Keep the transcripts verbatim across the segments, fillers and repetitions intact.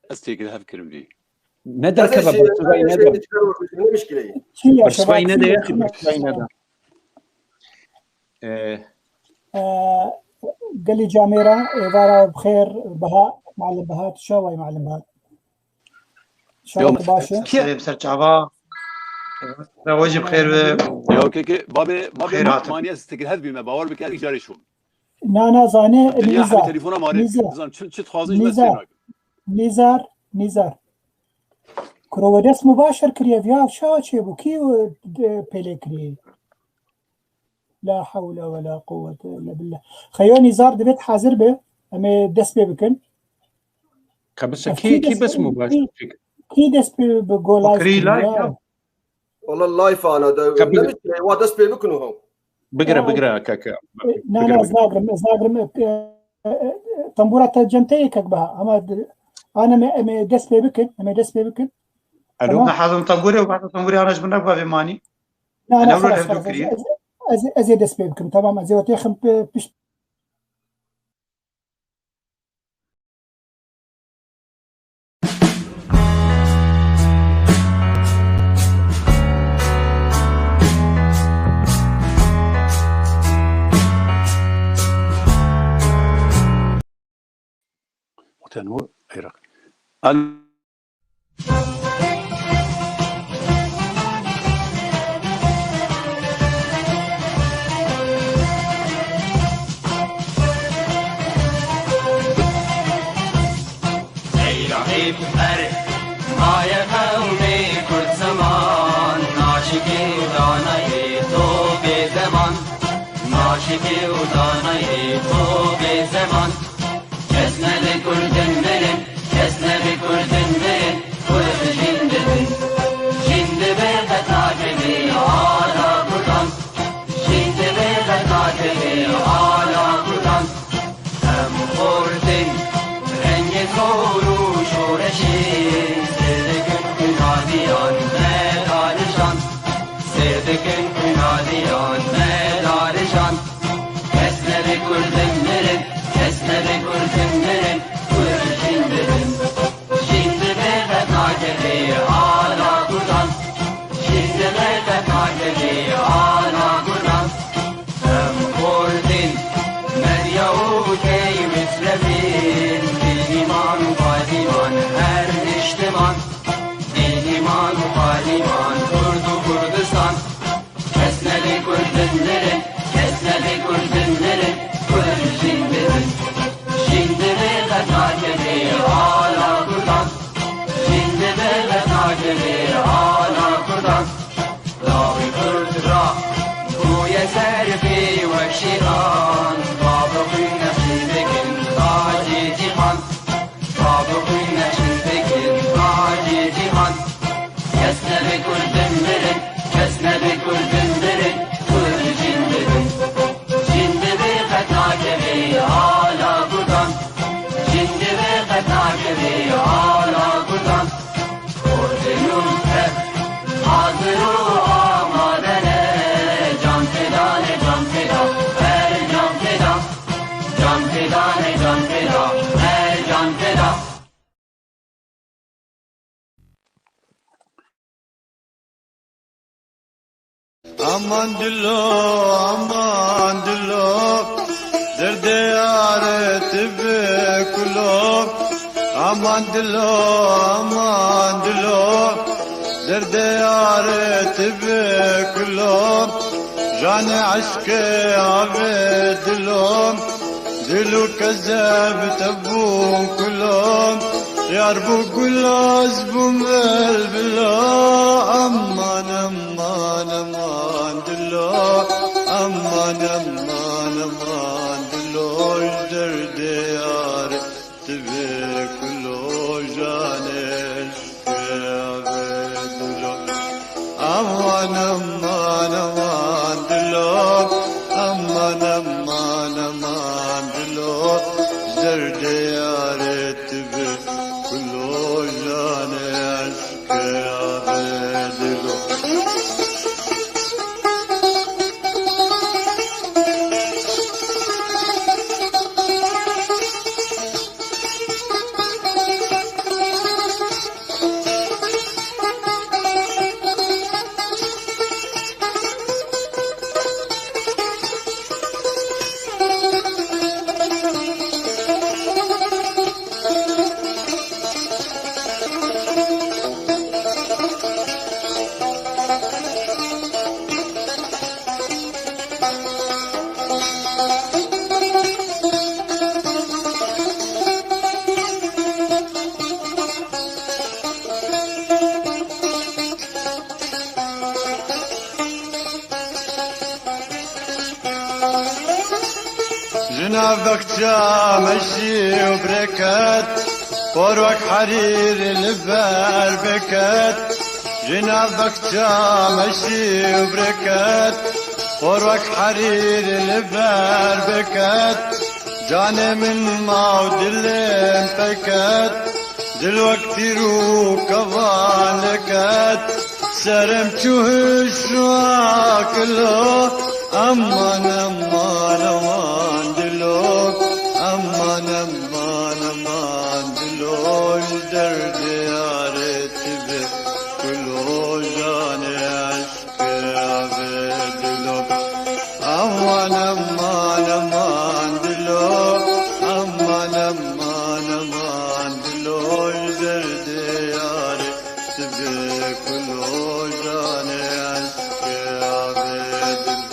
Ez têkil hev kirim vî. Ne derkeve, bersivayî nede. Çi ya, bersivayî nede, ya, bersivayî nede. Ee, Ee, gelî camêra, êvara bi xêr, Biha, Mealim Biha, tu çawa yî, Mealim Biha? Yo, baş e. Ser çava. Rewajî bi xêr be. Yo, keke, babê, babê, xêr hatin. Maniye stikir hev bîme, bawer bike, îcarê şûn. Na, na, zanê, Nîzar. Telefona mare, Nîzar. Zan, çi, çi dixwazin ji me Nîzar. Nîzar, Nîzar. Kuro we dest mubaşir kiriye, viya çawa çêbû, kî, e, pêlê kiriye? La hewle we la quwwete illa billah. Xeyo Nîzar divêt hazir be. Em ê dest pê bikin. Ka bes kî, kî bes mubaşir kî, kî dest pê bi go live kiriye? Wala live ana da. Ka bigire. Wa dest pê bikin o. Bigire, bigire, keke. Na, na, ez nagrim, ez nagrim. E, e, e, tembûra te cem te yê kek Biha. Ama ana me, em ê dest pê bikin, em ê dest pê bikin. Alo. Tamam. Nahazim tembûrê û bada tembûrê ana ji min re bavê manî. Na, na, xelas, xelas, ez, ez, ez ê dest pê bikim, tamam, ez ê wetê xim pişt. Weten û Iraq. Al- Ey Rabî, ber maye qewmê Kurd ziman, naşikî û danayê to bê zeman, naşikî û danayê to bê zeman. Kes nebe Kurdin mirin, kes nebe Kurdin mirin, Kurd jîn dibin. Jîn dibe qet nakevê ala Kurdan. Jîn dibe qet nakevê ala Kurdan. Em xortin rengê zor û şoreşê, sêr dikin xwîna diyan me darişan. Sêr dikin xwîna diyan me darişan. Kes nebe Kurdin mirin, kes nebe Kurdin mirin, Kurd jîn dibin. Jîn dibe qet nakevê ala Kurdan. Jîn dibe qet nakevê ala Kurdan. Em xortin medya û key misrefîn, dîn, îman û padîman her niştiman. Dîn, îman û padîman Kurd û Kurdistan. Kes nebe Kurdin mirin, kes nebe Kurdin mirin, Kurd jîn dibin. Jîn dibe qet nakevê ala Kurdan. Jîn dibe qet nakevê ala Kurdan. Lawê Kurd ra bûye serfî wek şîran. Bavê xwîn neşî dikin tacê cîhan. Bavê xwîn neşî dikin tacê cîhan. Kes nebe Kurdin mirin, kes nebe Kurdin mirin, Kurd jîn dibin. Jîn dibe qet nakevê ala Kurdan. Jîn dibe qet nakevê ala Kurdan. Kurdê nû tev hazir û amade ne. Can feda ne, can feda, her can feda. Can feda ne, can feda, her can feda. Aman dilo, aman dilo, derdê yarê tu bi kulo. Aman dilo, aman dilo, derdê yarê tu bi kulo. Janê eşqê avê dilo. Dil û kezeb te bûn kulo, yar bû gulo, ez bûm bilbilo. Aman, aman, aman dilo, aman, aman, aman dilo, ji derdê yarê tu bê kulo, janê eşqê avê dilo. Aman, aman, aman dilo, aman, aman, aman dilo, derdê yarê tu bi kulo, janê eşqê avê dilo. Nav bexça meşî û bireket, por wek herîr li ber biket. Ji nav bexça meşî û bireket, por wek herîr li ber biket. Canê min ma û dilê min peket, dil wek tîr û kevan leket. Serem çû hişwa kilo, aman, aman, aman dilo, aman, aman, aman dilo, ji derdê yarê tibe kulo, canê eşqê avê dilo. Aman, aman, aman dilo, aman, aman, aman dilo, ji derdê yarê tibe kulo, canê eşqê avê dilo.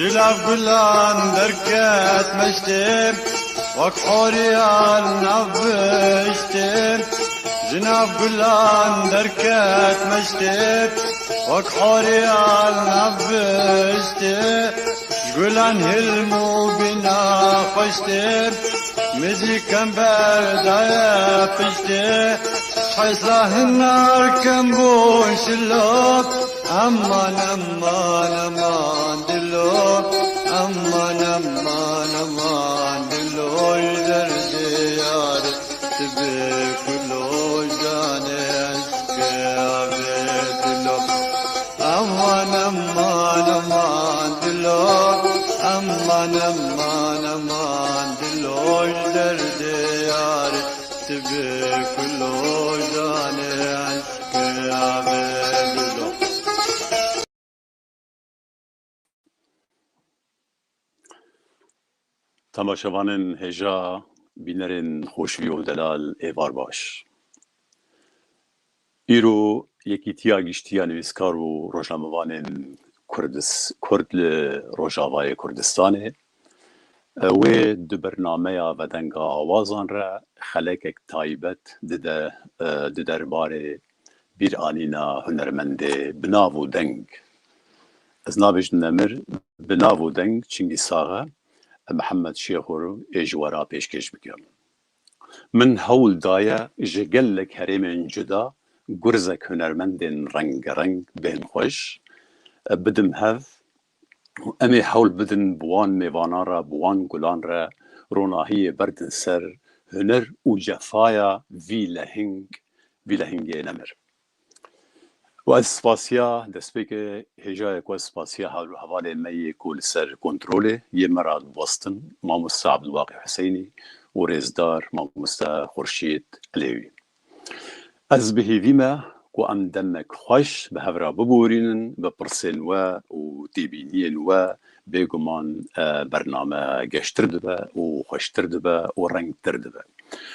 Ji nav gulan derket meştê, wek horiya li nav bihiştê. Ji nav gulan derket meştê, wek horiya li nav bihiştê. Ji gulan hilm û bîna xweş tê, min jî kember daye piştê. Hesra hinar kem bûn şilo, aman, aman, aman dilo, aman, aman, aman dilo, ji derdê yarê tibe kulo, canê eşqê avê dilo. Aman, aman, aman dilo, aman, aman, aman dilo, ji derdê yarê tibe kulo, canê eşqê avê dilo. Temaşevanên hêja, bînerên xoşî û delal, êvar baş. Îro Yekîtiya Giştî ya Nivîskar û Rojnamevanên Kurdis-, Kurd li Rojavayê Kurdistanê, e, wê di bernameya Vedenga Awazan re xelekek taybet dide, e, di derbarê bîranîna hunermendê bi nav û deng, ez nabêjim nemir, bi nav û deng Çingîz Sax e, Mihemed Şêxo ê ji we re pêşkêş bikim. Min hewl daye ji gelek herêmên cuda gurzek hunermendên rengereng bên xweş bidim hev û em ê hewl bidin bi wan mêvanan re, bi wan gulan re ronahiyê berdin ser huner û cefaya vî lehing, vî lehingê nemir. Û ez spasiya destpêkê hêjayê ku ez spasiya hev-, hevalê me yê ku li ser kontrolê yê me re diwestin, mamoste Abdulbaqî Huseynî û rêzdar mamoste Xurşîd Elêwî. Ez bi hêvî me ku em demek xweş bi hev re biborînin, bi pirsên we û têbîniyên we bêguman, e, bername geştir dibe û xweştir dibe û rengtir dibe.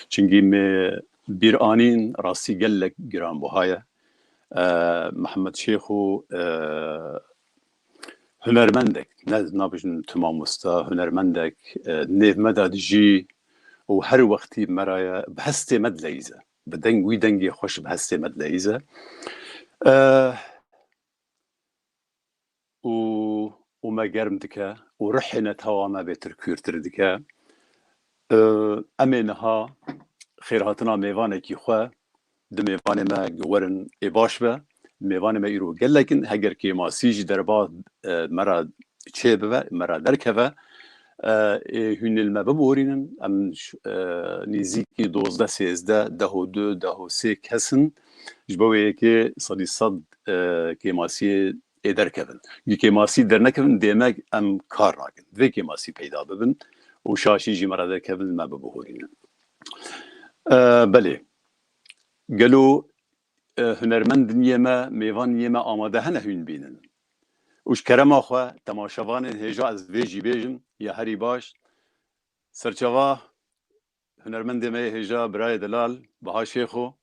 Çimkî me bîranîn rastî gelek giranbuha ye. E, Mihemed Şêxo, e, hunermendek, ne, nabêjin tu mamosta, hunermendek, e, nêv me de dijî û her wextî me re ye, bi hestê me dileyîze. Bi deng, wî dengê xweş bi hestê me dileyîze. E, û, û me germ dike û rihê netewa me bêtir kûrtir dike. E, em ê niha xêrhatina mêvanekî xwe di mêvanê me giwerin ê baş be. Mêvanê me îro gelek in. Heger kêmasî jî derba, e, me re çê bibe, me re derkeve, e, ê hûn ê li me biborînin. Em ş-, e, nêzîkî dozdeh, sêzdeh, deh û du, deh û sê kes in. Ji bo wê yekê sedî sed, e, kêmasiyê ê derkevin. Gi kêmasî dernekevin, demek em kar nakin. Divê kêmasî peyda bibin û şaşî jî me re derkevin, me bibihorînin. E, belê. Gelo, e, hunermendiniyê me, mêvaniyê me amade hene hûn bînin? Û ji kerema xwe, temaşevanên hêja ez vê jî bêjim, ya herî baş. Serçava hunermendê me yê hêja, birayê delal, Baha Şêxo,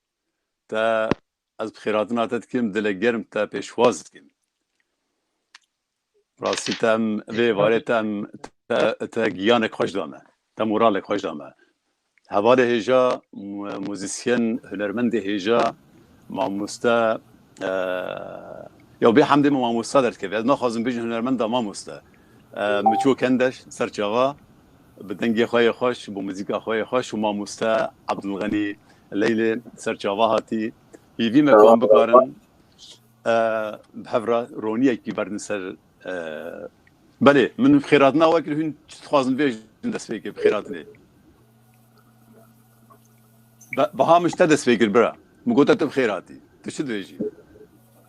te ez bi xêratina te dikim, dilek germ te pêşwaz dikim. Rastî te em vê êvarê te em te, te giyanek xweş da me. Te moralek xweş da me. Hevalê hêja, mu-, muzîsyen, hunermendê hêja, mamoste, e, ya bê hemdê min mamoste derdikeve. Ez naxwazim bêjin hunermenda mamoste. E, Miço Kendeş, serçava, bi dengê xwe yê xweş, bi muzîka xwe yê xweş û mamoste Abdulxenî Leylê serçava hatî. Hîvî me ku em bikarin, e, bi hev re roniyekî berdin ser, e, belê, min xêratina we kir, hûn çi dixwazin bêjin destpêkê bi xêratinê? Be-, Baha, min ji te dest pê kir, bira. Min got te bi xêr hatî. Tu çi dibêjî?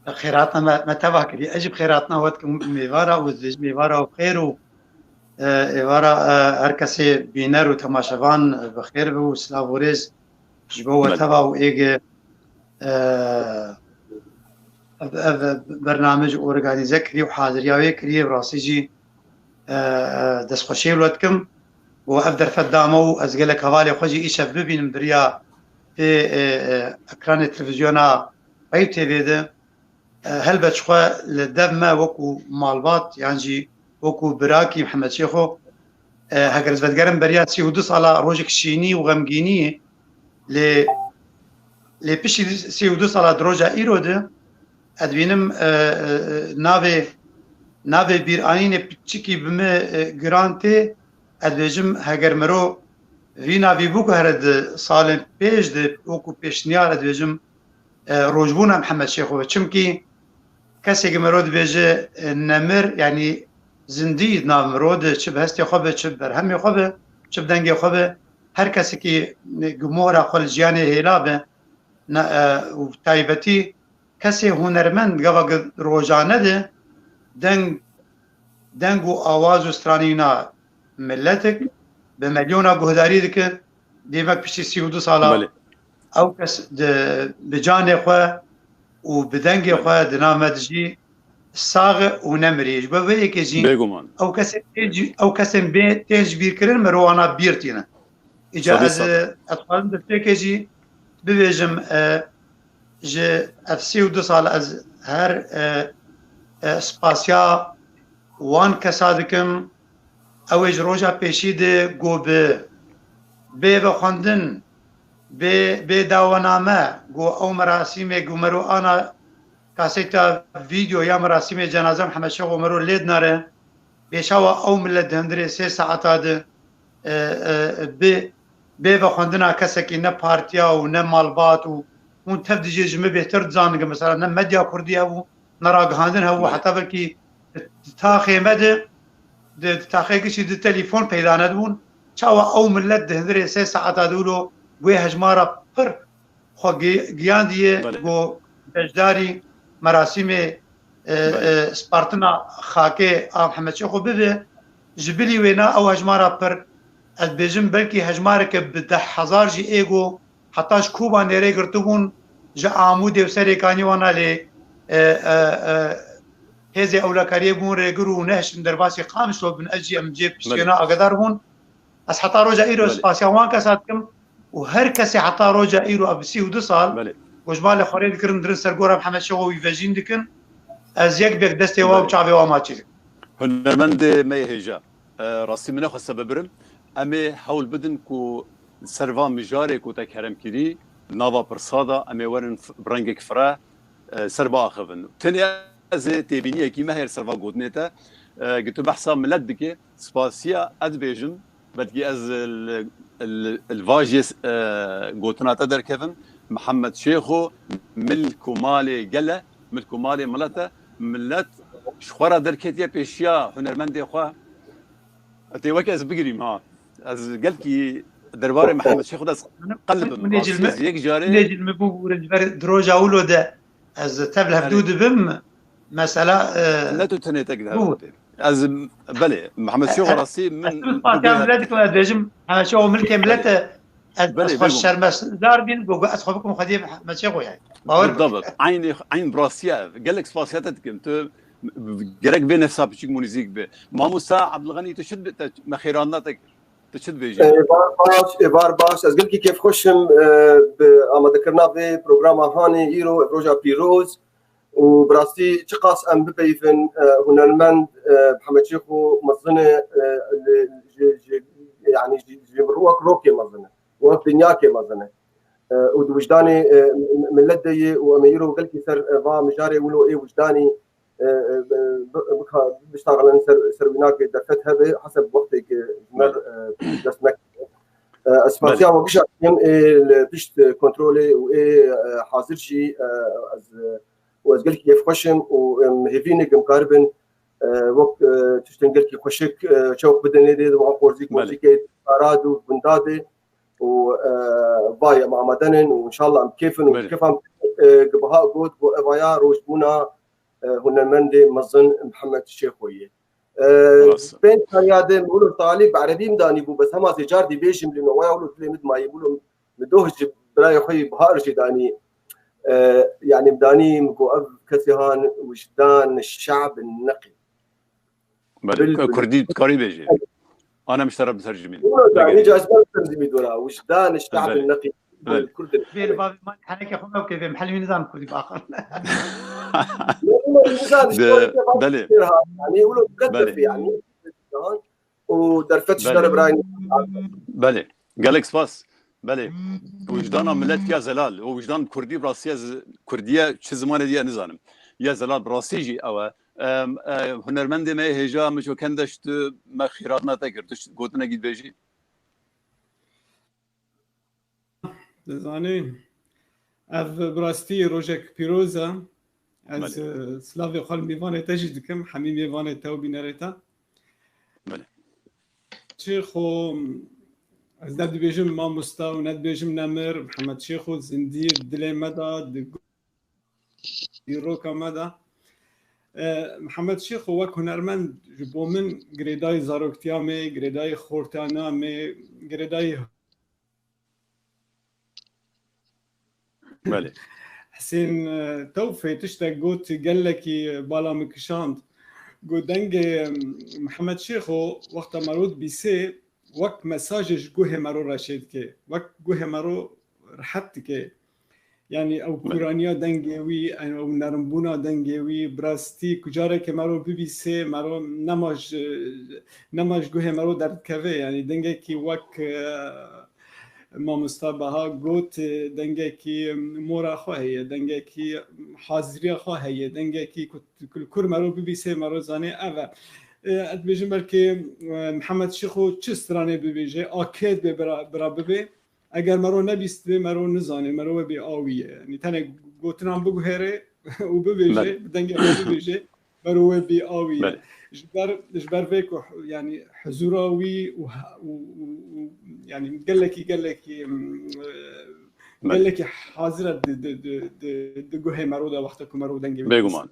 Xêratina me, me teva kirî. Ez jî bi xêratina we dikim mêvara û ez dibêjim mêvara we bi xêr û, e, êvara, e, her kesê bîner û temaşevan, e, bi xêr be û silav û rêz ji bo we teva û êge, e, ev, ev bername ji organîze kirî û haziriya wê kirî, rastî jî, e, e, destxweşiyê wilo dikim. Û ev derfet da me û ez gelek hevalê xwe jî îşev bibînim di riya vê, e, e, ekranê televîzyona Eyüp T V de. E, helbet ji xwe li dev me wekû malbat yan jî wekû birakî Mihemed Şêxo, e, heger ez vedigerim beriya sî û du sala rojek şînî û xemgînî, lê, lê piştî sî û du sala di roja îro de, ez dibînim, e, e, e, navê, navê bîranînê piçikî bi me, e, giran tê. Ez dibêjim, heger miro vî navî biguhere di salên pêş de wekû pêşniyar, ez dibêjim, e, rojbûna Mihemed Şêxo be. Çimkî kesê ku miro dibêje, e, nemir, yanî zindî di nav miro de, çi bi hestê xwe be, çi bi berhemê xwe be, çi bi dengê xwe be, her kesekî, e, ku mora xwe li jiyanê hêla be, ne, e, û taybetî kesê hunermend gava ku rojane de deng, deng û awaz û stranîna miletik bi milyona guhdarî dike, demek piştî sî û du sala Belê. Ew kes di, bi canê xwe û bi dengê Belê. xwe di nav me dijî sax e û nemirî. Ji bo vê yekê jî Bêguman. ew kesên tên jî, ew kesên bê tên ji bîr kirin, miro wana bîr tîne. Îca Sedî ez, sed. e, ez xwazim destpêkê jî bibêjim, e, ji ev sî û du sal ez her, e, e, spasiya wan kesa dikim. Ew ê ji roja pêşî de ku bi bê vexwendin, bê, bê dawaname, ku ew merasîmê ku mero ana kaseta vîdeo ya merasîmê cenaze Mihemed Şêxo mero lê dinare, bê çawa ew milet di hundirê sê saeta de, e, e, bê, bê vexwendina kesekî ne partiya û ne malbat û hûn tev dijî ji min bêhtir dizanin ku mesela ne medya kurdî hebû, ne ragihandin hebû, Belê. heta belkî di taxê me de, di, di taxê gişî di telefon peyda nedibûn. Çawa ew milet di hundirê sê saeta de wilo wê hejmara pir xwe gi-, giyandiye Belê. ku beşdarî merasîmê, e, Belê. e, spartina xakê a Mihemed Şêxo bibe. Ji bilî wêna ew hejmara pir, ez dibêjim belkî hejmareke bi deh hezar jî ê ku heta ji Kobanê rê girtibûn, ji Amûdê û Serêkanî wana lê, e, e, e, hêzê ewlekariyê bûn rêgir û nehiştin derbasî Qamişlo bin, ez jî em cê Belê. piştiyêna agedar bûn. Ez heta roja îro Belê. spasiya wan kesa dikim û her kesê heta roja îro ev sî û du sal Belê. ku ji malê xwe rê dikirin, dirin ser gora Mihemed Şêxo wî vejîn dikin. Ez yek bêk destê wa û Belê. çavê wa maçî dikim. Hunermendê me yê hêja. E, rastî min nexweste bibirim. Em ê hewl bidin ku ser van mijarê ku te kerem kirî, nava pirsa de em ê werin f-, bi rengek fire, e, ser biaxivin. Tenê ez ê têbîniyekî me heye li ser va gotinê te. E, gi tu behsa milet dike, spasiya ez dibêjim, belkî ez li, li, li va jê, e, gotina te derkevim. Mihemed Şêxo milk û malê gel e, milk û malê milet e. Milet ji xwe re derketiye pêşiya hunermendê xwe. Tê weke ez bigirîm ha. Ez gelkî derbarê Mihemed Şêxo de ez qelibim. Hûn ê ji Rastî min, ez yek carê hûn ê ji min bibûrin ji ber di roja wilo de ez tev li hevdû Erê. dibim. Mesela, e, ne tu tenê tek de bû. Ez, belê, Mihemed Şêxo rastî min spasiya millet dikim, ez bêjim, Mihemed Şêxo milkê millet e, ez, belê, ez xwe bêgum. Şermezar bîn, go, go, ez xwe bikim xwediyê Mihemed Şêxo yani. Bawer bike. Eyn, eyn bi rastî ye ev. Gelek spasiya te dikim. Tu gerek vê nefsa piçîk mûnîzîk be. Mamosta Abdulganî, tu çi dibê te me xêrandina te kir? Tu çi dibêjî? Êvar baş, êvar baş. Ez gelkî kêfxweş im, e, bi amadekirina vê programa hanê îro, ev roja pîroz. Û bi rastî çiqas em bipeyivin, e, hunermend, e, Mihemed Şêxo mezin e, e, li, ji, ji, yanî ji, ji wek rokê mezin e, wek dinyakê mezin e. E, û di wijdanê, e, m-, m-, millet de ye û em ê îro gelkî ser, e, va mijarê wilo ê wijdanî, e, e, bi-, bika-, biştaxilin ser, ser wînakê derfet hebe, heseb wextê ke ji me, e, dest nekeve. E, ez spasiya we gişa dikim, ê li pişt kontrolê û ê, e, hazir jî, e, ez, e, û ez gelkî kêfxweş im û, em, hêvî ne ke em karibin, e, wek, e, tiştên gelkî xweşik, e, çewq bidin êdî, wek Xorzîk, Belê. Morzîkê, Arad û Gundadê û, e, vay em amade nin û înşallah em kêfin û Belê. Kêfa em, e, gi biha got, got evaya rojbûna, e, hunermendê mezin Mihemed Şêxoyê. E, Rast. Pênc saliya de Mûlo Talî bi erebî min danî bû, bes hema zê car dî bêjim lê me waya wilo dilê min dimayî, wilo min doh ji birayê xwe yî Bihar jî danî. E, yanî min danî min got ev kesê han wijdan şe'b neqî. Belê, Bil-, bil- kurdî dikarî bêjî. Ana min ji te re bitercimîn. Wilo danî Bigere. Ca ez ben tercimî dora, wijdan şe'b Belê. Neqî. Belê. Kurd. Bêl bavê man heneke xwe mewke vê mhelwî nizan kurdî baxin. Nizan De, işte belê. Yani wilo dikkat Belê. Derfi yani. O derfet Belê. İşleri Brian. Belê. Gelek spas. Belê. Wijdana millet ya zelal. O wijdan kurdî bi rastî ez kurdiye çi zimanê diye nizanim. Ya zelal bi rastî jî ew e. Em, e, hunermendê me hêja min ço kendeş tu me xîratna te kir. Tu gotinekî dibêjî? Dizanî, ev bi rastî rojek pîroz e. Ez, Belê. E, silavê xwe li mêvanê te jî dikim, hemî mêvanê te û bînerê te. Belê. Çi xwe ez ne dibêjim mamosta û ne dibêjim nemir, Mihemed Şêxo zindî di dilê me de, di dîroka me de. E, Mihemed Şêxo wek hunermend ji bo min girêdayî zaroktiya me, girêdayî xortana me, girêdayî Belê. Hesên, e, Tewfê tiştek got, gelekî bala min kişand. Got, dengê, e, Mihemed Şêxo wexta mero dibîsê, wek mesajê ji guhê mero reşê dike, wek guhê mero rehet dike. Yani ew Belê. Kûraniya dengê wî, ew nermbûna dengê wî, bi rastî ku carekê mero bibîsê, mero nema ji, nema ji guhê mero derdikeve. Yani dengekî wek, e, mamosta Baha got, e, dengekî mora xwe heye, dengekî haziriya xwe heye, dengekî ku, ku li kur mero bibîsê, mero zanê ev e. E, ez dibêjim belkî, e, Mihemed Şêxo çi stranê bibêje, a kê dibê bira, bira bibê, eger mero nebîstibê, mero nizanê, mero wê bê awî ye. Yanî tenê gotinan biguhêrê û bibêje, Belê. Bi dengê xwe bibêje, mero wê bê awî ye. Belê. Ji ber, ji ber vê ku, yanî huzura wî û, û, û, û, yanî gelekî, gelekî, em, e, Belê. Gelekî hazir e di, di, di, di, di guhê mero de wexta ku mero dengê wî Bêguman.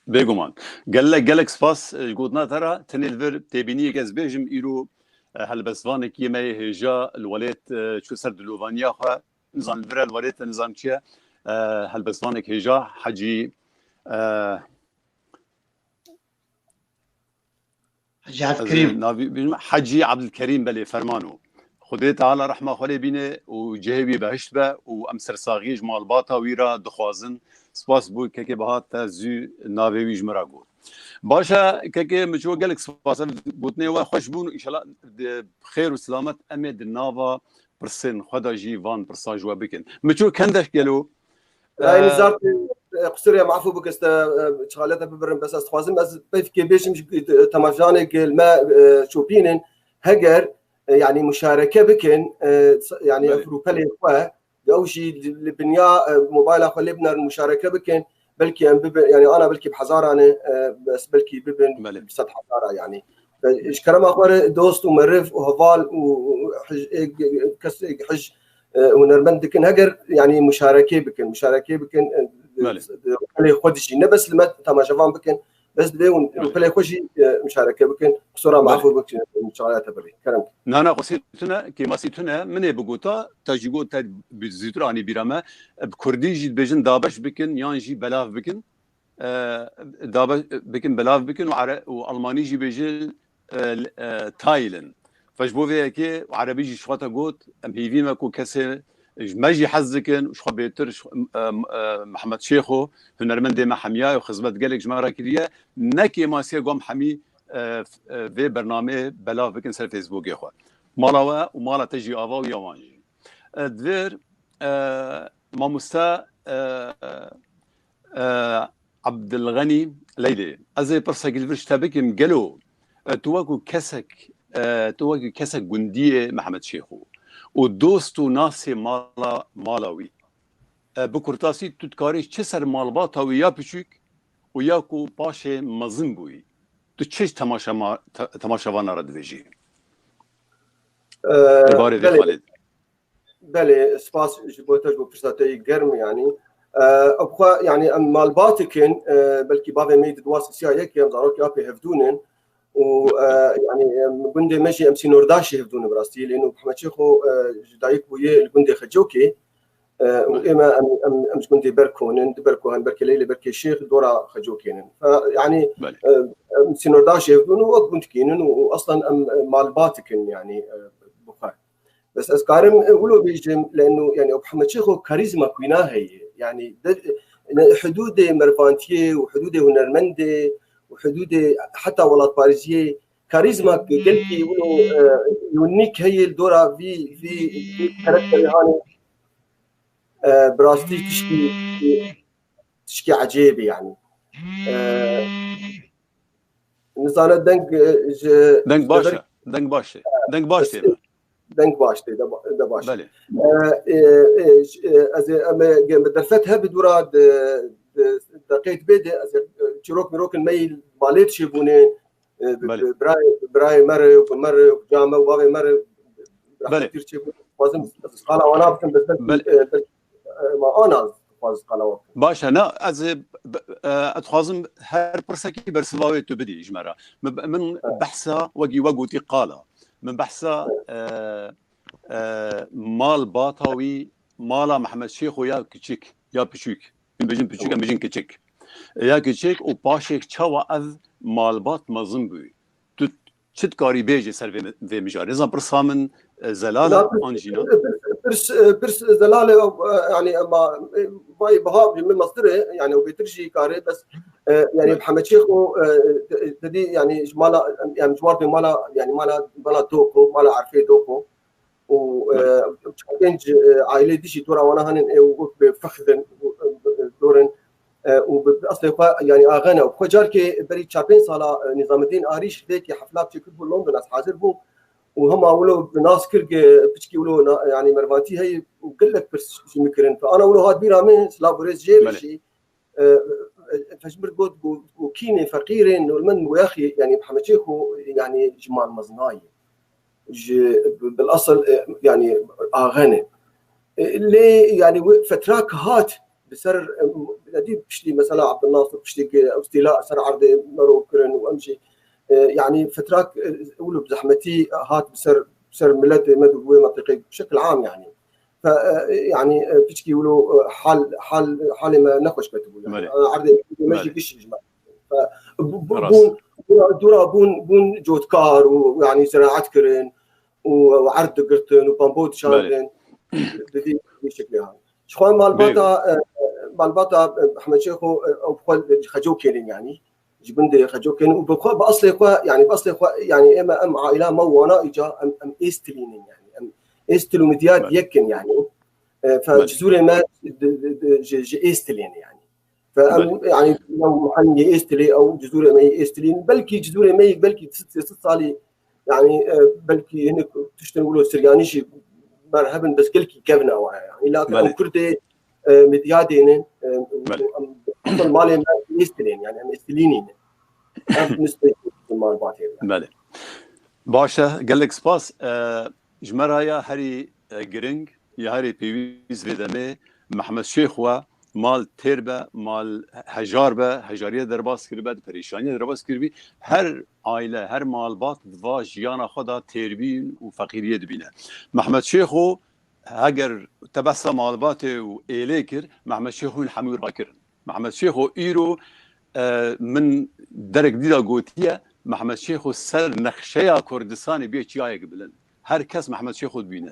Bêguman. Gelek, gelek spas, e, ji gotina te re. Tenê li vir têbîniyek ez bêjim, îro, e, helbestvanekî me yê hêja li welêt, e, çû ser dilovaniya xwe. Nizan li vir e, li welêt e, nizan çi ye. E, helbestvanek hêja, Hecî, e, Hecî Ez Evdilkerîm. Navî bînim, Hecî Evdilkerîm, belê, Fermano. Xwedê Teala rehma xwe lê bîne û cihê wî behişt be û em sersaxiyê ji malbata wî re dixwazin. Spas bo kekê Baha te zû navê wî ji min re got. Baş e, kekê Miço, gelek spas. Ev gotinê we xweş bûn û înşallah di xêr û silamet em ê di nava pirsên xwe de jî van pirsan ji we bikin. Miço, kendeş gelo. Yanî Ee, zart, e, qusur ya, mafû bike, ez te, e, çixaleta bibirim, bes ez dixwazim, ez peyvkê bêjim, ji, e, temaşevanê ke li me, e, çopînin, heger, e, yanî muşareke bikin, e, s-, yanî Belê. Ev rûpelê xwe, ew jî li binya, e, mobayla xwe lê binerin, muşareke bikin, belkî em bibe, yanî ana belkî bi hezaran e, e, bes belkî bibin Belê. Bi sed hezara yanî. E, ji kerema xwe re dost û meriv û heval û, û hij-, e, kes, e, hij, e, hunermend dikin, heger, yanî muşarekê bikin, muşarekê bikin, e, Belê. Rûpelê xwe dijî. Ne bes li me temaşevan bikin, bes divê hûn Belê. rûpelê xwe jî, e, muşareke bikin. Qisora me Belê. afû bikin, çaxaya te birî. Kerem. Na, na, qasî tune, kêmasî tune, min ê bigota, te jî got te bi zûtir anî bîra me. Bi kurdî jî dibêjin dabeş bikin, yan jî belav bikin. E, dabeş bikin, belav bikin û are-, û almanî jî bêjin, e, e, teilen. Fe ji bo vê yekê û erebî jî ji xwe te got, em hêvî me ku kesê ji me jî hez dikin û ji xwe bêtir, ji, e, e, Mehmet Şêxo, hunermendê me hemiya ye û xizmet gelek ji me re kiriye. Ne kêmasiyê gom hemî, e, f-, e, vê bernameyê belav bikin ser Facebookê xwe. Mala we û mala te jî ava û ya wan jî. E, divêr, e, mamoste, e, e, Abdilxenî Leylê, ez ê pirsekî li vir ji te bikim, gelo, e, tu wekû kesek, e, tu wekî kesek gundiyê Mehmet Şêxo û dost û nasê mala, mala wî, e, bi kurtasî tu dikarî çi ser malbata wî ya piçûk û ya ku paşê mezin bûyî, tu çi ji temaşema-, te-, temaşevana re dibêjî? E, Li barê vê belê. xalê de. Belê, spas ji bo te, ji bo pirsa te yê germ, yanî. E, ew xwe, yanî, em malbat dikin, e, belkî bavê me yî di dua sisiya yekê, em zarokê apê hevdûn in. Û, e, yanî, em gundê me jî em sînordaşê hevdûn in bi rastî. Lê no Mehmet Şêxo, e, ji dayik bûye li gundê Xecokê. E, û Belê. ême em, em, em ji gundê Berko nin, di Berko hen, berkê Leylê, berkê Şêx, dora Xecokê nin. Fe, yanî, Belê. e, em sînordaşê hevdûn û wek gund kînin û, û aslan em, e, malbat dikin, yanî, e, bi xwe. Bes ez karim, e, wilo bêjim, leno, yani, Mehmet Şêxo karîzma ku wîna heye. Yani, de, ne, hududê mervantiyê û hududê hunermendê û hududê heta welatparêziyê, karîzma ku gelkî wilo, e, unique heye li dora vî, vî, vî karakterê hanê, e, bi rastî tişkî, tişkî ecêb e, yani. E, nizane deng, e, ji Deng baş e. Deng baş e. Deng baş tê. Deng baş tê, de ba-, de baş. Belê. E, e, e, ş-, e, ez ê, em ê, ge-, me derfet hebe dûra de, de, deqeyt bê de, ez ê, e, çîrok mîrokin me yî malê dişê bûne, e, bi, Belê. bi, birayê, birayê me re, bi me re, bi ca me û bavê me re, Belê. rehmetî çê bûne. Xwazim ez qala wana bikim, bes belkî, Belê. e, belkî, e, ma ana dixwaz qala wan bikim. Baş e, na, ez, e, b-, e, ez dixwazim her pirsekî bersiva wê tu bidî ji me re. Min, min Evet. behsa wekî we gotî qala. Min behsa, Evet. e, e, malbata wî, mala Mehmet Şêxo ya kiçik, ya piçûk. Em bêjin piçûk, em bêjin kiçik. Ya kiçik û paşê çawa ev malbat mezin bû. Tu çi dikarî bêjî ser vê, vê mijarê? Nizam pirsa min, e, zelal e, an jî na? Pirs, pirs, pirs zelal e, e, yani, ema, e, vay biha min mestir e, yani, ew bêtir jî kare, bes, e, yani, Belê. Mehmet Şêxo, e, te-, te dî, yani, ji mala, yani, ji wardê mala, yani, mala, mala Doko, mala Erfê Doko. û, Belê. e, çar pênc, e, aîlê dijî dora wana hanin, e, û wek bi fexdin, û, e, bi, e, dorin, e, û bi, bi eslê xwe, yani, axene. Û xwe carkê berî çar pênc sala, e, Nizamedîn Arîş vêkê hefla çêkir bû London, ez hazir bûm. Û hema wilo bi nas kir, ge-, piçkî wilo na-, yani, mervatî heye û gelek pirs ji min kirin. Fe ana wilo hat bîra min, silav û rêz jê re Belê. jî. E, e, e, Pejmir got, got, got, kî ne feqîrên, nolmend, muyaxî, yani, Mehmet Şêxo, yani, ji mal mezin nayê. Ji, bil asıl, e, yani, axene. E, lê, yani, wê fetrak hat, bi ser, e, edî piştî, mesela, Abdülnasir piştî ki, ew stîla ser erdê mero kirin û em jî, e, yani, fetrak, e, wilo bi zehmetî hat bi ser, bi ser miletê me di wê mentiqê bi şekil am, yani. Fe, e, yani, e, piçkî wilo, e, hal, hal, halê me nexweş ketibû, yani. Belê. Ana erdê me jî Belê. giş ji me. Fe, bu, bu, Rast. bûn, dûra, dûra bûn, bûn cotkar û, yani, ziraet kirin û, û erd digirtin û pambo dişandin. Belê. Di vî, vî şeklê han. Ji xwe malbata, Bêgo. e, malbata, e, Mehmet Şêxo, e, ew bi xwe ji Xecokê ne, yani. Ji gundê Xecokê ne û bi xwe, bi eslê xwe, yani, bi eslê xwe, yani, ême, em aîla me wana îca, em, em Êstilî ne, yani. Em Êstil û Midyad Belê. yek in, yani. E, fe Belê. cizûrê me di, di, di, ji, ji Êstilê ne, yani. Fe em, Belê. yani, ew muhemiyê Êstilê, ew cizûrê me yê Êstilî ne. Belkî cizûrê me yê, belkî sed, sê sed salî, yani, e, belkî hinek tiştên wilo Siryanî jî ber hebin, bes gelkî kevna waya, yani. Lakin Belê. ew Kurdê, e, Midyadê ne, e, Belê. em, asıl malê me Êstilê ne, yani, em Êstilînî ne. Ev nisbet malbatê ne. Belê. Baş e, gelek spas. E, ji me re ya herî, e, giring, ya herî pêwîst vê demê Mehmet Şêxo, mal têr be, mal hejar be, hejariyê derbas kiribe, di perîşaniyê derbas kiribî, her aile, her malbat di va jiyana xwe de têrbîn û feqîriyê dibîne. Mehmet Şêxo heger te behsa malbatê û êlê kir, Mehmet Şêxo hûn hemû rakirin. Mehmet Şêxo îro, e, min derek dî de gotiye, Mehmet Şêxo ser nexşeya Kurdistanê bûye çiyayek bilind. Her kes Mehmet Şêxo dibîne.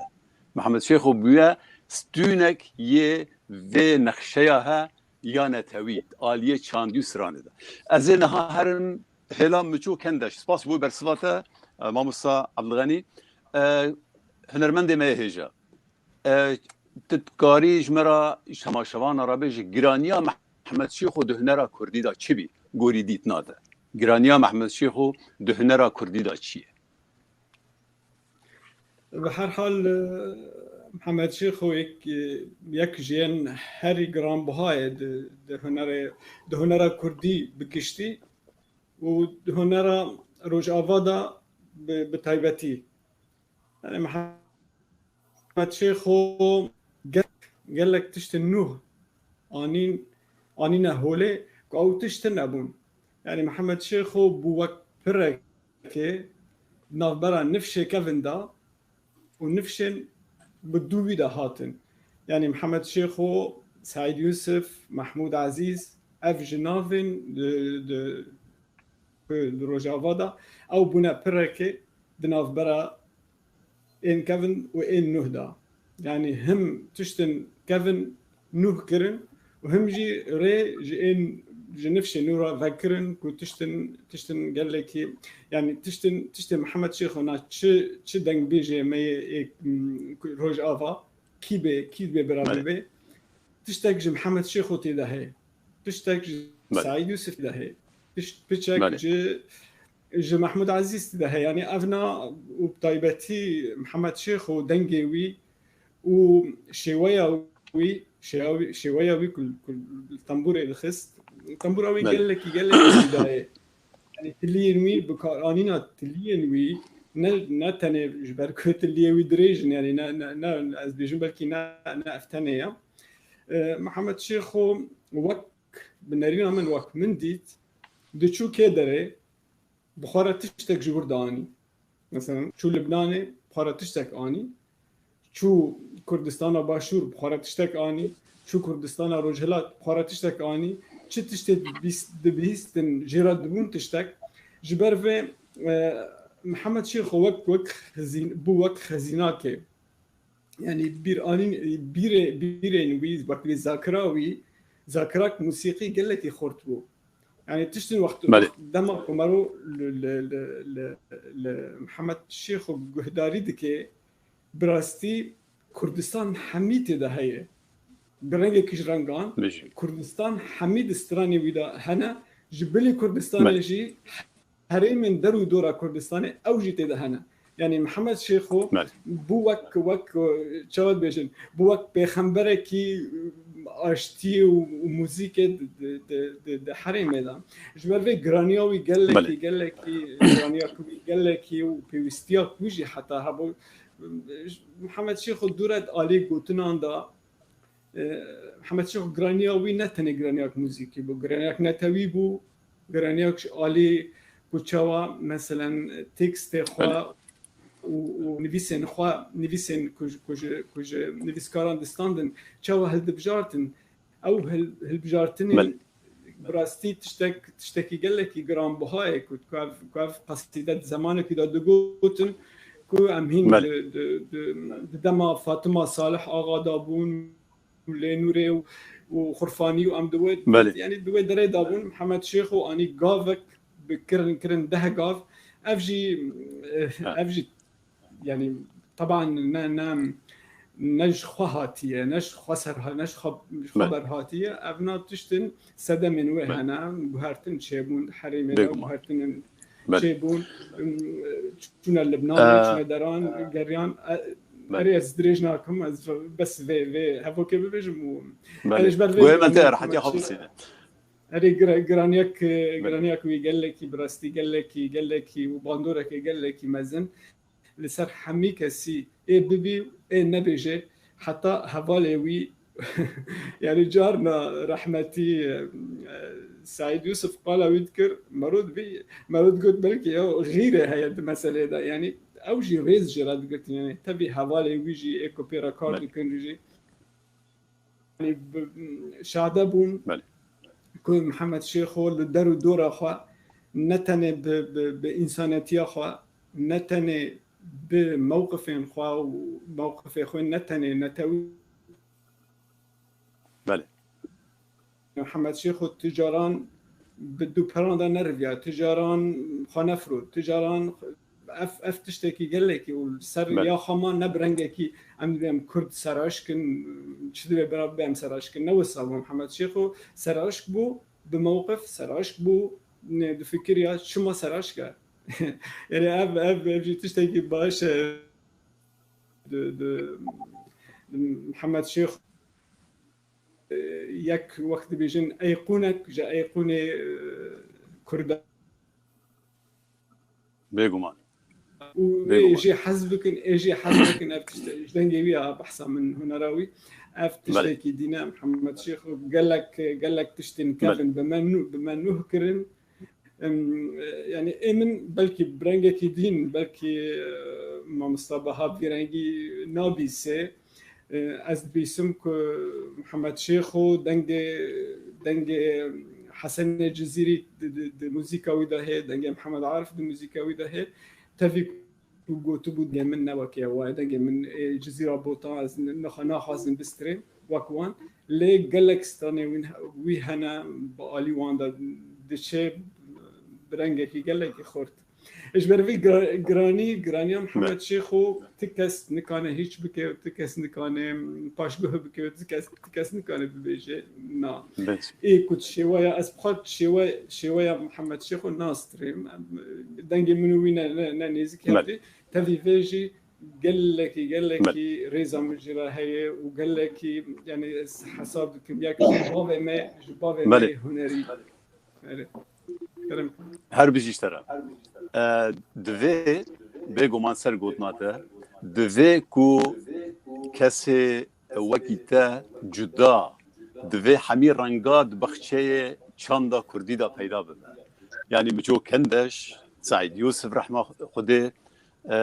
Mehmet Şêxo bûye stûnek yê vê nexşeya he ya netewî, aliyê çandî û stranê de. Ez ê niha herim hêla Miço Kendeş. Spas bo bersiva te, e, mamosta Abdulganî. E, hunermendê me yê hêja. E, tu dikarî ji me re, ji temaşevana re bêjî, giraniya Mehmet Şêxo di hunera kurdî de çi bî, gorî dîtina te? Giraniya Mehmet Şêxo di hunera kurdî de çi ye? Bi her hal, e, Mihemed Şêxo yek, e, yek ji yên herî giranbihayê di, di hunerê, di hunera kurdî bi giştî û di hunera Rojava de bi, bi taybetî. Yani Mihemed Şêxo gel-, gelek tiştên nû anîn, anîne holê ku ew tişt nebûn. Yani Mihemed Şêxo bû wek pirekê navbera nifşê kevin da û nifşên bi dû wî de hatin. Yani Mihemed Şêxo, Seîd Yûsif, Mehmûd Ezîz, ev ji navên di, di, di Rojava de ew bûne pirekê di navbera ên kevin û ên nûh de. Yani him tiştên kevin nûh kirin û him jî rê ji ên, ji nifşên nû re vekirin ku tiştên, tiştên gelekî, yani tiştên, tiştê Mihemed Şêxo na çi, çi dengbêjê me yê, ê, m, Rojava, kî bê, kî bê bira Belê. Bibe. Tiştek ji Mihemed Şêxo tê de heye. Tiştek ji Belê. Seîd Yûsif de heye. Tişt piçek Belê. Ji, ji Mehmûd Ezîz de heye. Yani ev na û bi taybetî Mihemed Şêxo dengê wî û şêweya wî, şêya wî, şêweya wî ku, ku li tembûrê dixist. Tembûra wî Belê. Gelekî, gelekî cî dayê. Yani tiliyên wî, bikaranîna tiliyên wî, ne, ne tenê ji ber ku tiliyê wî dirêj in, yani ne, ne, ne, ez dibêjim belkî ne, ne ev tenê ye. E, Mihemed Şêxo wek, bi nerîna min, wek min dît, diçû kê derê, bi xwe re tiştek ji wir dianî. Mesela çû Libnanê, bi xwe re tiştek anî. Çû Kurdistana Başûr, bi xwe re tiştek anî. Çû Kurdistana Rojhilat, bi xwe re tiştek anî. Çi tiştê dibîst-, dibihîstin, jê re dibûn tiştek. Ji ber vê, e, Mihemed Şêxo wek, wek xezîn-, bû wek xezînakê. Yani bîr anîn, bîrê, bîrên wî, wek vê zakira wî, zakirak musîqî gelekî xurt bû. Yani tiştin wext, Belê. Wext dema ku mero li, li, li, li, li Mihemed Şêxo guhdarî dike, bi rastî Kurdistan hemî tê de heye. Bi rengekî ji rengan, Bijî. Kurdistan hemî di stranê wî de hene, ji bilî Kurdistanê Belê. Jî herêmên der û dora Kurdistanê ew jî tê de hene. Yani Mihemed Şêxo Belê. Bû wek, wek, e, çawa dibêjin, bû wek pêxemberekî, e, aştiyê û, û muzîkê di, di, di, di, di herêmê de. Ji ber vê giraniya wî gelekî, Belê. Gelekî, giraniya ku wî gelekî û pêwîstiya ku jî heta hebû, e, Mihemed Şêxo dû re di alî gotinan de, E, Mihemed Şêxo giraniya wî ne tenê giraniyak muzîkî bû, giraniyak netewî bû, giraniyak ji alî ku çawa, meselen, tekstê xwe Belê. Û, û nivîsên xwe, nivîsên ku ji, ku ji, ku ji nivîskaran distandin, çawa hildibijartin. Ew hil-, hilbijartinên Belê. Bi rastî tiştek, tiştekî gelekî giranbiha ye ku, ku ev, ku ev qesîde di zemanekî de digotin ku em hîn Belê. Di, di, di, di dema Fatima Salih Axa de bûn, Lênûrê û, û Xurfanî û em di wê, Belê. Yani di wê derê de bûn. Mihemed Şêxo anî gavek bi kirin, kirin deh gav. Ev jî, eh, Ha. Ev jî, yani, teban ne, ne, ne ji xwe hatiye, ne ji xwe ser ha-, ne ji xwe, ji xwe Belê. Ber hatiye. Ev na tiştin sedemên wê Belê. Hene, guhertin çêbûn, herêmê de Bêguman. Guhertinên Belê. Çêbûn, ım, çûne Libnanê, Ee, çûne deran, geriyan, e, Belê. Erê ez dirêj nakim, ez bes vê, vê hevokê bibêjim û Belê. Erê ji ber vê Goyê me te giraniyak rehetiya xwe bisîne. Erê gira-, giraniyak, e, Belê. Giraniyak wî gelekî, bi rastî gelekî, gelekî û bandoreke gelekî mezin. Li ser hemî kesî ê bibî, ê nebêje, heta hevalê wî Yani carna rehmetî, e, Seîd Yûsif qala wî dikir, mero dibî, mero digot belkî ew xîrê heye di meselê de. Yani ew jî rêz jê re digirtin. Yani tevî hevalê wî jî ê ku pê re kar Belê. dikin jî. Yani bi, şade bûn Belê. ku Mihemed Şêxo li der û dora xwe ne tenê bi, bi, bi însanetiya xwe, ne tenê bi mewqifên xwe û mewqifê xwe ne tenê netewî Belê. Mihemed Şêxo tu caran bi dûperan de neriviya, tu caran xwe nefirot, tu caran ev, ev tiştekî gelekî û li ser Belê. ya xwe ma ne bi rengekî em dibê em Kurd seraşk in, çi divê bira bibe em seraşk in. Ne wisa bû Mihemed Şêxo seraşk bû, bi mewqif seraşk bû, ne, difikiriya çima seraşk e. Yani ev, ev, ev jî tiştekî baş e. Di, di, Mihemed Şêxo e, yek wext dibêjin eyqûnek ji eyqûnê, e, Kurda. Bêguman. Û ê Bêguman. jê hez bikin, ê jê hez bikin, ev tişt, ji dengê wî ya behsa min hunera wî. Ev Belê. tiştekî dîne Mihemed Şêxo gelek, gelek tiştên Belê. kevin bi me nû, bi me nûh kirin. Em, yani ê min belkî bi rengekî dîn, belkî, e, mamosta Baha vî rengî nabîsê. E, ez dibîsim ku Mihemed Şêxo dengê, dengê Hesenê Cizîrî di, di, di muzîka wî de hê, dengê Mihemed Arif di muzîka wî de hê. Tevî ku gotibû dengê min ne wekî ew waye, dengê min ê Cizîra Botan, ez ne-, naxwazim bistirêm wek wan. Lê gelek stranê wî, wî hene, bi alî wan de diçe bi rengekî gelekî xurt. Ji ber vî gira-, giranî, giraniya Mihemed Şêxo ti kes nikane hîç bike, ti kes nikane paşguh bike, ti kes, ti kes nikane bibêje na. Ê ku şêweya, ez bi xwe şêwe-, şêweya Mihemed Şêxo nastirêm. Em, dengê min û wî ne, ne, ne nêzîk Belê. hevdî. Tevî vê jî gelekî, gelekî Belê. rêza min jê re heye û gelekî, yani ez hesab dikim, yek ji bavê me, ji bavê Belê. me hunerî. Belê. Kerem. Her bijî ji te re. E, divê, bêguman ser gotina te, divê ku kesê wekî te cuda, divê hemî renga di baxçeyê çanda kurdî de peyda bibe. Yani Miço Kendeş, Seîd Yûsif rehma Xwedê, e,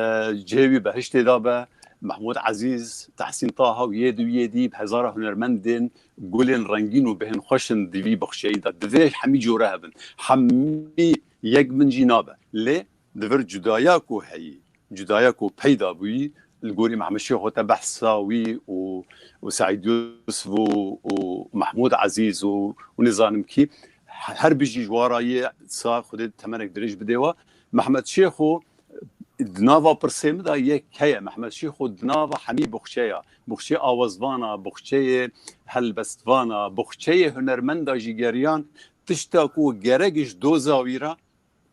cihê wî behiştê de be, Mehmûd Ezîz, Tehsîn Taha û yê di û yê dî bi hezara hunermendên gulên rengîn û bihên xweş in di vî baxçeyî de. Divê hemî cure hebin. Hemî yek bin jî nabe. Lê di vir cudaya ku heyî, cudaya ku peyda bûyî, li gorî Mehmed Şêxo te behsa wî û, û Seîd Yûsif û, û Mehmûd Ezîz û, û nizanim kî, her bijî ji wa re yê sax Xwedê temenek dirêj bidê we. Mehmed Şêxo di nava pirsê min de yek heye. Mehmed Şêxo di nava hemî buxçeya, buxçeyê awazvana, buxçeyê helbestvana, buxçeyê hunermenda jî geriyan tişta ku gerek ji doza wî re,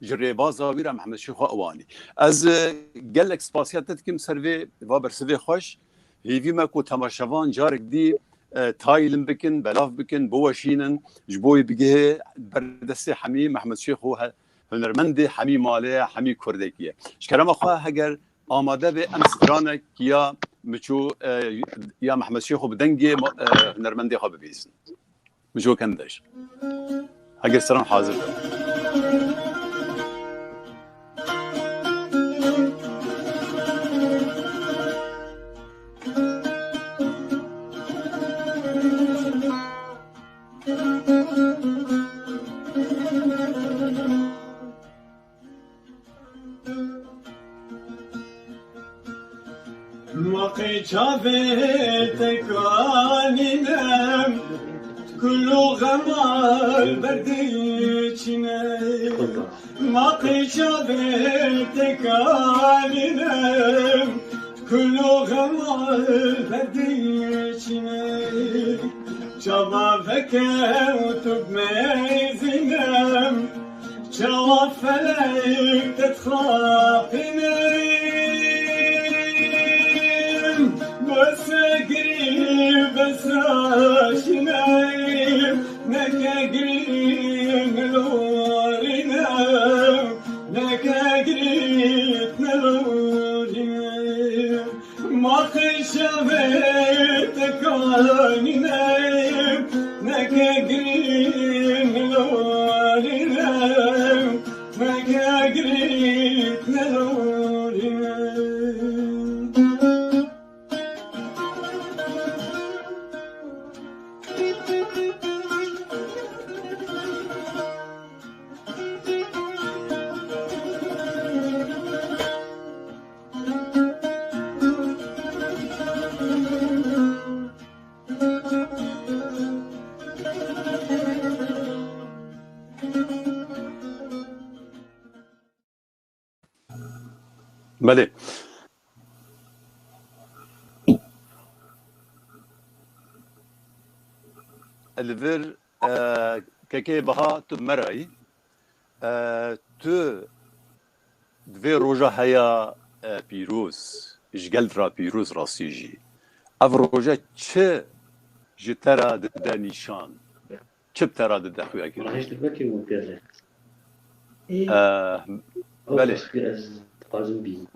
ji rêbaza wî re Mehmed Şêxo ew anî. Ez, e, gelek spasiya te dikim ser vê, va bersivê xweş. Hêvî me ku temaşevan carek dî, e, tayî lin bikin, belav bikin, biweşînin, ji bo wî bigihê ber destê hemî Mehmed Şêxo he-, hunermendê hemî malê ye, hemî kurdekî ye. Ji kerema xwe heger amade be em stranek ya Miço, e, ya Mehmed Şêxo bi dengê ma-, e, hunermendê xwe bibîsin. Miço Kendeş. Heger stran hazir be. Maqê çavê te kanîne, kul û xemal berdiçine. Maqê çavê te kanîne, kul û xemal berdiçine. Çava veke û tu bimezîne, çawa felek te dixapîne. Bese girî, bese şîne, neke girî nelorîne, neke girî nelorîne. Belê. Li vir, e, kekê Baha, tu me re yî. E, tu di vê roja heya, e, pîroz, ji gel re pîroz rastî jî, ev roje çi ji te re dide nîşan? Çi bi te re dide xuya kirin? Hişt vekî û pêre. Ê, Eh, ew belê. Qismî ez dixwazim bînim.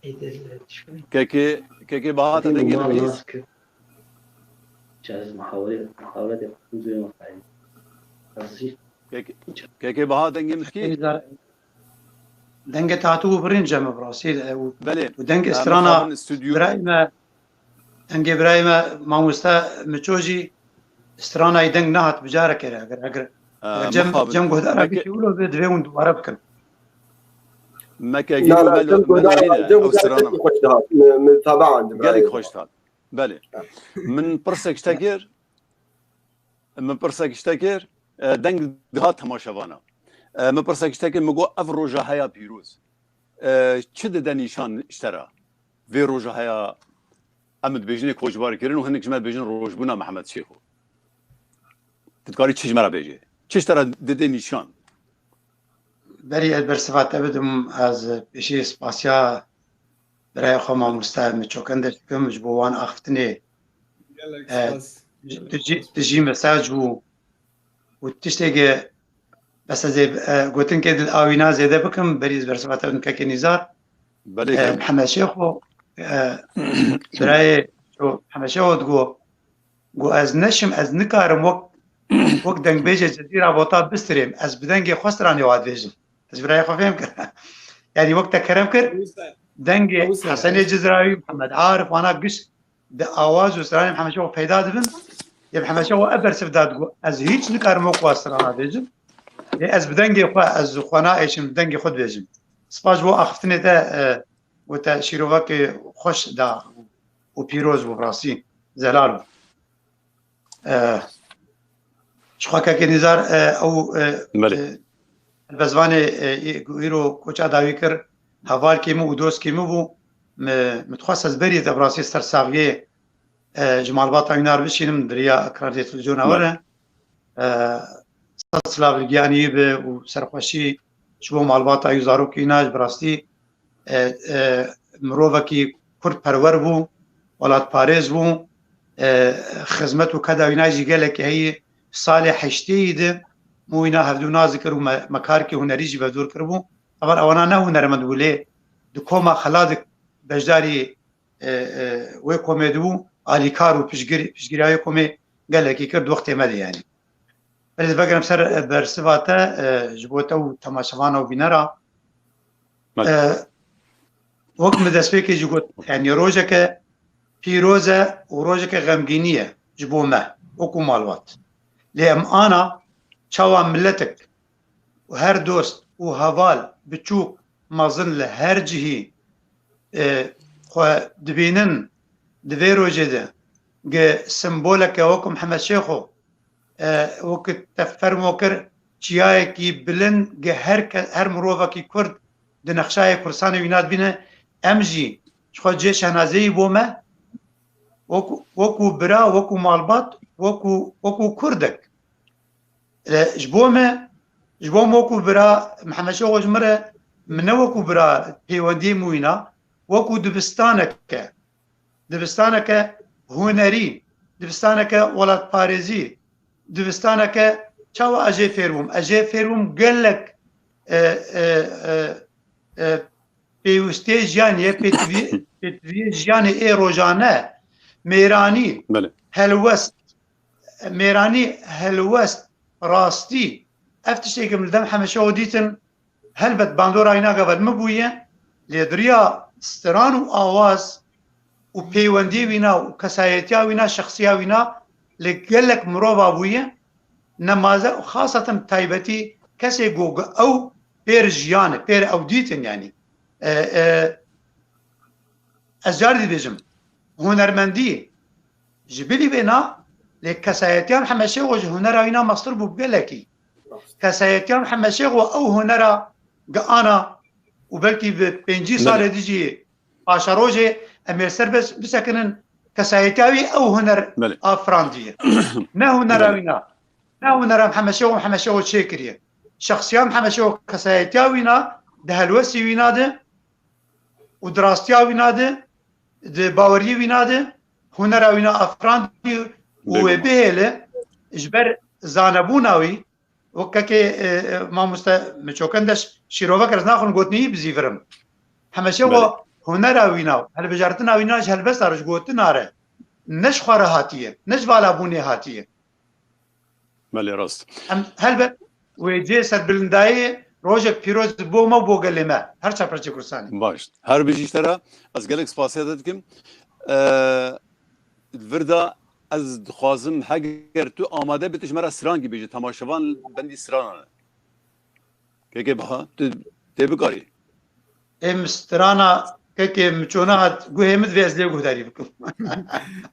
Ê, de, de, şikayê. Kekê, kekê Baha, te dengê min bihîst? Çi ez muhawere, muhawere de xwezim zû yema xayî. Ez jî Kekê, kekê Baha, dengê min dikî? Dengê te hatibû birîn cem bi rastî, e, û, Belê. Û deng Em strana mixabin stûdyo. Birayê me, dengê birayê me mamoste Miço jî stranayê deng nehat bi carekê re. Eger, eger, Ee, eger cem, mixabin. Cem guhdara Peki. Bikî wilo bê divê hûn dubare bikin. Meke Na, gelo na, melo, cem melo guhdara, yine, cem ew guhdara strana. Gelek xweş dihat. Mi, mi taban Gelek dibirayê. Xweş dihat. Belê. Min pirsek ji te kir. Min pirsek ji te kir. E, deng dihat temaşevana. E, min pirsek ji te kir, min got, ev roja heya pîroz, e, çi dide nîşan ji te re? Vê roja heya, em dibêjinê koçbarkirin û hinek ji me dibêjin rojbûna Mihemed Şêxo. Tu dikarî çi ji me re bêjî? Çi ji te re dide nîşan? Berî ez bersiva te bidim, ez pêşî spasiya birayê xwe mamoste Miço Kendeş dikim ji bo wan axiftinê. Gelek E, spas. Tu jî, tu jî mesaj bû. Û tiştekê bes ez ê, e, gotinkê dil awîna zêde bikim, berî ez bersiva te bidim kekê Nîzar. Belê, E, kek. Mihemed Şêxo, e, birayê Şo-, Mihemed Şêxo digo, got, ez neşim, ez nikarim wek, wek dengbêjê Cezîra Vota bistirêm, ez bi dengê xwe stranê wa dibêjim. Ez birayê xwe fêm kir. Yanî wek te kerem kir, Ew ser, dengê ew ser. Hesenê Cizrawî, Mihemed Arif, wana giş di awaz û stranê Mihemed Şêxo peyda dibin. Yê Mihemed Şêxo ev bersiv da digo, ez hîç nikarim wek wa strana bêjim. Lê ez bi dengê xwe, ez xwe naêşim, bi dengê xwe dibêjim. Spas ji bo axiftinê te, e, û te şîrovekê xweş da û pîroz bû, bi rastî zelal bû. E, ji xwe kekê Nîzar, e, ew, e, Belê. E, helbestvanê, e, î-, ku îro koça dawî kir, hevalkê min û dostkê min bû. Mi, mi dixwest ez berî te bi rastî ser saxiyê, e, ji malbata wî nar bişînim, di riya ekranê televîzyona we Belê. Re. E, sed silav li giyanî wî be û serxweşî ji bo malbata wî û zarokê wî na, ji bi rastî e, e, mirovekî kurdperwer bû, welatparêz bû, e, xizmet û keda wîna jî gelekî heyî. Salê heştêyî de min wîna hevdû nas dikir û me, me karkê hunerî jî vevdor kiribû. Teban ewana ne hunermend bû, lê di koma Xeladik beşdarî, e, e, wê komê dibû, alîkar û piştgir-, piştgiriya wê komê gelekî kir di wextê me de yanî. Ez vegerim ser, e, bersiva te, e, ji bo te û temaşevana û bînera. Belê. E, wek min destpêkê jî got, yanî rojeke pîroz e û rojeke xemgînî ye ji bo me, wekû malbat. Lê em ana çawa miletek û her dost û heval, biçûk, mezin li her cihî, e, xwe dibînin di vê rojê de, gi simboleke wekû Mihemed Şêxo, e, wekî te fermo kir, çiyayekî bilind gi her ke-, her mirovekî Kurd di nexşayê Kurdistanê wîna dibîne, em jî ji xwe cihê şehnazeyî bo me, wekû, wekû bira, wekû malbat, wekû, wekû Kurdek. E, ji bo me, ji bo me wekû bira Mihemed Şêxo ji min re, min ne wekû bira peywendiyê min wîna, wekû dibistaneke, dibistaneke hunerî, dibistaneke welatparêzî, dibistaneke çawa ez jê fêr bûm. Ez jê fêr bûm gelek, e, e, e, e, pêwistiyê jiyanê ye, pêtivî-, pêtiviyê jiyanê ê rojane, mêranî, Belê. helwest, mêranî, helwest, rastî, ev tiştê ke min li dem Hemeşeho dîtin, helbet bandora wîna gava li min bûye, lê di riya stran û awaz û peywendiyê wîna û kesayetiya wîna, şexsiya wîna li gelek mirova bûye, nemaze û xaseten taybetî kesê ku ew pêr jiyan e, pêr ew dîtin, yanî. E, e, ez car dî bêjim, hunermendî ji bilî vêna, lê kesayetiya Mihemed Şêxo ji hunera wîna mestir bû bi gelekî. Kesayetiya Mihemed Şêxo ew hunera giana û belkî bi pêncî Belê. salê dijî paşerojê em ê ser bes-, bisekinin, kesayetiya wî ew huner Belê. afirandiye. Ne hunera Belê. wîna, ne hunera Mihemed Şêxo, Mihemed Şêxo çêkiriye. Şexsiya Mihemed Şêxo, kesayetiya wîna, di helwestî wîna de û di rastiya wîna de, di baweriyê wîna de, hunera wîna afirandî û wê Bêguman. bihêle ji ber zanebûna wî, wek kekê, e, e, mamoste Miço Kendeş şîrovek, ez naxwim gotinî bizîvirim. Hemîşe Belê. o hunera wîna, hilbijartina wîna ji helbesta re, ji gotina re, ne ji xwe re hatiye, ne ji valabûnê hatiye. Belê, rast. Em helbet wê cê serbilindayê rojek pîroz bo me û bo gelê me, her çar parçeyê Kurdistanê. Baş. Her bijî ji te re, ez gelek spasiya te dikim. Ee, vir de ez dixwazim, heger tu amade bî, tu ji me re strankî bêje, temaşevan bendî strana ne. Kekê Baha, tu tê bikarî. Ê min strana kekê Miço nehat guhê min, divê ez lê guhdarî bikim.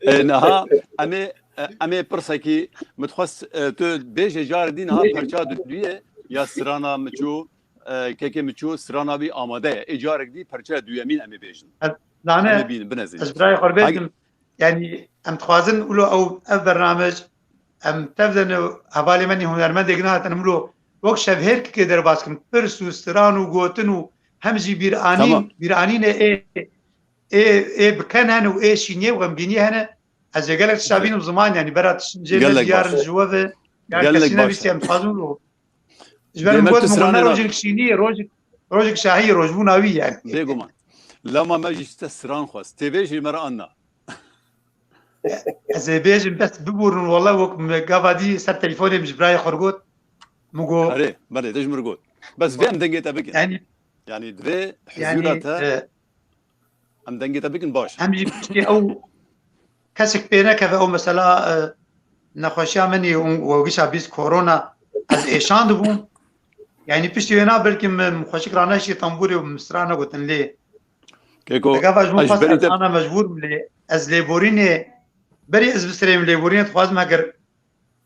Ê, niha em ê, em ê pirsekî, min dixwest, e, tu bêje carê dî niha perça du-, duye ya strana Miço, e, kekê Miço strana wî amade ye. Ê carek dî perça duyemîn em ê bêjin. Ez zane, Em ê bînin, binezî. ez birayê xwe bêjim. Hag- Yanî em dixwazin wilo ew, ev bernamej, em tev de ne hevalê me nî hunermendê gina hatin, em wilo wek şevhêrkekê derbas kin. Pirs û stran û gotin û hem jî bîranîn, Tamam. bîranînê ê, ê, ê bi ken hene û ê şîniyê û xemgîniyê hene. Ez ê gelek tişta Gelek. bînim ziman, yanî bera tiştin jê Gelek ve diyarin baş. ji we ve. Ya Gelek kesî baş. nebîstiye, em dixwazin wilo. Ji ber Dê min me got tu min got ne stranê rojek nabî. şîniyê, rojek, rojek şahiyê, rojbûna wî yanî. Bêguman. Lema me jî te stran xwest. Tê vê jî me re anna. Ez ê bêjim, bes bibûrin, wele wek me gava dî ser telefonê min ji birayê xwe re got. Min got. Erê, belê, te ji min re got. Bes vê em dengê te bikin. Yanî, Yanî divê yanî, huzûra te, e, em dengê te bikin baş. Em jî piştî ew kesek pê nekeve ew mesela, e, nexweşiya min ê û, û gişa bîst korona ez êşan dibûm. Yanî piştî wêna belkî min xweşik raneşî tembûrê û min stran negotin lê. Keko, Gava ji min ez xwest berî te ana mecbûr im lê ez lêborînê, berî ez bisirêm lêborînê dixwazim heger,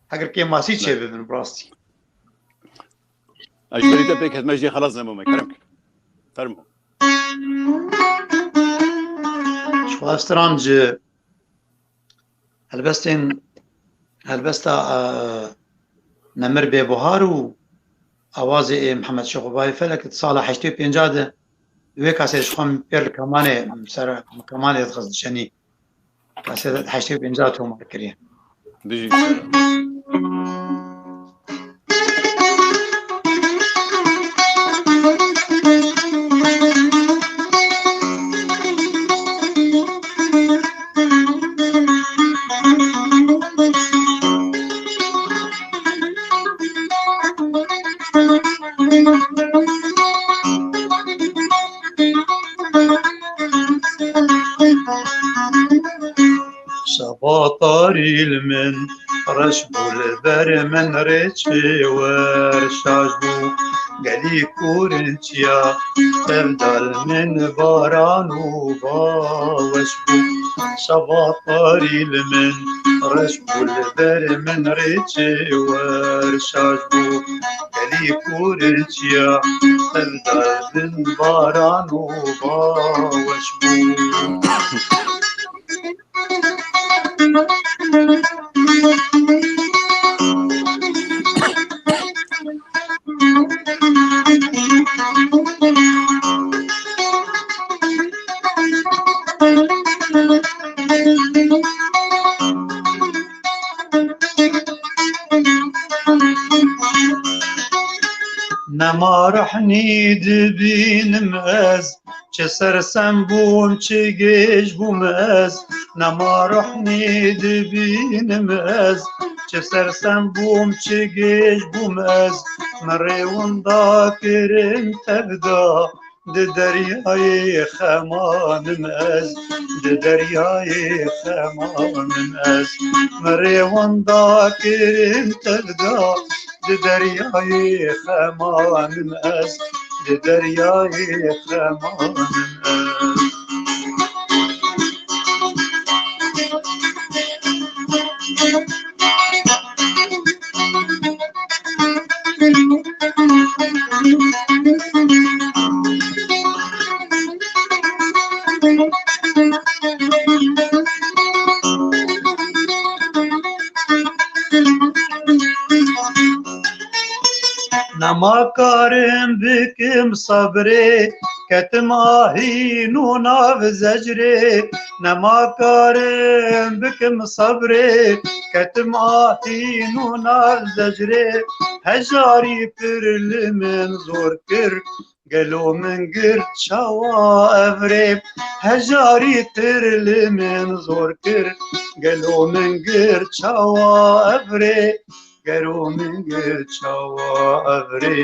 heger kêmasî çê Ne. bibin bi rastî. Ez ji berî te pêk hetim, ez jê xelas nebûme, kerem ke. Fermo. Ji xwe stran ji helbestên, helbesta, e, Nemir Bêbuhar û awazê ê Mihemed Şêxo Bayê Felek di sala heştê û pênca de wê kasê ji xwe pêr li kemanê, ser kemanê dixist, dişenî. Kasê heştê û pênca tomar kiriye. Bijî. Şeva tarî li min reş bû, li ber min rê çê wer şaş bû. Gelî kûrinçiya tev da li min baran û baweş bû. Şeva tarî li min reş bû, li ber min rê çê wer şaş bû. Gelî kûrinçiya tev da li min baran û baweş bû. Nema rehnî dibînim ez, Çi sersem bûm, çi gêj bûm ez, nema ruhnî dibînim ez. Çi sersem bûm, çi gêj bûm ez, min rê winda kirin tevda. Di deryayê xemanim ez, di deryayê xemanim ez, min rê winda kirin tevda. Di deryayê xemanim ez, di deryayê xemanim ez. Nema karim bikim sebrê, ketim ahîn û nav zecrê. Nema karim bikim sebrê, ketim ahîn û nav zecrê. Hejarî pir li min zor kir, gelo min girt çawa ev rê? Hejarî pir li min zor kir, gelo min girt çawa ev rê? Gelo min girt çawa ev rê?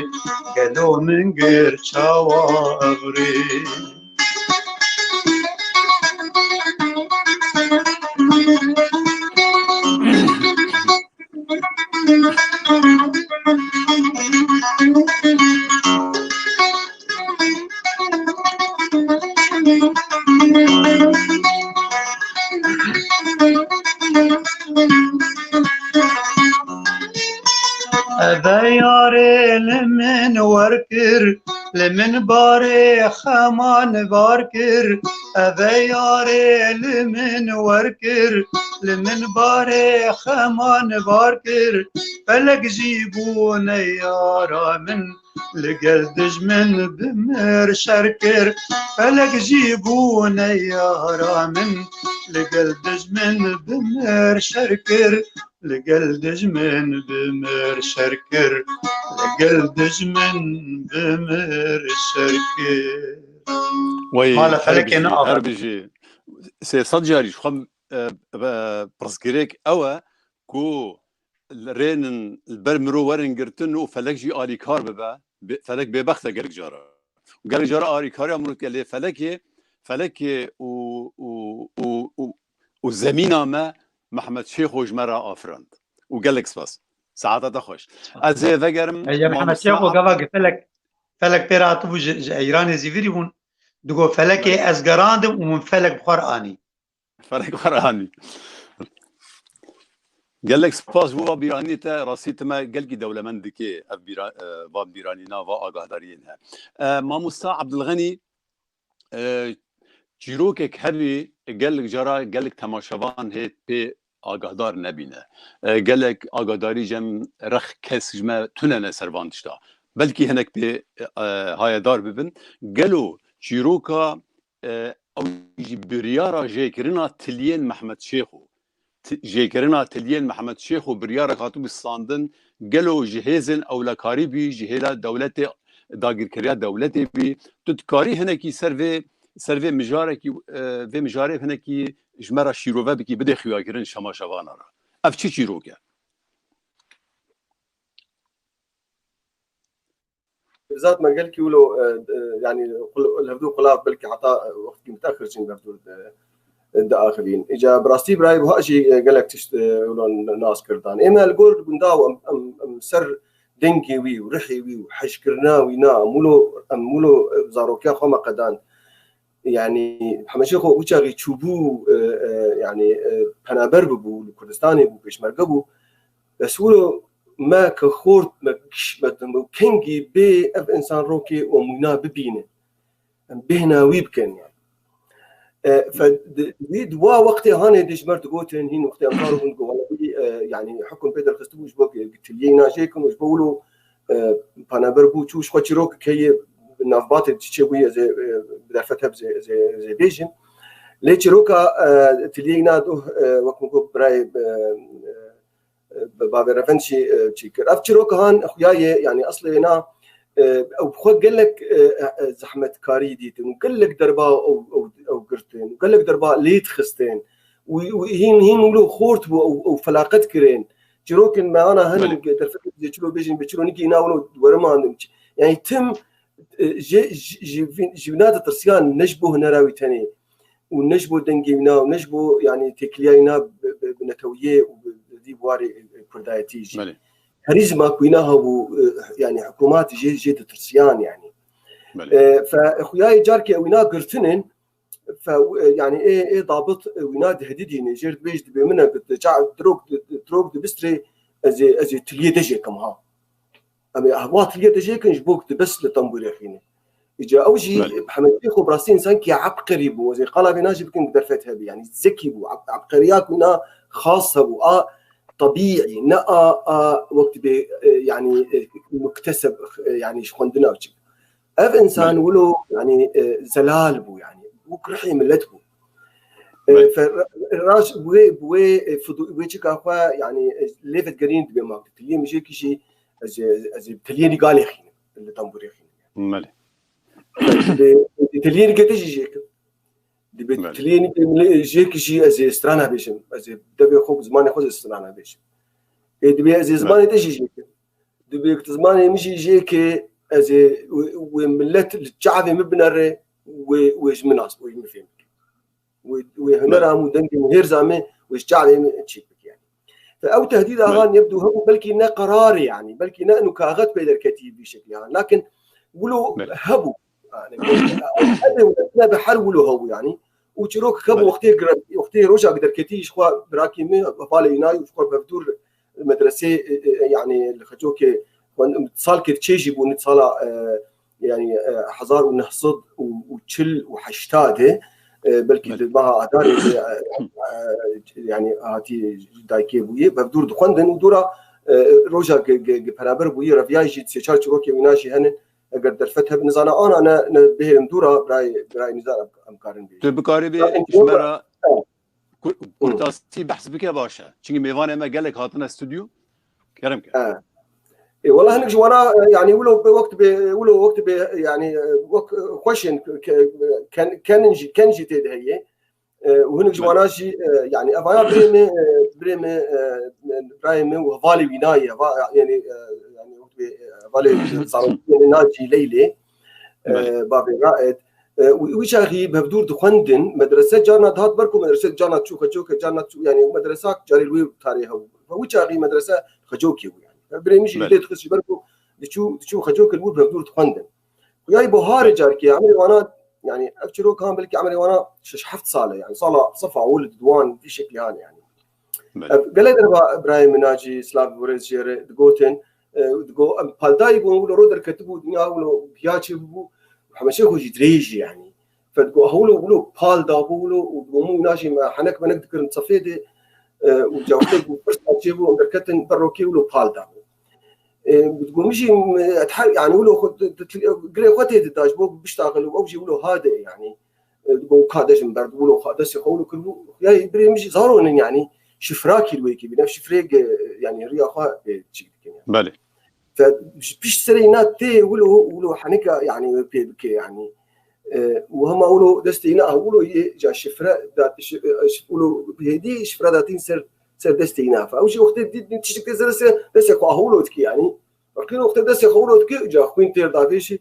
Gelo min girt çawa ev rê? Eve yarê li min wer kir, li min barê xeman bar kir. Eve yarê li min wer kir, li min barê xeman bar kir. Felek jî bû neyara min, li gel dijmin bi mir şer kir. Felek jî bû neyara min, li gel dijmin bi mir şer kir. Li gel dijmin bi mir şer kir, li gel dijmin bi mir şer kir. Wey, Mala her felekê bijî, ne her afer. Bijî. Sê sed carî ji xwe, e, e, pirsgirêk ew e ku rênin li ber mirov werin girtin û felek jî alîkar bibe. Be-, felek bêbext e gelek cara. Û gelek cara alîkariya mirov dike lê felekê, felekê û, û, û, û, û zemîna me Mehmet Şêxo ji me re afirand. Û gelek spas. Saeta te xweş. Ez ê vegerim Ey, ya Mehmet mamosta Şêxo Ab- gava ki felek, felek pê re hatibû ji, ji Eyranê zîvirî bûn. Digo felekê ez gerandim û min felek bi xwe re anî. Felek xwe re anî. Gelek spas bo va bîranî te, rastî tu me gelkî dewlemend dikê ev bîra-, e, va bîranîna va agahdariyên he. E, mamosta Abdulxenî, e, çîrokek hebî gelek cara gelek temaşevan hê pê agahdar nebîne. E, gelek agahdarî cem rex kes ji me tune ne ser van tişta. Belkî hinek pê, e, hayedar bibin. Gelo çîroka e, ew jî biryara jêkirina tiliyên Mehmet Şêxo. Ti-, jêkirina tiliyên Mehmet Şêxo biryarek hatibû standin, gelo ji hêzên ewlekarî bî, ji hêla dewletê, dagirkeriya dewletê bî? Tu dikarî hinekî ser vê, ser vê mijarekî, e, vê mijarê hinekî ji me re şîrove bikî, bidê xuyakirin şemaşevana re. Ev çi çîrok e? Zat me gelkî wilo, e, e, yanî qul-, li hevdû qulav belkî heta, e, wextkî miteaxir jî li hevdû, e, diaxivîn. Îca bi rastî birayê buha jî, e, gelek tişt, e, wilo nas kirdan. Ê me li gor gunda û em, em, em ser dengê wî û rihê wî û hejkirina wî na, em wilo, em wilo, e, zarokiya xwe me qedan. Yanî Mihemed Şêxo wî çaxî çûbû, e, e, yanî, e, penaber bibû, li Kurdistanê bû, pêşmerge bû. Bes wilo me ke xort, me kiş-, me, me kengî bê ev însan rokê û em wîna bibînin. Em bêhna wî bikin yani. E, fe-, di, wî di wa wextê hanê dê ji me re digotin, hîn wextê em kar bûn, digot, wela wî, e, yani hukum pê derxistibû ji bo ke tiliyê wîna jê kin û ji bo wilo, e, paneber bû, çû ji xwe çîrok heye, bi navbatê çi çêbûyî ez ê, e, bi derfet heb zê, zê, zê bêjim. Lê çîroka, e, tiliyê wîna doh, e, wek min got birayê, e, e, bi bavê Revend jî, e, çî kir. Ev çîroka han xuya ye, yani eslê wêna, e, ew bi xwe gelek, e, e, zehmetkarî dîtin û gelek derba ew, ew, ew girtin û gelek derba lê dixistin û, û hîn, hîn wilo xort bû ew, ew felaqet kirin. Çîrokên me ana henin Belê. Derfetê dê çilo bêjin, bê çilo nikî îna wilo werimandin. Yani tim, e, ji, ji, ji vîn-, ji vîna ditirsiyan ne ji bo hunera wî tenê û ne ji bo dengê wîna û ne ji bo, yani, têkiliya wîna bi, bi, bi netewiyê û bi, bi vî warê, e, kurdayetî jî. Belê. Herîzma ku wîna hebû, e, yani, hikûmat jê, jê ditirsiyan, yani. Belê. E, fe, xuya yê carkê wîna girtinin, fe, e, yani, ê, ê dabit, e, wîna dihdidîne, jêr dibêj dibê min e, bi, ca-, dirok, dirok dibistrê, ez ê, ez ê tiliyê de jê kim ha. Em ê ehwa tiliyê de jê kin ji bo ku tu bes li tembûrê xîne. Îca ew jî Belê. Hemedî xwe bi rastî însankî ebqerî bû. Ez ê qala vêna jî bikin ku derfet hebî. Yani zekî bû. Eb-, ebqeriya ku na xas hebû. A tebîî, ne a, a wek dibê, e, yani, e, mukteseb, e, yani ji xwendina çi. Ev însan Belê. Wilo, yani, e, zelal bû, yani. Wek rihê millet bû. E, Belê. Fe-, raş, wê, wê, e, fidu-, wê çika xwe, yani, e, lê vetgerîn dibê ma. Tiliyê min jê kişî, ez ê, ez ê tiliyê nî galê xînim, li tembûrê xînim. Belê. Dibê, tiliyê nî gete jî jê kim. Dibê Belê. Tiliyê nî jê kişî, ez ê strana bêjim. Ez ê devê xwe, zimanê xwe zê strana bêjim. Ê, dibê ez ê Belê. Zimanê te jî jê kim. Dibê tu zimanê min jî jê ke ez ê wê, wê millet li çavê min binere, wê, wê ji min nas, wê ji min fêm bike. Wê, wê hunera Belê. Min û dengê min, hêrza min, wê ji çavê min çêk bike yani. Fe ew tehdîda Belê. Han yebdû hebû, belkî ne qerarê yani, belkî ne inu kaxet pê derketî vî şeklî han. Lakin wilo Belê. Hebû. Yani, ne bi her wilo hebû yani. Û çîrok hebû Belê. Wextê gire-, wextê roja derketî ji xwe birakî min, hevalê wîna û ji xwe bevdûr medresê, e, e, yani li Xecokê xwend-, salkê çê jî bû, nî sala, e, yani, e, hezar û neh sed û çil û heşta de, e, belkî Belê. Di meha Adarê de, e, e, yani hatî dayikê bûye, bevdûr dixwendin û dûra, e, roja ge-, ge-, ge-, beraber bûye, reviyayê jî sê çar çîrokê wîna jî henin. Eger derfet hebe nizana ana ne, ne bihêlim dûra, birayê, birayê nizan em, em karin bêjin. Tu bikarî bê Zaten ji me re ku-, Hı. Kurtasî behs bike baş e. Çünkü mêvanê me gelek hatine stüdyo. Kerem ke. He. E, wala hinek ji wana, e, yani wilo, wek dibê, wilo wek dibê, yani, e, wek, e, xweşên ke-, ke-, ken, kenin jî, ken jî tê de heye. E, û hinek ji Belê. Wana jî, e, yani, evaya birê min, e, birê min, e, birayê min û hevalê wî nayê, va-, yani, e, yani, wek dibê, e, hevalê zarokê min nacî Leylê, e, Belê. Bavê Raed. E, û wî çaxî bevdûr dixwendin, medrese carna dihat ber ku medrese carna çû Xecokê, carna çû, yani, medresa carê li wê tarê hebû. Ve wî çaxî medrese Xecokê bû, yani. Birê min jî Belê. Lê dixist ji ber ku diçû, diçû Xecokê li wir bevdûr dixwendin. Xuyayî buharê Belê. Carkê, emrê wana Yani ev çîrok han belkî emrê wana şeş heft sal e, yani sala sefa û li diwan vî şeklî han e yani. Belê. Ev gelek derba birayê min nacî silav û rêz jê re digotin, e, digo em paldayî bûn, wilo ro derketibû, dinya wilo giya çê bûbû, hemeşê xwe jî dirêjî yani. Fe digo hewlo wilo pal dabû wilo û digo min wina jî me henek menek dikirin sefê de, e, û cawtê bû pirsa çê bû, em derketin ber rokê wilo pal dabû. E, digo min jî, e, her, yani, wilo xwe di, di, girê xwe tê dida, ji bo biştaxil û ew jî wilo hade, yani. E, digo ka dejim ber, wilo xwe destê xwe wilo kiribû. Ya birê min jî zaro nin, yani, şifra kî li wê kî bîne, şifrê ge, yani, riya xwe, e, çîk dikin, yani. Belê. Fe, ji pişt serê îna tê wilo, wilo henika, yani, wê pê bike, yani. E, û hema wilo destê îna, ah, wilo yê, ca şifre, da, şi-, e, şi-, wilo hêdî şifre datîn ser, ser destê îna. Fe, ew jî wextê dît, dît tiştek tê ser destê, destê xwe, ah, wilo dikî, yani. Wextê wextê destê xwe wilo dikî, ca xwîn têr davêşî,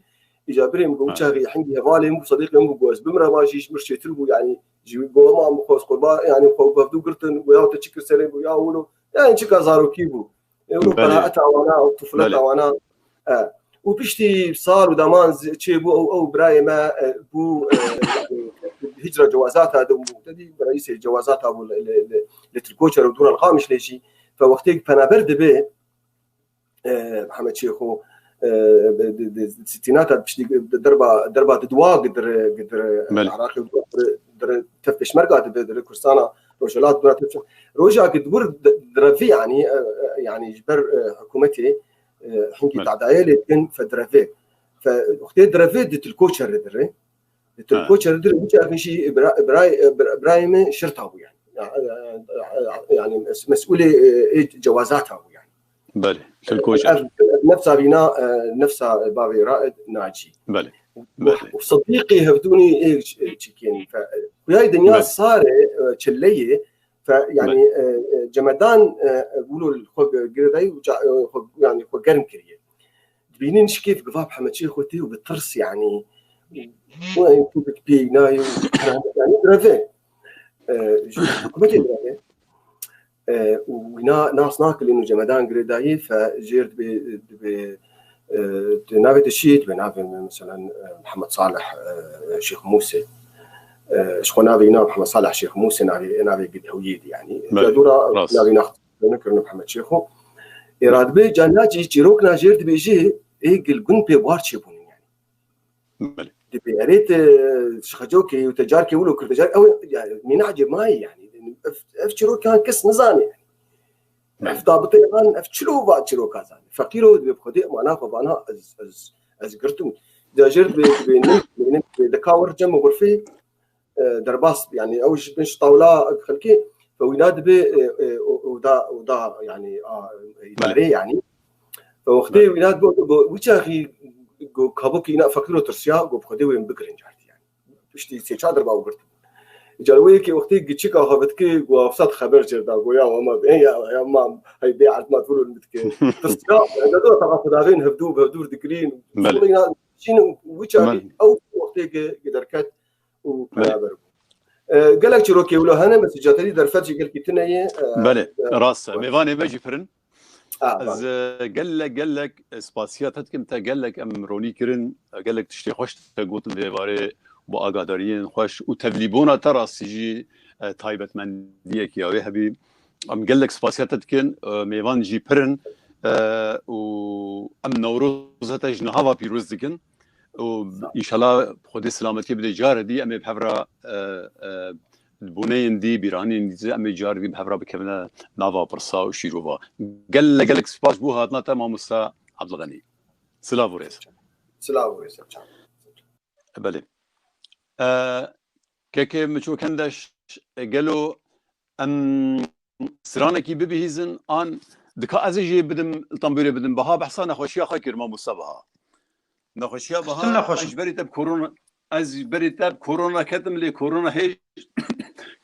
îca birê min got, Ha. Çaxî hingî hevalê min bû, sedîqê min bû, got, ez bimre, va jî ji min çêtir bû, yani, ji wî got, hema min xwe qurban, yani, xwe bevdû girtin, got, ya te çi kir serê bû, ya wilo, yani, çika zarokî bû. E, wilo Belê. Qeraeta wana, ew tifleta Belê. Wana. E. Û piştî sal û deman zi-, çê bû, ew, ew birayê me, e, bû, e, yani, hicra cewazata de bû, te dî, reîsê cewazata bû li, li, li, li Tilkoçer û dûra li Qamişlê jî. Fe wextê penaber dibe, e, Mihemed Şêxo, e, di, di, di sitînata piştî derba, derba didwa gidir, gidir Belê. Iraqê dir, dir tev pêşmerga dibe, dir Kurdistana Rojhilat dura tev. Roja gidir di, direvî yani, e, e, yani ji ber, e, hikûmetê, e, hingî Belê. Tadayê lê dikin fe direvê. Fe wextê direvê di Tilkoçer re dire. Di Ha. Tilkoçer re dire, wî çaxê jî bira-, biray-, bira-, birayê min şirta bû yani. Ya, e, e, yani mes-, mesûlê, e, ê cewazata bû yani. Belê. Şilkoç. Ev, ev nefsa vîna, e, nefsa bavê Raed Nacî. Belê. Belê. Û sedîqê hevdûnî ê ç-, çikên. Fe-, Xuyayê dinya Belê. Sarê, e, çileyê, fe, yani, Belê. e, e, cemedan, e, e, wilo li xwe gi-, girêdayî û ca-, e, xwe, yani, xwe germ kiriye. Dibînin şikê giva bi hemçiyê xwe tê û bi tirs, yani, û, û, û tu bi pê nayê û, yani, direve. E, ji hikûmetê direve. E, û wîna nas nakin û cemedan girêdayî fe jêr dibê, dibê, e, di navê dişî, dibê navê, meselen, e, Mihemed Salih, e, Şêx Mûsê. E, ji xwe navê wîna Mihemed Salih Şêx Mûsê navê, navê gidewiyê di, yani. Belê, Ca dora rast. Navê wîna xwe kirine Mihemed Şêxo. Ê radibê, ca nacî çîrokna jêr dibêjê, ê gil gund pê buhar çêbûnin, yani. Belê. Dibê erê te şixecokê û te carkê wilo kir, te car-, ew, yani, mîna cê mayî, yani. Ev, ev çîrokan kes nizane, yani. Belê. Ev dabitê van, ev çilo va çîroka zane. Feqîro dibê bi Xwedê emana xwe vana ez, ez, ez girtim. Dibê jêr dibê, dibê ne, dibê ne, dibê deka wir cem û xurfê, e, derbas, yani, ew ji bin ji tawla xelkê, ve wîna dibê, e, e, o, o da, o da, yani, a, îdarê, Belê. Yani. Ve wextê Belê. Wîna dibê, dibê, wî çaxî go kabokî îna feqîro tirsiya, go bi Xwedê wê min bigirin cartî, yani. Piştî sê çar derba û girtin. Îcar wê yekê wextê giçika xwe vedikê, go afsat xeber jêr da, go ya wema be, ya, ya mam, hey bê erdma dûr min dikê. Tirsiya, ya, do ta xwe davên hevdû, hevdûr digirîn. Belê. Wîna çîn û wî çaxî Belê. Ew wextê gi, gi derket û Belê. Beraber bû. E, gelek çîrokê wilo hene, mesî caterî derfet jî gelkî tune ye, e, Belê, e, rast e. Mêvanê me jî pir in. A, Ez, bale. E, gelek, gelek, e, spasiya te dikim, te gelek em ronî kirin, e, gelek tiştê xweş te gotin vê barê, bo agadariyên xweş û tevlîbûna te rastî jî, e, taybetmendiyekî ya wê hebî. Em gelek spasiya te dikin, e, mêvan jî pir in, e, û em Newroza te ji niha ve pîroz dikin. û Sağ ol. Înşallah Xwedê selametiyê bide, care dî em ê bi hev re, e, e, di boneyên dî, bîranîn dî em ê car dî bi hev re bikevine nava pirsa û şîrova. Gelek gelek spas bo hatina te mamosta Abdulganî. Silav û rêz. Silav û rêz, çav. Belê. E, kekê Miço Kendeş, e, gelo em stranekî bibihîzin an dika ez ê jê bidim, li tembûrê bidim. Biha behsa nexweşiya xwe kir, mamosta Biha. Nexweşiya Biha, Çi nexweş? Ez ji berî te bi korona, ez ji berî te bi korona ketim, lê korona hêj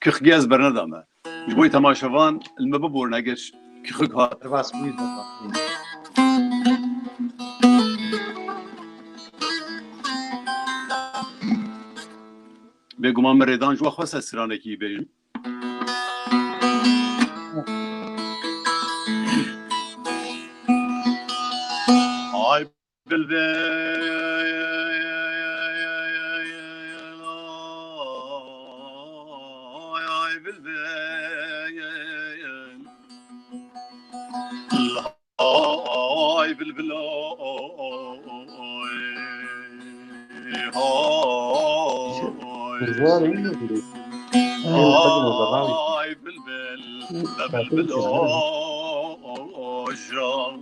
kixgî ez bernedame. Ji bo temaşevan li me biborin eger kixik hat. Derbas bûyî, derbas bûyî. Bêguman min rêdan ji we xwest ez stranekî bêjim. Ay bilbil, ay bilbil. Ay bilbil, oy, oy. Ay bilbil, bilbil, oy, jar.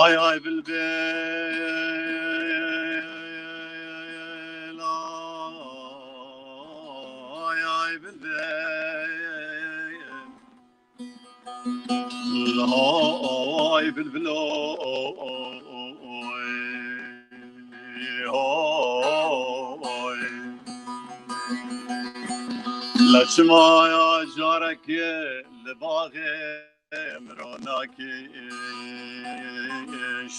Ay, ay, bilbil, ay, ay, bilbil. Ay bilbil, oy, oy. La çima ya carekê li baxê min ronakî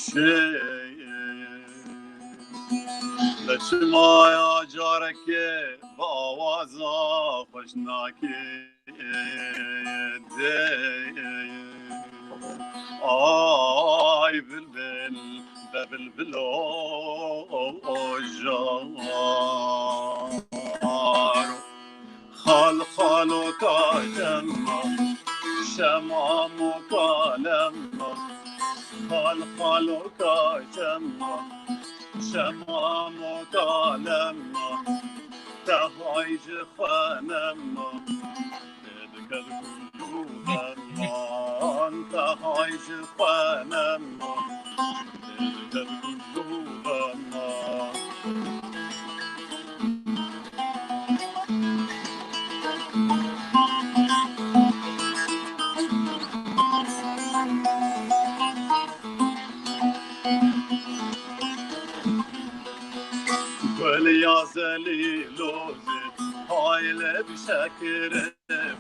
şê. La çima ya carekê bi awaza xweş nakî. Ay bilbil, be bilbil, o, o, o, jar. Xal, xalo, kalema, şemam û kalema. Xal xaloka şema, şema moka lema, te hay ji xwe nema. Dikez gul û xema, te hay ji xwe nema. Dikez gul û xema. Gul ya zelîlozê, hay li bi şekirê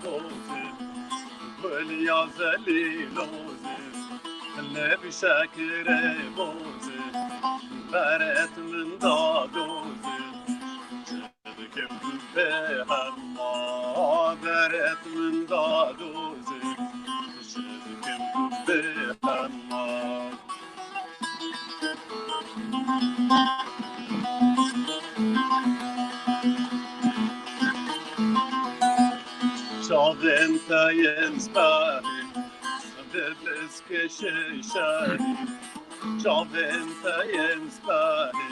bozê. Gul ya zelîlozê, li bi şekirê bozê. Beret min da dozê. Çi dikim tu bê hema, beret min da dozê. Çi dikim tu bê hema. Çavên te yên sperî, di biskê şêşerî. Çavên te yên sperî,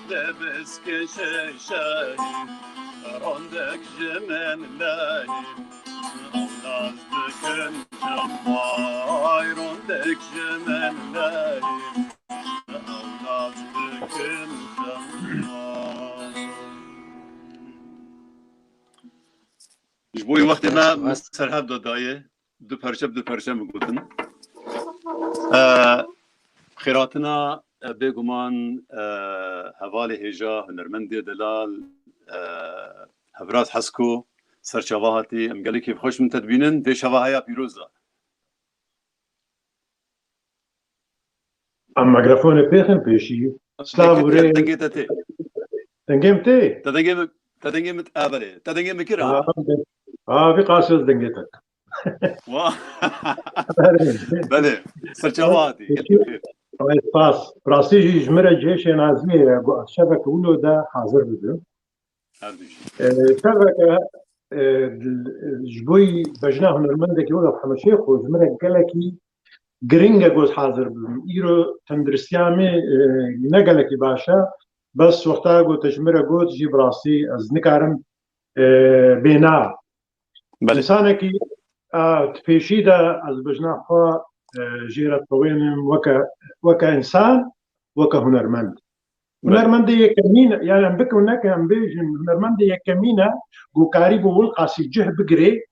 di biskê şêşerî. Rondek ji min lehî, ew naz dikin çima. Rondek ji min lehî, ew naz dikin çima. Ji bo wextê me, me ser hev da dayê. Du perçe bi du perçe min gotin. E, xêratina, e, bêguman, e, hevalê hêja, hunermendê delal, e, Hevraz Hesko, serçava hatî. Em gelekî bi xweş min te dibînin. Vê şeva heya pîroz da. Em mikrofonê pêxin pêşî. Slav û rê. Dengê te tê. Dengê min tê? Te dengê min, te dengê min, a, belê. Te dengê min kir, ha? Ha, ha, vî qas ez dengê te. Wa. Belê. Belê. Serçava hatî. Pêşî, ay, spas. Rastî jî ji min re cihê şênaziyê ye. Got, şevek wilo de hazir bibin. Her du jî. E, şeveke, e, ji bo bejna hunermendekî wek Hemed Şêxo ji min re gelekî giring e, got hazir bibim. Îro tenduristiya me, e, ne gelekî baş e. Bes wexta got, te ji min re got, jî bi rastî ez nikarim, e, bêna. Belê. Însanekî, e, di pêşî de ez bejna xwe, e, jê re dixwînim weke, weke însan, weke hunermend. Belê. Hunermendê yekemîn e, yani em bikin neke em bêjin, hunermendê yekemîn e, ku karîbû wilqasî cih bigirê,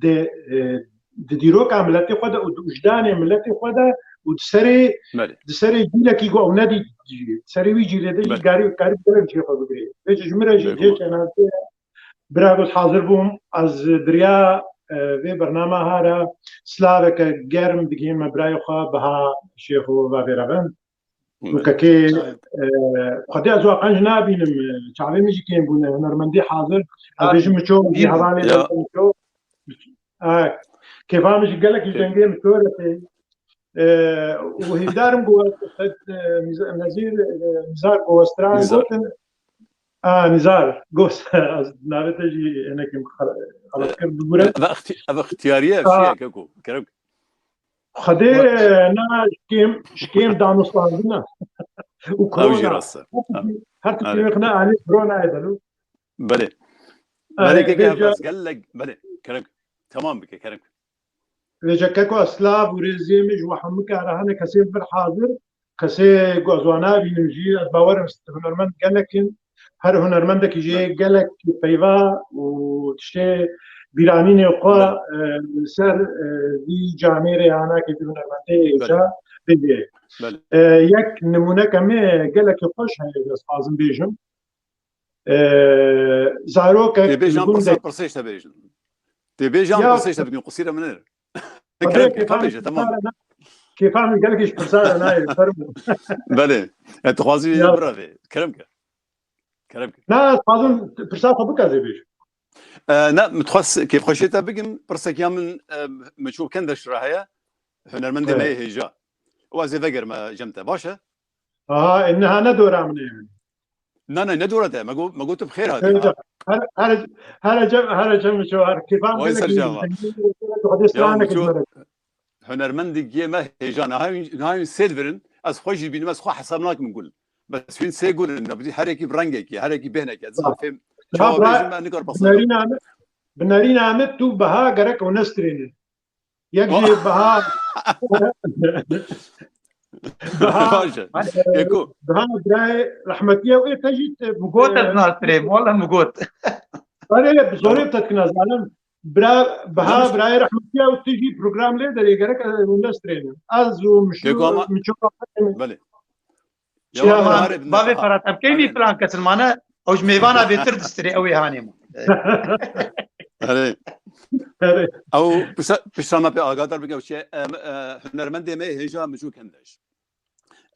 di, e, di dîroka miletê xwe de û di wijdanê miletê xwe de û di serê, Belê. di serê cîlekî ku ew nedî, di serê wî cîlê de jî Belê. karî, karî gelek cihê xwe bigirê. Vêca ji min re jî Bêguman. cihê şênaziyê ye. Bira got hazir bûm, ez bi riya, e, vê bernama ha re slaveke germ digihînme birayê xwe Biha Şêxo Vavêrevend. Û kekê, e, xwedê ez wa qenc nabînim, e, çavê min jî kêm bûne, hunermendî hazir. Ez Ha, bêjim Miço, jî hevalê ya. Miço. Ha, kêfa min jî gelek ji Kê- dengê Miço re tê. E, û hêvîdarim ku ez, e, Miz-, Nezîr, e, Nizar ku ez stran Nizar. gotin. A, Nizar, got, ez navê te jî hinekî xel-, xelet kir, bibûre. Ev ixti-, ev ixtiyariye, ev Ha. şiye, keko. Kerem. Xwedê, Wa- e, na, ji kêm, ji kêm danûstandina. Û Ew jî korona. rast e. Her tiştî, her tiştî Erê. wê xine alî korona ye delo. Belê. E, Belê, keke vêca Hevraz, gelek, belê. Kerem. Tamam bike, kerem. Vêca keko, ez silav û rêzê min ji we hemû ke re hene kesê li vir hazir. Kesê ku ez wan nabînim jî, ez bawer im hunermend gelek in. Her hunermendekî jî Belê. gelek peyva û tiştê bîranînê xwe, Belê. e, li ser, e, vî camêrê anakê vî hunermendê Belê. ca bêje. Belê. E, yek nimûneke me gelekî xweş heye, ez dixwazim bêjim. E, zarokek Tê bêjan li pirsa gundek pirsê ji te bêjin. Tê bêjan Ya, pirsê ji te bidin, qusîre min e. Kerem ke, kêfa min bêje, tamam. pirsare na-, kêfa min gelekî ji pirsare nayê, fermo. Belê. E, tu xwazî Ya. birevê. Kerem ke. Kerem ke. Na, ez xwazim pirsa xwe bike zê bêjim. E, ne, min dixwest kêfxweşê te bigim, pirsekiya min, e, Miço Kendeş re heye. Hunermendê Evet. me yê hêja. Û ez ê vegerime cem te, baş e? Aha, e, niha ne dora min e yani. Na, na, ne dora te. Me got, me got tu bi xêr hatî, Evet, ha. her, her, her cem, her cem Miço, her kêfa min Vay gelekî ser cava. zengîn, tu xwedê Ya, stranekî Miço, ji me re. hunermendî giyê me hêja. Niha wî, niha wî sê divirin, ez xwe jî bînim, ez xwe hesab nakim gul. Bes wîn sê gul in, her yekî bi rengekî, her yekî bêhnekî. Ez zafêm Çawa bêjim, me nikar behsa. Bi nerîna me, bi nerîna me tu biha gerek hûn nestirênin. Yek jî biha biha biha birayê rehmetiye û ê te jî Mugot ez nastirêm, wala mugot. Erê, bi zorê te dikine zalim. Bira, biha birayê rehmetiye û tu jî program lê derê gerek hûn nestirênin. Ez û Mişo, Mişo. Belê. Bavê Ferhat, em key nî filan kesin mane, ew ji mêvana bêtir distirê, ew ê hanê ma. Erê. Ew pişta, pişta me pê agadar bike, ew çi, em, e, hunermendê me hêja Miçû Kendeş.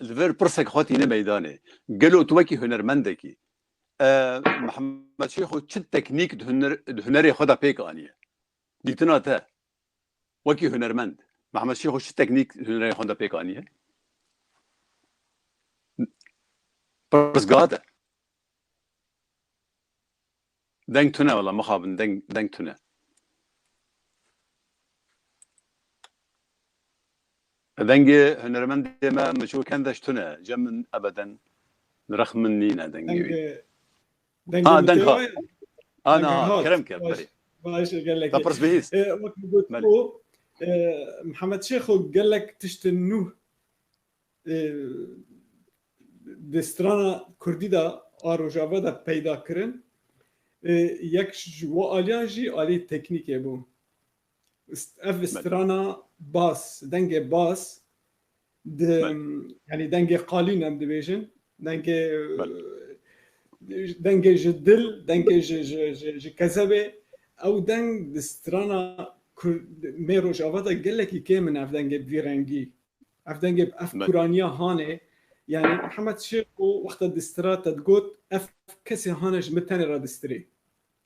Li vir pirsek xwe tîne meydanê. Gelo tu wekî hunermendekî, e, Mihemed Şêxo çi teknîk di huner-, di hunerê xwe de pêk aniye? Dîtina te. Wekî hunermend, Mehmet Şêxo çi teknîk hunerê xwe de pêk aniye? Pirsgah de. Deng tune wala mixabin, deng, deng tune. Dengê hunermendê me Miço Kendeş tune. Cem min ebeden li rex min nîne dengê wî. Dengê, dengê Ha, deng ha. Ana, kerem ker, berê. Baş, gelek. Te pirs bihîst. E, wek min got, o, e, Mihemed Şêxo gelek tiştin nû, e, di strana kurdî de a Rojava de peyda kirin. E, yek ji wa aliyan jî alî teknîkê bû. Ev strana bas, dengê bas, di, yanî dengê qalîn em dibêjin, dengê, dengê ji dil, dengê ji, ji, ji, ji kezebê, ew deng di strana Kur-, mê Rojava de gelekî kêm in ev dengê bi vî rengî. Ev dengê, ev kuraniya hanê, yanî Mihemed Şêxo wexta distira te digot, ev kesê hane ji min tenê re distirê.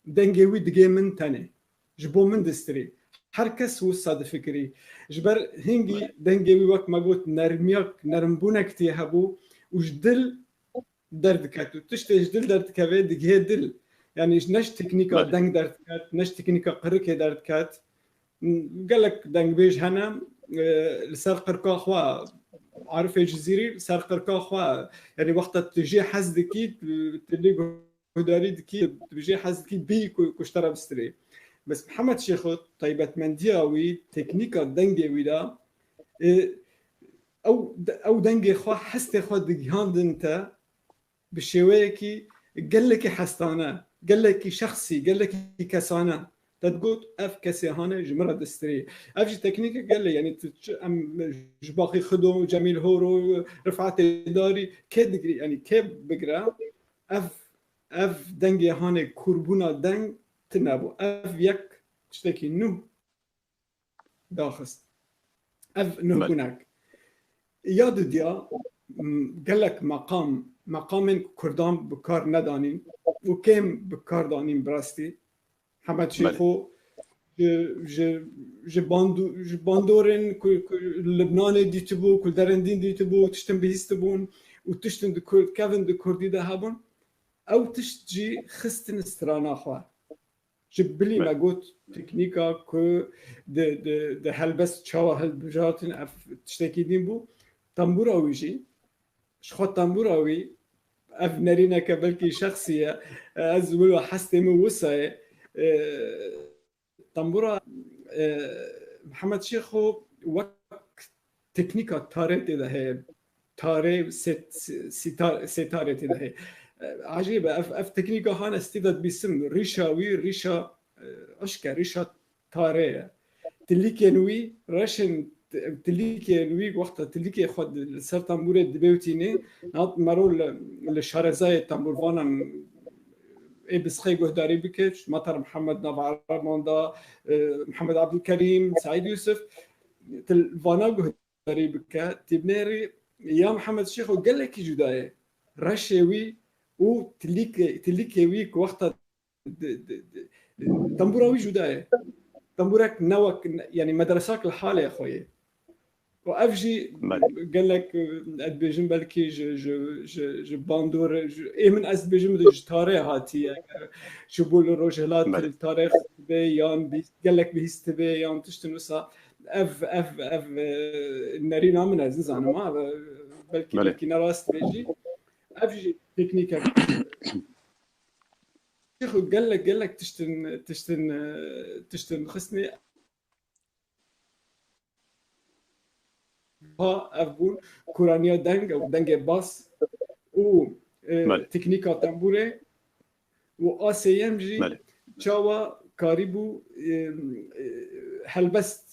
Dengê wî digê min tenê. Ji bo min distirî. Her kes wisa difikirî. Ji ber hingî dengê wî wek me got nermiyak, nermbûnek tê hebû û ji dil derdiket û tiştê ji dil derdikeve digihê dil. Yanî ne ji teknîka deng derdiket, ne ji teknîka qirikê derdiket. Gelek dengbêj hene, e, li ser qirka xwe, Arifê Cizîrî li ser qirka xwe, yanî wexta tu jê hez dikî, tu, tu lê guhdarî dikî, tu jê hez dikî bî ku, ku ji te re bistirê. Bes Mihemed Şêxo taybetmendiya wî, teknîka dengê wî de, e, ew, ew dengê xwe, hestê xwe digihandin te bi şêweyekî gelekî hestane, gelekî şexsî, gelekî kesane. Te digot, ev kesê hane ji min re distirê. Ev jî teknîkek gelê, yanî tu çi, em ji Baxî Xido, Cemîl Horo, Rifat Êdarî, kê digirî, yanî kê bigire, ev, ev dengê hanê kûrbûna deng tune bû. Ev yek tiştekî nû daxist. Ev nuhbûnek. Ya didiya, m, gelek meqam, meqamên ku Kurdan bi kar nedanîn û kêm bi kar danîn bi rastî. Hemed Şêxo ji, ji, ji, bandu, ji bandorên ku, ku Libnanê dîtibû, ku derendîn dîtibû, tiştin bihîstibûn û tiştin di Kur-, kevin di Kurdî de hebûn, ew tişt jî xistin strana xwe. Ji bilî me got teknîka ku di, di, di helbest çawa hilbijartin, ev tiştekî din bû. Tembûra wî jî, ji xwe tembûra wî, ev nerîneke belkî şexsî ye, ez wilo hestê min wisa ye. E, tembûra, e, Mihemed Şêxo wek teknîka tarê tê de heye. Tarê, set-, sitar-, setarê tê de heye. E, ecêb e, ev, ev teknîka hane stî de dibîsim. Rîşa wî, rîşa, e, eşk e, rîşa tarê ye. Tilîkên wî, reşên t-, tilîkên wî, wexta tilîkê xwe di, li ser tembûrê dibewtînê, niha mero li, li şarezayê tembûrvanan ê bi sixê guhdarî bike, Matar Mihemed, nav Ereban de, e, Mihemed Abdulkerîm, Seîd Yusuf, til vana guhdarî bike, tîbnêrî ya Mihemed Şêxo gelekî cuda ye. Reşê wî û tilîkê, tilîkê wî ku wexta di, di, di, tembûra wî cuda ye. Tembûrek ne wek, yanî medresak li halê xwe ye. Û ev jî gelek, ez dibêjim belkî ji, ji, ji, ji bandor, ji, ê min ez dibêjim ji tarê hatiye. Ji bo li rojhilat tarê xwe be yan bî-, gelek bihîstibe yan tiştin wisa. ev, ev, ev, e, nerîna min ez nizanim, ha, belkî, Belê. belkî ne rast be jî. Ev jî teknîk e. Şêxo gelek, gelek tiştin, tiştin, e, tiştin xistnê. Ha, ev bûn kuraniya deng û dengê bas û, e, Belê. teknîka tembûrê û a sêyem jî Belê. çawa karîbû, e, e, helbest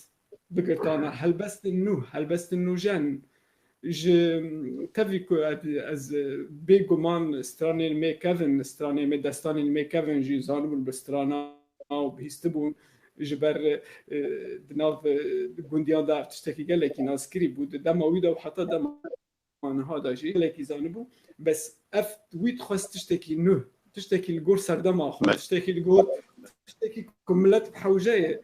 bigirtana, helbestên nû, helbestên nûjen. Ji tevî ku ez, ez bêguman stranên me kevin, stranên me, destanên me kevin jî zanibûn bi strana û bihîstibûn. Ji ber, e, di nav, e, gundiyan de ev tiştekî gelekî naskirî bû. Di dema wî de û heta dema niha de jî gelekî zanibû. Bes ev wî dixwest tiştekî nû, tiştekî li gor serdema xwe, Me- tiştekî li gor, tiştekî ku milet bi hewce ye.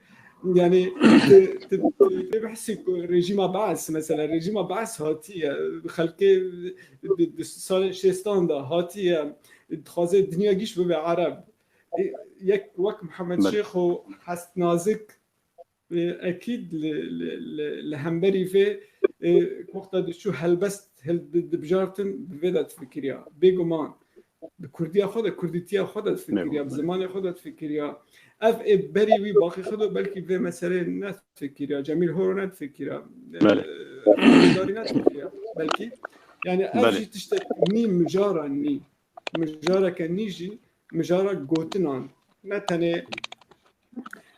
Yani tu, tu, tu, tu bihsî ku rejîma Baas, mesela rejîma Baas hatiye, xelkê di, di salê şêstan de hatiye, dixwaze dinya giş bibe Ereb. E, yek wek Mihemed Me- Şêxo hest nazik, e, ekîd li, li, li, li hemberî vê, e, wexta diçû helbest hil-, di-, dibijartin, bi vê de difikiriya. Bêguman. Bi kurdiya xwe de, kurdîtiya xwe de difikiriya, Bêguman. bi zimanê xwe de difikiriya. Ev ê berî wî baxê xwe de belkî vê meselê nedifikiriya. Cemîl Horo nedifikiriya. E, Belê. Darî nedifikiriya. Belkî. Yani ev Belê. jî tiştek nî mijara nî. Mijareke nî jî mijara gotinan. Ne tenê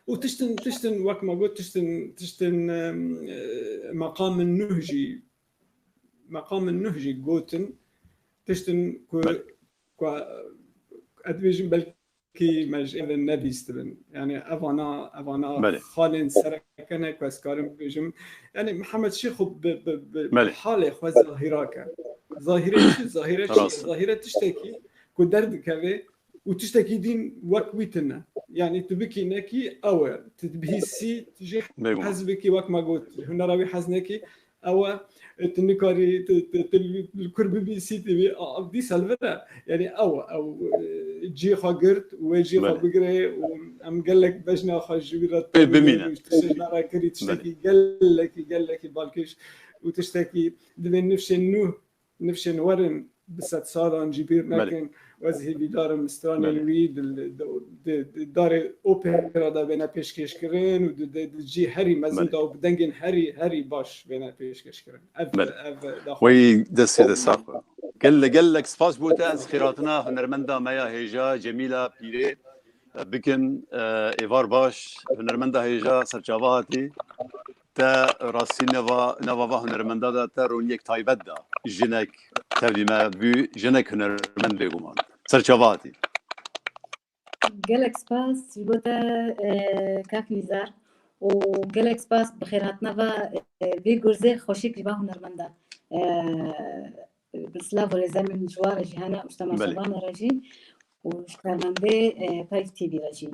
û tiştin, tiştin wek me got, tiştin, tiştin, em, e, meqamin nuh jî, meqamin nuh jî gotin, tiştin ku, Belê. ku, e, ez dibêjim belkî me ji êve nebîstibin. Yani evana, evana Belê. xalên sereke ne ku ez karim bibêjim. Yani Mihemed Şêxo bi, bi, bi, bi Belê. halê xwe zahîra ke. Zahîre çi? Zahîre çi? Rast. Zahîre tiştekî ku derdikeve û tiştekî dîn wek wî tine. Yani tu bikî nekî ew e. Tu dibihîsî, tu jê Bêguman. hez bikî wek me got. Hunera wî hez nekî ew e. Tu nikarî, tu, tu, tu li kur bibîsî, tu bî, a, dîsa li vir e. Yani ew, ew, e, cihê xwe girt, wê cihê xwe Belê. bigire û em gelek bejna xwe ji wî re Pê tevînin bimîne. û tiştê ji me re kirî, tiştekî Belê. gelekî, gelekî balkêş û tiştekî divê nifşên nû nifşên werin bi sedsalan jî bîr Belê. nekin. Ez hêvîdar im stranên Belê. wî di, di, di, di darê opera de bêne pêşkêşkirin û di, di, di cî herî mezin Belê. de û bi dengên herî, herî baş bêne pêşkêşkirin. Ev, Belê. ev daxwaz. Wey destê de sax be. Gel-, gelek spas bo te. Ez xêratina hunermenda me ya hêja Cemîla Pîrê bikim. E, êvar baş, hunermenda hêja serçava hatî. Te rastî neva, neva va hunermenda de te roniyek taybet da. Jinek tevlî me bû, jinek hunermend bêguman. Serçava hatî. Gelek spas ji bo te, e, kak Nîzar, û gelek spas bi xêrhatina va, e, vê gurzê xweşik ji va hunermenda. E, bi silav û rêzê min ji wan re jî hene û ji Belê. temaşevan re jî û ji karmendê, e, Payv T V re jî.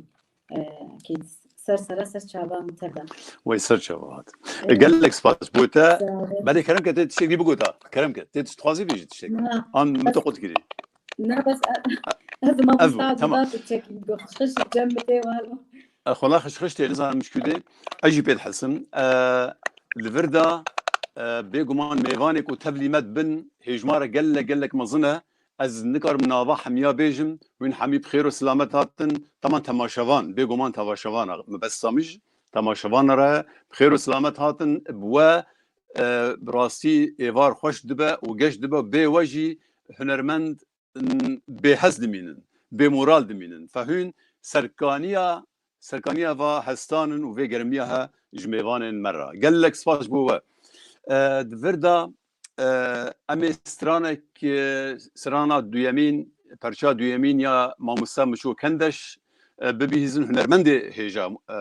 E, kî ser sera ser çavan tev de. Wey ser çava hat. E, E, gelek spas bo te. sağ ol. Belê kerem ke tê tiştekî bigota. Kerem ke tê tişt dixwazî bêjî tiştek. Na, An min ez, te qut kirî. na bes e-, ez Ev bû, mamosta tamam. Dida tu çekî go xişxiş cem bide walo. E, xwela xişxiş tê nizanim ji kû dê. Ez jî pê dihesim. E, li vir de, e, bêguman mêvanê ku tevlî me dibin, hêjmare gelek gelek mezin e. Ez nikarim nava hemiya bêjim, hûn hemî bi xêr û silamet hatin. Teman temaşevan, bêguman temaşevan e, mebesta min ji temaşevan re bi xêr û silamet hatin. Bi we, e, bi rastî êvar xweş dibe û geş dibe. Bê we jî hunermend, m, bêhez dimînin, bêmoral dimînin. Fe hûn serkaniya, serkaniya va hestanin û vê germiya he ji mêvanên me re. Gelek spas ji bo we. E, di vir de, e, em ê stranek, e, strana duyemîn, perça duyemîn ya mamoste Miço Kendeş, e, bibihîzin, hunermendê hêja, e,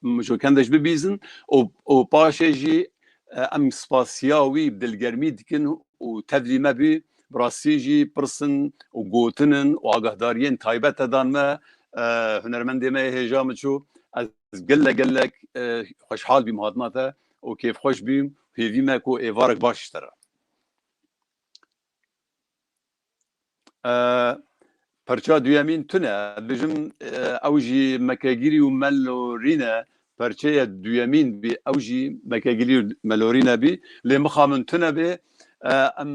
Miço Kendeş bibihîzin û, û paşê jî, e, em spasiya wî bi dilgermî dikin û tevlî me bû. Bi rastî jî pirsin û gotinin û agahdariyên taybet te dan me, e, hunermendê me yê hêja Miço. Ez gelek gelek, e, xweşhal bîm hatina te û kêfxweş bîm. Hêvî me ku êvarek baş ji te re. E, perça duyemîn tune. Dibêjim, e, ew jî mekegirî û mel û rîn e. perçeya duyemîn bî, ew jî mekegilî û melorîne bî. Lê mixabin tune bê, e, em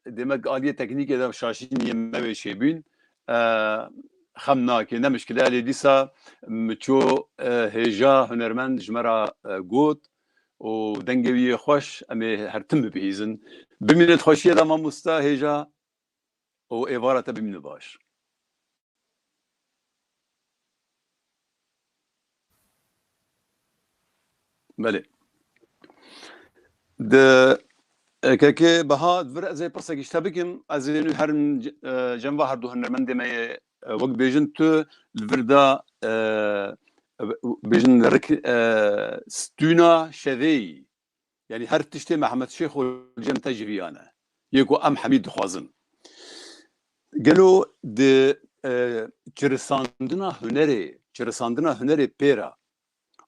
demek aliyê teknîkê de şaşî niye me wê çêbûn. E, xem nake, ne mişkile. Lê dîsa Miço, e, hêja hunermend ji me re, e, got û dengê wî yê xweş em ê her tim bibihîzin. Bimîne di xweşiyê de mamoste hêja û êvara te bimîne baş. Belê. Di, e, kekê Beha, di vir ez ê pirsekî ji te bikim. Ez ê nû herim c-, e, cem va her du hunermendê me yê, e, wek bêjin tu li vir de, e, bêjin rik, e, stûna şevê yî. Yanî her tiştê Mehmet Şêxo cem te ji viya ne. Yê ku em hemî dixwazin. Gelo di, e, çirisandina hunerê, çirisandina hunerê pê re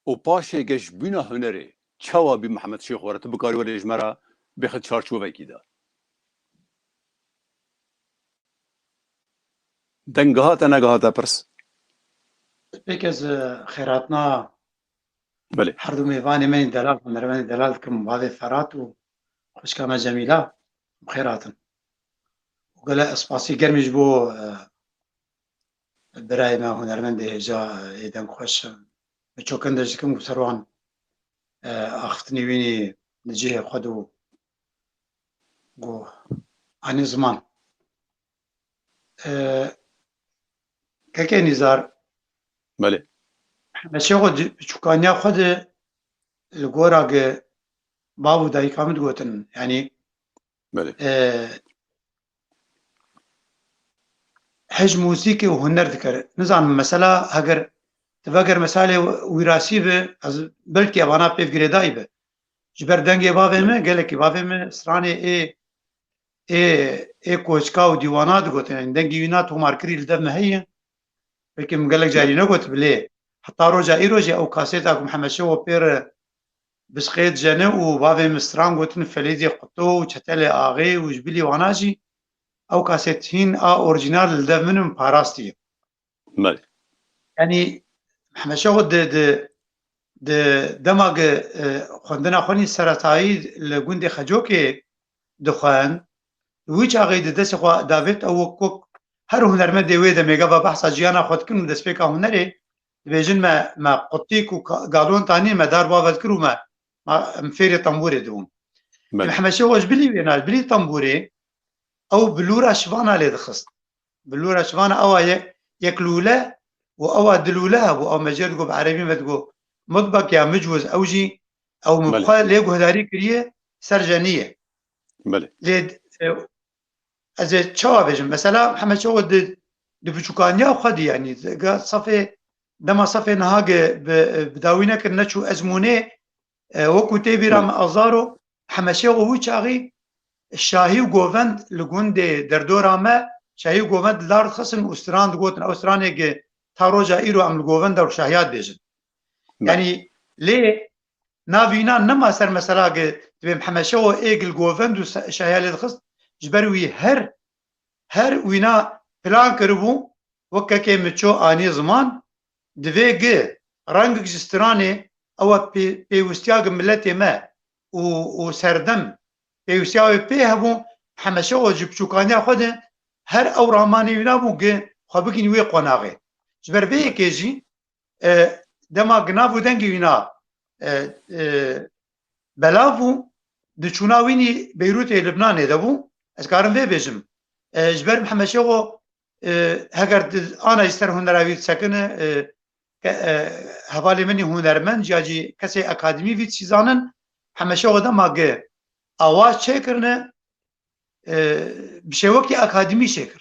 û paşê geşbûna hunerê çawa bî Mehmet Şêxo re? Tu bikarî werê ji me re bêxit çarçovekî de. Deng gihate, negihate pirs? Pêk ez, e, xêratina Belê. Her du mêvanê me yên delal, hunermendê delal dikim, bavê Ferhat û xwişka me Cemîla, bi xêr hatin. Û gele ez spasî germî ji bo, e, birayê me hunermendê hêja, e, ê dengxweş, e, bi çokin de ji dikim û ser wan, e, axiftinê wînî di cihê xwe de û got, anî ziman. E, Kekê Nîzar, Belê. Hemê Şêxo di piçûkaniya xwe de li gora ge bav û dayika min digotin. Yanî, Belê. e, hej muzîkê û huner dikir. Nizanim, mesela, heger tu veger meselê wîrasî bi, ez belkî evana pêv girêdayî bi. Ji ber dengê bavê min, gelekî bavê min stranê ê, ê, ê koçka û dîwana digotin. Yanî dengê wîna tomarkirî li dev min heye. Belkî min gelek carî negot, bilê heta roja îro jî ew kaseta ku Mihemed Şewo pê re bisqê dijene û bavê min stran gotin, Felîdê Quto û Çetelê Axê û ji bilî wana jî ew kaset hîn a orîjînal li dev min in, parastiye. Belê. Yanî Mihemed Şewo di, di, di dema ge, e, xwendina xwe nî seretayî li gundê Xecokê dixwend, wî çaxê di destê xwe davêt ew wek, wek her hunermendê wê demê gava behsa jiyana xwe dikin û destpêka hunerê dibêjin me, me qutîk û ka-, galon tanî me dar baved kir û me, me, em fêrê tembûrê dibûn. Belê. Mihemed Şewo ji bilî wêna, ji bilî tembûrê ew bilûra şivana lê dixist. Bilûra şivana ewa ye-, yek lûle û ewa di lûle hebû. Ew me jê digot, bi erebî me digot, mutbek ya micwiz, ew jî ew min Belê. xwe lê guhdarî kiriye ser jenî ye. Belê. Lê, e, ez ê çawa bêjim? Mesela Mihemed Şewo di, di biçûkaniya xwe de, yanî, ga safê, dema safê niha ge bi, bi dawî nekir, neçû ezmûnê, e, wekû tê bîra Belê. min, Azaro, Mihemed Şewo wî çaxî şahî û govend li gundê derdora me, şahî û govend li dar dixistin û stran digotin. Ew stranê ge ta roja îro em li govenda û şahiya dibêjin. Belê. Yanî lê navîna nema ser mesela ge dibê Mihemed Şewo ê gil govend û se-, şahiya lê dixist, ji ber wî her, her wîna plan kiribû, wek kekê Miço anî ziman, divê gi rengik ji stranê ew e pê-, pêwistiya gi miletê me û, û serdem pêwistiya wê pê hebû, Mihemed Şewo ji biçûkaniya xwe de her ew ramanê wîna bû gi xwe bigihîn wê qonaxê. Ji ber vê yekê jî, e, dema gi nav û dengê wîna, e, e, belav bû, di çûna wînî Beyrûtê, Libnanê de bû. Ez karim vê bêjim. E, ji ber Mihemed Şewo, e, heger di ana jî ser hunera wî disekine, e, ke-, e, hevalê min î hunermend ya jî kesê akademî vî dişî zanin, Mihemed Şewo dema gi awaz çêkirine, e, bi şêwekî akademî çêkir.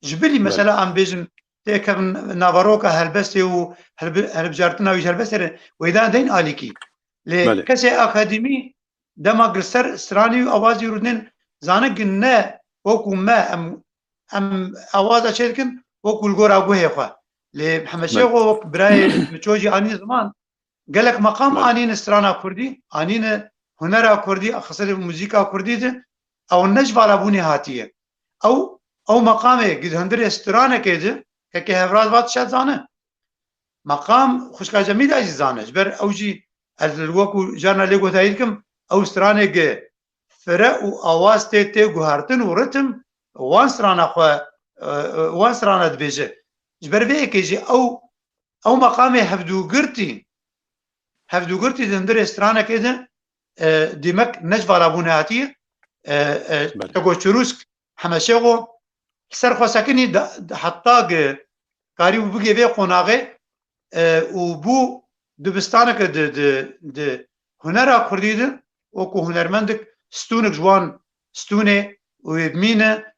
Ji bilî Belê. mesela em bêjin têkevin navaroka helbestê û helbi-, helbijartina wî ji helbestê re wêdan deyn alîkî. Lê Belê. kesê akademî dema gi ser stranî û awazî rûdin zane gi ne wekû me em, em awaza çê dikin wekû li gora guhê xwe. Lê Mihemed Belê. Şêxo wek birayê Miço jî anî ziman, gelek meqam Belê. anîne strana kurdî, anîne hunera kurdî, xisirê muzîka kurdî de, ew ne ji valabûnê hatiye. Ew, ew meqamê gi hundirê stranekê de, kekê Hevraz va dişa zane. Meqam xwişka Cemîla jî zane. Ji ber ew jî ez li wekû carna lê guhdarî dikim, ew stranê gi fire û awaz tê, tê guhertin û ritim wan strana xwe, e, e, wan strana dibêje. Ji ber vê yekê jî ew, ew meqamê hevdûgirtî, hevdûgirtî di hundirê stranekê de, e, dîmek ne ji valabûnê hatiye, e, e, Belê. Tego çirûsk, Hemeşêxo li ser xwe sekinî da-, da-, heta gi karî û bigê vê qonaxê, e, û bû dibistaneke di, di, di hunera kurdî de wekû hunermendik stûnik ji wan stûnê û wê bimîne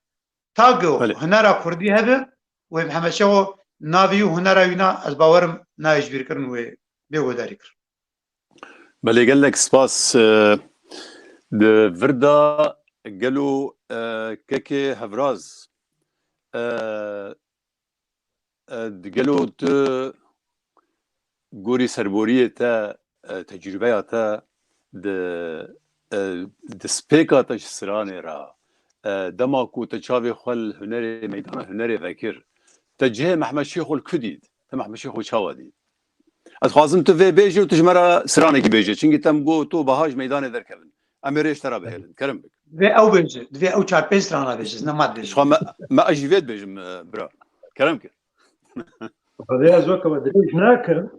ta gi Belê. Hunera kurdî hebe wê bi Hemeşêxo navî û hunera wîna ez bawerim nayê ji bîr kirin wê bê guhdarî kir. Belê, gelek spas. E, di vir de gelo, e, kekê Hevraz, e, e, di gelo tu gorî serboriyê te, e, tecrûbeya te di, e, di spêka te ji stranê re, e, dema ku te çavê xwe li hunerê, meydana hunerê vekir, te cihê Mehmed Şêxo li ku dît? Te Mehmed Şêxo çawa dît? Ez xwazim tu vê bêjî û tu ji me re stranekî bêje. Çimkî te min got tu baha ji meydanê derkevin. Em ê rê ji te re bihêlin. Kerem bik. Divê ew bêje. Divê ew çar pênc strana bêje. Ne ma dibêje. Ji xwe me, me ez jî vê dibêjim, e, bira. Kerem kir. Divê ez weke we dirêj nakim.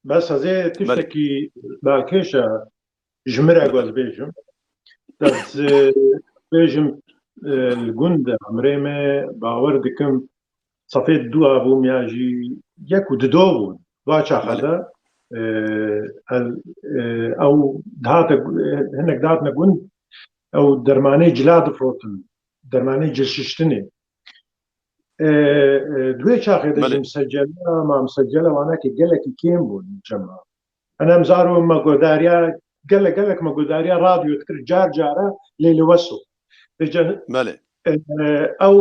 Bes ez ê Belê. Tiştekî balkêş e ji min re ku ez bêjim. Ez, e, bêjim, e, li gund de emrê me bawer dikim sefê dua bûm ya jî yek û dido bûn. Va çaxa Belê. De, e, el, e, ew dihate, e, hinek dihatine gund, ew dermanê cila difrotin, dermanê cilşiştinê. E, e, di wê çaxê de Belê. Jî misecele, ma misecele wanakê gelekî kêm bûn cema. Enem zaro me guhdariya, gelek, gelek me guhdariya radyo dikir, car cara lê li weso. Vêce Belê. E, ew,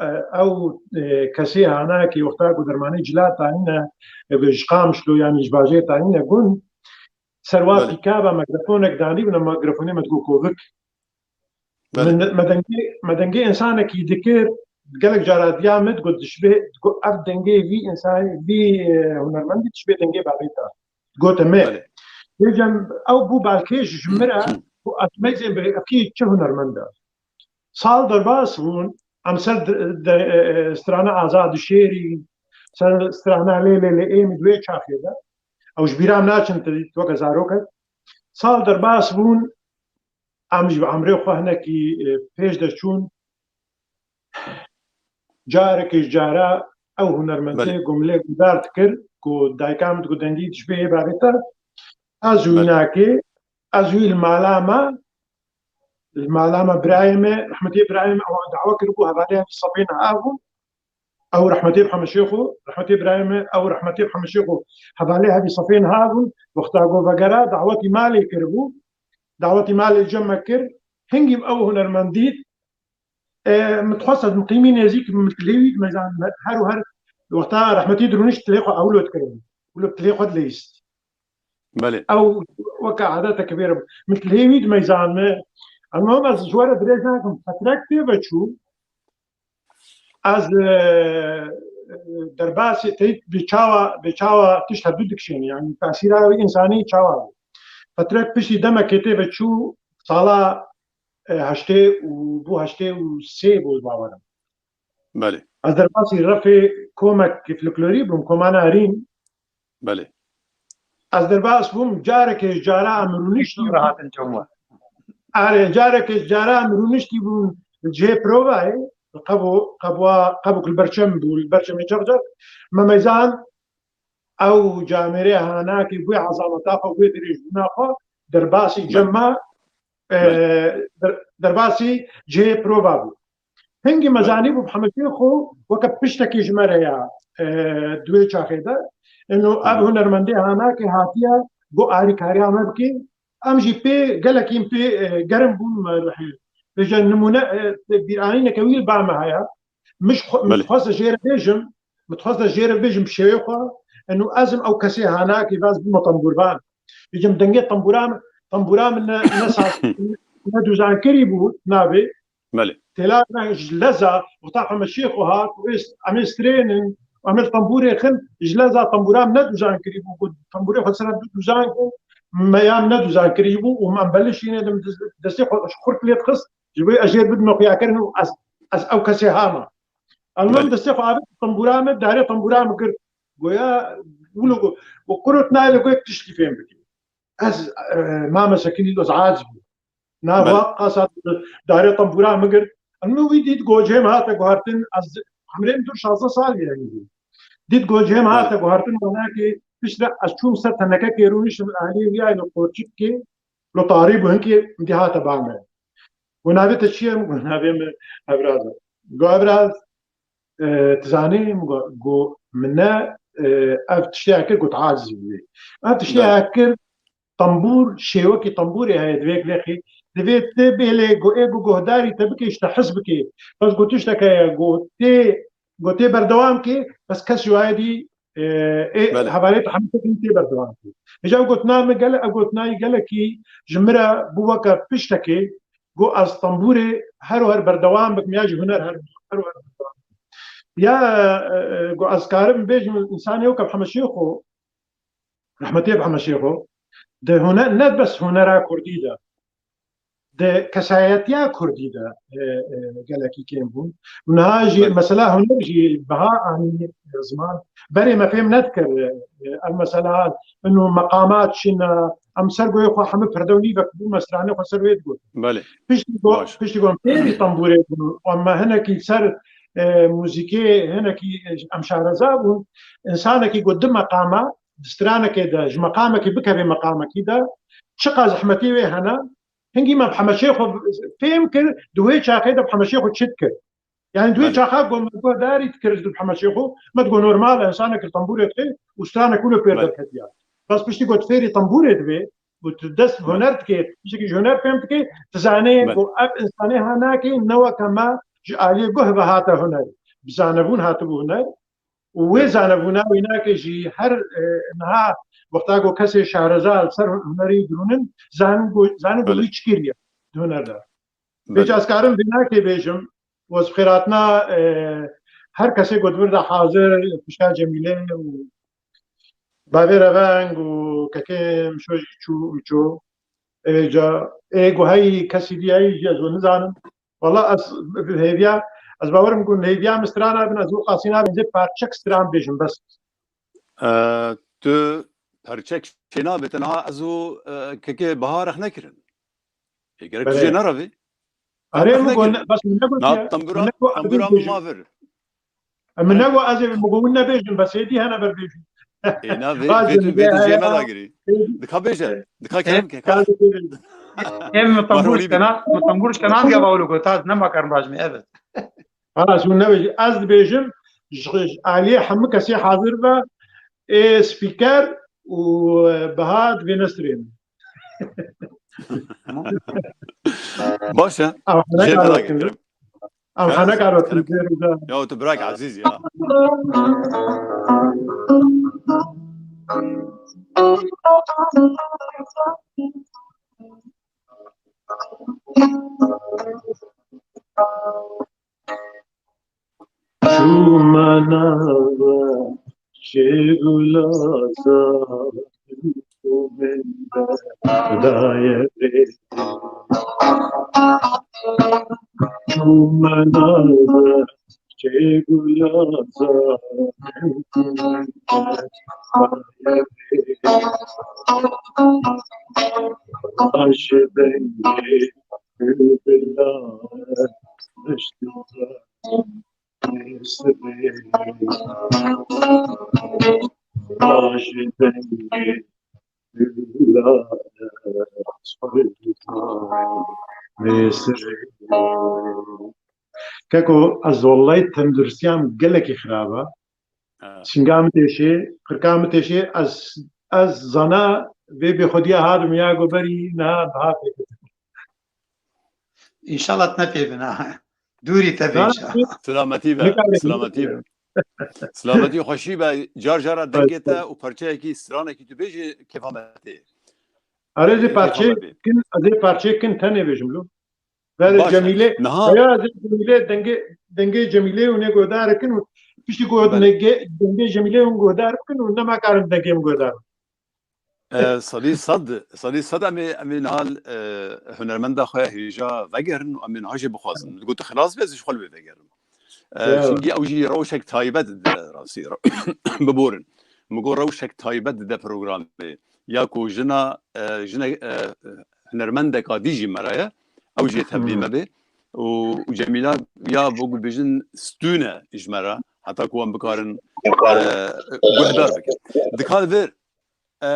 e, ew, e, kesê hanakê wexta ku dermanê cila tanîne, e, ji Qamişlo yanî ji bajêr tanîne gund, serwa Belê. Pîkaba megrefonek danî bûne, megrefonê me digot kovik. Belê. Me, me dengê, me dengê însanekî dikir, gelek cara diya min digot dişibê, digot ev dengê vî însanê, vî, e, hunermendî dişibê dengê bavê te. Gote me. Belê. Vêcem ew bû balkêş ji min re, ku ez meyzên bi, ev kî çi hunermend e. Sal derbas bûn, em ser de, de, e, e, strana Azad Şêrî, ser strana Lê Lê Lê Êmî di wê çaxê de. Ew ji bîra min naçin, tu weke zarok e. Sal derbas bûn, em ji bi emrê xwe hinekî, e, pêş de çûn. Carekê ji cara ew hunermendê Belê. Gumlê guhdar dikir ku dayika min digot dengî dişibê yê bavê te. Ez û Belê. Wînakê, ez û wî li mala me, li mala me birayê me, rehmetê birayê me, ew dawa kiribû hevalê hevî sefê niha bûn. Ew rehmetê bi Hemeşêxo, rehmetê birayê me, ew rehmetê bi Hemeşêxo hevalê hevî sefê niha bûn. Wexta ku vegera dawetî malê kiribû, dawetî malê cem me kir, hingî ew hunermend dît, e, min dixwest ez miqîmî nêzîk min lê wî dimeyzan, her û her wexta rehmetî dirûnişt lê xwe ewlo dikirin. Wilo lê xwe dileyist. Belê. Ew weke adeteke bêre bû. Min lê wî dimeyzan me. Em ez ji we re dirêj nakim. Fetrek pê ve çû. Ez, e, derbasê te bi çawa, bi çawa tişt hevdu dikişêne. Yani tasîra wî însanî çawa bû. Fetrek piştî demekê tê ve çû sala, e, heştê û bû heştê û sê bû bawerim. Belê. Ez derbasî refê komek folklorî bûm, Koma Narîn. Belê. Ez derbas bûm, carekê ji cara em rûniştî Sonra hatin çawa. Are, carekê ji cara em rûniştî bûn cihê provayê, qebo, qebwa, qebok li ber çem bû, li ber çemê çaxçax. Me meyzan ew camêrê hanakê bûye ezameta xwe, bûye dirêjbûna xwe, derbasî Belê. Cem me, e, Belê. Der-, derbasî cihê prova bû. Hingî me Belê. Zanîbû bi Hemeşêxo weke piştekî ji me re ya, e, di wê çaxê de. Ino ev Hı hı. Hunermendê hanakê hatiye, got arîkariya me bikê. Em jî pê, gelekî pê, e, germ bûn me rihê. Vêje nimûne, e, bîranîneke wî li ba me heye. Min ji xwe, min Belê. Dixwest jê re bêjim, min dixwest jê re bêjim bi şêwê xwe. Ino ez im ew kesê hanakê ve ez bûme tembûrvan. Vêje min dengê tembûra min, tembûra min ne, ne saz, ne dûzankirî bû navê. Belê. Têla me ji leza, wexta Hemeşêxo hat, û êst-, em ê strênin, Em ê tembûrê xin, ji leza tembûra min ne duzan kirî bû, ku tembûrê xwe sera du duzan ku me ya min ne duzan kirî bû û em belişîne de min destê xwe xurt lê dixist, ji bo ez jêr bidime xuyakirin û ez, ez ew kesê hama. Elmam destê xwe avêt tembûra min, darê tembûra min girt. Goya wilo got, got, "Kurot nayê li goyek tiştî fêm bikî." Ez, e, mame sekinî ez aciz bû. Na va qasa darê tembûra min girt. Min wî dît, gocê min hate guhertin, ez emrê min dur şazdeh salî ye hingî. Dît gocê min hate guhertin, manakê piştre ez çûm ser tenekekê rûniştim, alî wî ay li qorçikê, lo tarî bû hinkê min dî hate ba me. Got, "Navê te çi ye?" Min got, "Navê min Evraz e." Got, "Evraz, e, tu zanî?" Min got, got, "Min ne, e, ev tiştê kir, got, aciz bûyî." Ev tiştê kir, tembûr, şêwekî tembûrê heye, divê lêxî, divê tu bêlê go-, ê go-, guhdarî te bikê, ji te hez bikê. Bes go tiştek heye, go tê, go tê berdewam kê, bes kes ji wayê dî, e, ê hevalê te hemî tekin tê berdewam kê. Hêja ew gotina min gele-, ew gotina yî gelekî ji min re bû weke piştekê, go ez tembûrê her û her berdewam bikim ya ji huner her, her û her berdewam bikim. Ya, e, e, go ez karim bêjim, însanê weke Mihemed Şêxo, rehmetê bi Hemed Şêxo, di huner, ne bes hunera kurdî de, di kesayetiya kurdî de, e, e, gelekî kêm bûn. Niha jî mesela huner jî biha anî ziman. Berê me fêm nedikir, e, ev mesela ino meqamat çi ne, em ser goyê xwe hemî pirde û nîvek bû me stranê xwe ser wê digot. Belê. Piştî got, piştî got fêrî tembûrê bûn. Em me hinekî ser, e, muzîkê hinekî, e, em şareza bûn. Însanekî got di meqama, di stranekê de ji meqamekî bikeve meqamekî de, çiqa zehmetî wê hene, hingî me bi Hemed Şêxo fêm kir, di wê çaxê de bi Hemed Şêxo çi dikir. Yani di wê çaxa got me guhdarî dikir ji bi Hemed Şêxo, me digot normal e, însanek li tembûrê dixê û stranek wilo pêr derketiya. Bes piştî got fêrî tembûrê divê, û tu dest bi huner dikê, tiştekî ji huner fêm dikê, tu zanê got ev însanê ha nakê, ne weke me ji aliyê guh ve hate huner. Bi zanebûn hatibû huner. Û wê zanebûna wî nake jî her, e, niha wexta ku kesê şareza li ser hunerî dirûnin, zanin ku, zanin ku wî çi kiriye di huner de. Vêca ez karim vê nake bêjim, ez bi xêratina, e, her kesê ku di vir de hazir, pişta Cemîlê û bavê Reveng û kekê Mişo jî çû, Miço, ê ca, ê ku heyî kesî dî heyî jî ez we nizanim. Wala ez hêviya, ez bawerim ku hêviya min strana bin, ez wê qasî nabin, ez ê parçek stran bêjim bes. E, tu perçek çênabê, te niha ez û, e, kekê Bahar rex nekirin. Ê, gerek tu jê nerevî. Erê, min got, bes min negot, na tembûra, min negot, tembûra min ma vir. Em ne got ez ê, min got win nebêjin, bes êdî hene ber bêjin. Ê, na vê, vê tu, vê tu jê me dagirî. Dika bêje, dika kerem ke, ka. Em min tembûr şkena, min tembûr şkena diye bawlo got, ta ne ma karim rajmê, evet. Halas, win nebêjin. Ez dibêjim, ji, ji aliyê hemû kesê hazir be, ê spîker û, e, Biha divê nesirên. Baş e. Ew hene Jê me dagir, kerem. Ew hene karo. Ya tu birak ezîz ya. Çûme nava çê gula zarok û min daye rê. Çûme nava çê gula zarok û min daye rê. Aşê dengê bülbüla eştiya. Keko, ez wellahî tenduristiya min gelekî xirab e. Ha. Singa min têşê, qirka min têşê, ez, ez zana vê bêxwediya hadim ya goberî niha biha pêketin. Înşallah tu nepê bin, ha. Dûrî te be înşallah. Silametî be, silametî be. Silametî, xweşî be, car cara dengê te û parçeyekî, stranekî tu bêjî kêfa me tê. Erê, ez ê parçeyê kin, ez ê parçeyê kin tenê bêjim lo. Berê Cemîlê, niha ya ez ê Cemîlê dengê, dengê Cemîlê û nê guhdar kin û Piştî ku hûn dengê Cemîlê hûn guhdar bikin û nema karin dengê min guhdar bikin. Sedî sed, sedî sed em ê, em ê niha hunermenda xwe hêja vegerin û em ê niha jê bixwazin. Got tu xilas be, ez ji xwe li wê vegerim. Çimkî ew jî rewşek taybet dide rastî. Biborin. Min got rewşek taybet dide programê. Ya ku jina, e, jine, e, hunermendeka dî jî me re ye. Ew jî tevlî me bê. Û, û Cemîla ya bo ku bêjin stûne ji me re. Heta ku em bikarin, e, guhdar bikin. Dika li vir, e,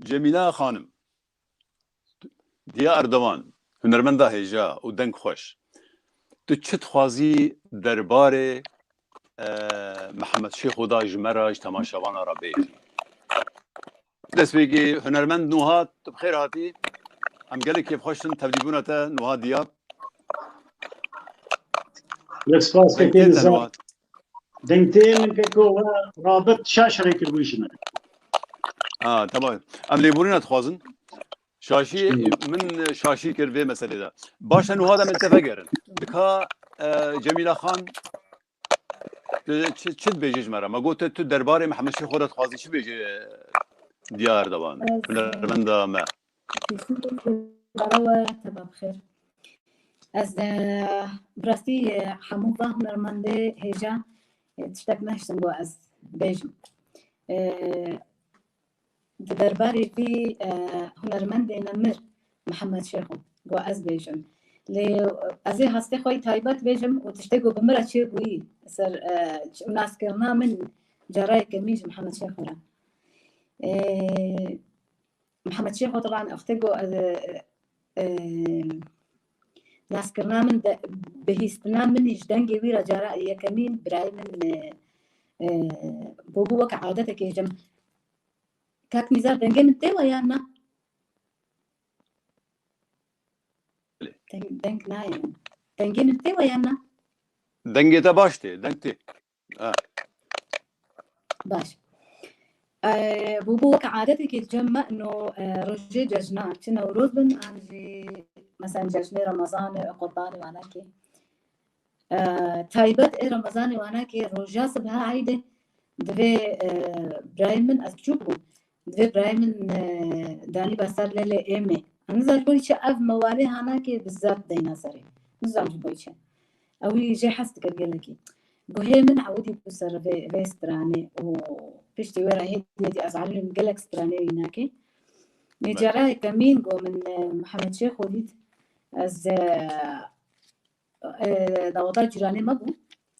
Cemîla Xanim. Diya Erdogan, hunermenda hêja û deng xweş. Tu çi dixwazî derbarê, e, Mihemed Şêxo da ji me re, ji temaşevana re bêjî? Destpêkê hunermend Nuha, tu bi xêr hatî. Em gelek kêfxweş in tevlîbûna te Nuha Diya. Lê spas Deng tê te Nuha. Deng tê min keko we rabit şaş rê kiribû ji min. Ha, tamam. Em lêborîna dixwazin. Şaşî, min şaşî kir vê meselê de. Baş e, Nuha de min te vegerin. Dika, e, Cemîla Xan, tu çi, çi dibêjî ji me re? Me got tu derbarê Mihemed Şêxo de dixwazî çi bêjî, e, Diya Erdogan, hunermenda me? Bara we, te ba bi xêr. Ez, e, bi rastî, e, hemû van hunermendê hêja, e, tiştek nehiştim ku ez bêjim. E, di derbarê vî, e, hunermendê nemir Mihemed Şêxo, ku ez bêjim. Lê ez ê hastê xwe yî taybet bêjim û tiştê ku bi min re çêbûyî ser, e, û naskirina min cara yekemîn ji Mihemed Şêxo re. E, Mihemed Şêxo, teban, wextê ku, e, e, naskirina min de, bihîstina min ji dengê wî re cara yekemîn birayê min, e, e, bûbû weke adetekê cem. Kak Nîzar, dengê min tê we yan na? Deng, deng nayê min. Dengê min tê we yan na? Dengê te baş tê, deng tê. Ha. Baş. E, bûbû weke adetekê cem me ino, e, rojê cejna, çi Newroz bin, an jî, mesela, cejnê Remezanê, Qurbanê, wanakê. E, taybet ê Remezanê, wanakê, roja sibha eydê, divê, e, birayê min, ez biçûk bûm, divê birayê min, e, danîba ser lêlê êmê. Ez nizam ji bo çi ev mewalê hanakê bi zaf deyna serê. Nizam ji bo çi. Ewî jê hez dikir gelekî. Guhê min ewidî bû ser vê, vê stranê û piştî wê re hêdî hêdî ez elîm gelek stranê wî nakê. Nê cara yekemîn ku min, e, Mihemed Şêxo dît, ez, e, e, daweta cîranê me bû.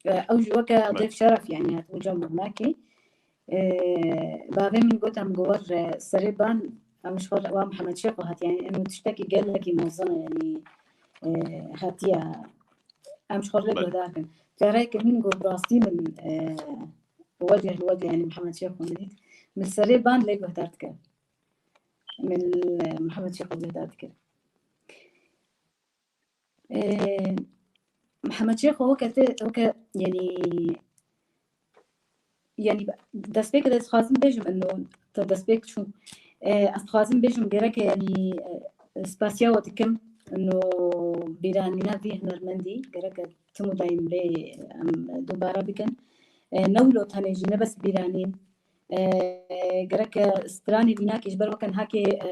E, ew jî weke dêv şeref, yanî, hatibû cem nakê. E, bavê min got, em got, e, serê ban, em ji xwe re, wa Mihemed Şêxo hat, yanî, eno tiştekî gelekî mezin e, yanî, e, hatiye, em ji xwe re guhdar kin. Careke min got, rastî min, e, wecih li wecih, yanî, Mihemed Şêxo min dît. Min serê ban lê guhdar dikir. Min, e, Mihemed Şêxo guhdar dikir. E, Mihemed Şêxo weke te, weke, yanî, yanî, destpêkê de ez dixwazim bêjim, ino te destpêk çû. E, ez dixwazim bêjim, gereke, yanî, e, spasiya we dikim, ino bîranîna vî hunermendî, gereke tim û daîm bê em dubare bikin. E, ne wilo tenê jî, ne bes bîranîn. E, gereke stranê mînakê ji ber weke niha kê, e,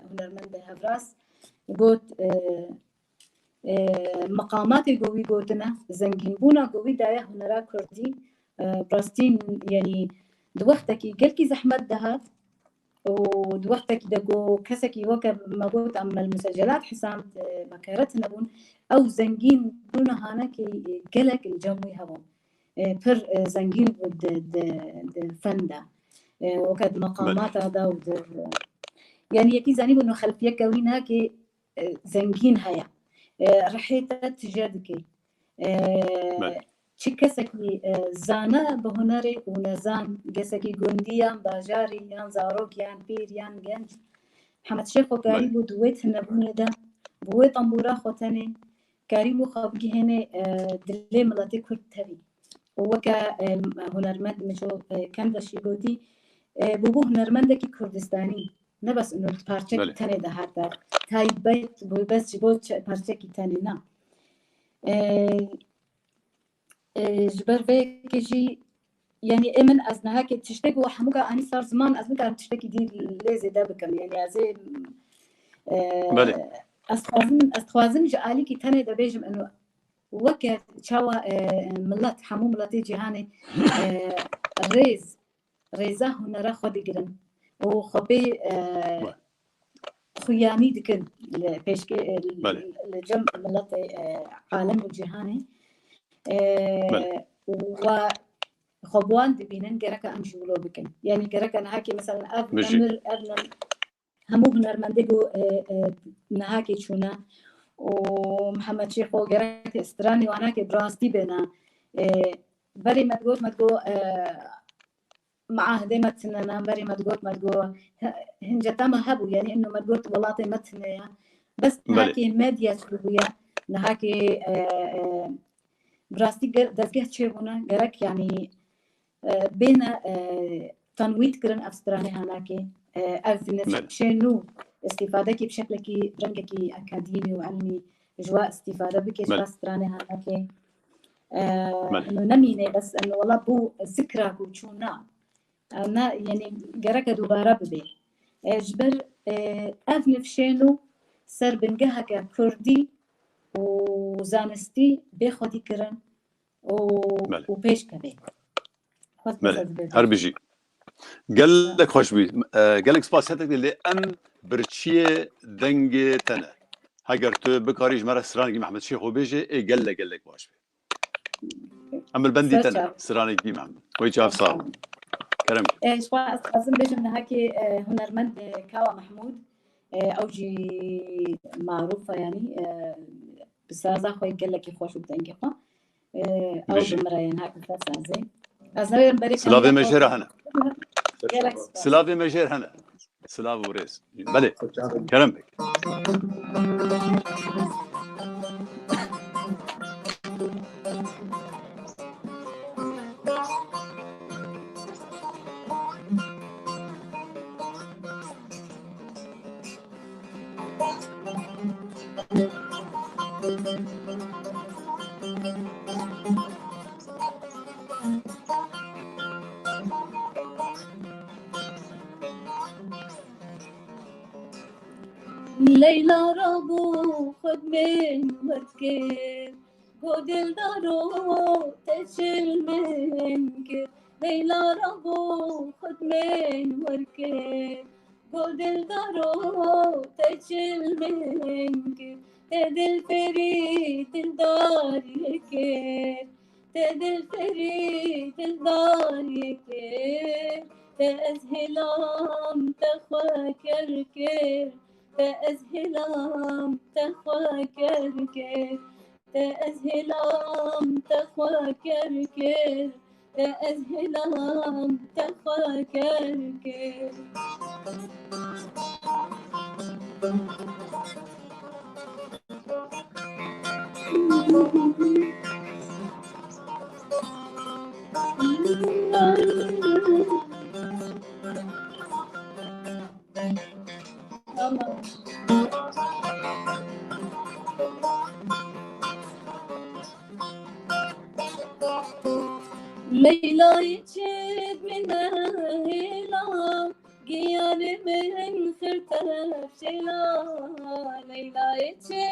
hunermendê hevraz got, e, e, meqamatê ku wî gotine, zengînbûna ku wî daye hunera kurdî, e, rastîn, yanî di wextekî gelkî zehmet de hat û di wextekî de ku kesekî weke me got em el musecellat hesab, e, bekare tine bûn, ew zengînbûna hanekî gelek li cem wî hebûn. E, pir, e, zengîn bû di, di, di fen de. E, weke di meqamata de û di, yanî yekî zanîbû no xelfiyeke wî nakê, e, zengîn heye. E, rihê te tije dike. E, çi kesekî, e, zana bi hunerê û nezan, kesekî gundî yan bajarî yan zarok yan pîr yan genc, Hemed Şêxo karî bû di wê tinebûnê de, bi wê tembûra xwe tenê, karî bû xwe bigihênê, e, dilê miletê Kurd tevî. Û weke, e, hunermend Mico, e, Kendeşî gotî, e, bûbû hunermendekî Kurdistanî. Ne bes ino parçekî tenê de hate. Taybet bû bes ji bo parçekî tenê na. E, e, ji ber vê yekê jî, yanî ê min ez niha ke tiştek û hemûka anî ser ziman, ez nikarim tiştekî dî lê zêde bikim. Yanî ez ê, e, Belê. ez dixwazim, ez dixwazim ji alîkî tenê de bêjim eno weke çawa, e, milet, hemû miletê cîhanê, e, rêz, rêza hunera xwe digirin û xwe pê, e, Belê. xuyanî dikin li pêşkê, e, Belê. li cem miletê, e, alem û cîhanê. E, Belê. û wa xwe bi wan dibînin, gereka em jî wilo bikin. Yanî gereka niha ke mesela ev Bijî. emir, ev ne-, hemû hunermendê ku, e, e, niha ke çûne û Mihemed Şêxo gerek stranê wana ke bi rastî bêne. E, berê me digot, me digot, e, Meahidê me tune ne, berê me digot, me digot, hi-, hinceta me hebû, yanî ino me digot welatê me tune ye. Bes Belê. Niha ke medya çûbûye, niha ke, e, e, bi rastî ge-, dezgeh çêbûne, gerek yanî, e, bêne, e, tanwît kirin ev stranê hanakê. E, ev Belê. nifşê nû îstîfadekî bi şeklekî, rengekî akadîmî û ilmî ji we îstîfade bike, ji Belê. we stranê hanakê. E, Belê. ino nemîne, bes ino wela bû zikra ku çûna. E, ne, yanî gereke dubare bibe. E, ji ber, e, ev nifşê nû ser bingeheke kurdî û zanistî bê xwedî kirin û, Belê. û pêş keve. Xwest Belê. bibe. Her bijî. Gelek xweş bû. E, gelek spas hetek lê em birçiyê dengê te ne. Heger tu bikarî ji me re stranekî Mehmed Şêxo bêjê, ê gelek gelek baş bê. Em li bendî Ser te ne. çav. Stranekî Mehmed. Wê çav sağ ol. Kerem. E, ji xwe ez dixwazim bêjim niha ke, e, hunermend, e, Kawa Mehmûd, e, ew jî marûf e, yanî, e, bi saza xwe gelekî xweş û bi dengê xwe. E, ew Bijî. bi min re ye niha ke te sazê. Ez newêrim berê Silavê me kameraya jê re hene. Gelek spas. Silavê me jê re hene. Silav û rêz. Belê. Kerem bik. Leyla rabû xwe bi min wet kir, got dildaro te çil min kir. Leyla rabû xwe bi min wet kir, got dildaro te çil min kir. Te dilferî dildariyê kir, te dilferî dildariyê kir. Te ez hêlam te xwe ker kir, te ez hêlam te xwe ker kir. Te ez hêlam te xwe ker kir, te ez hêlam te xwe ker kir. Leyla çi min hêla, giyarê min xirte şêla. Leyla çi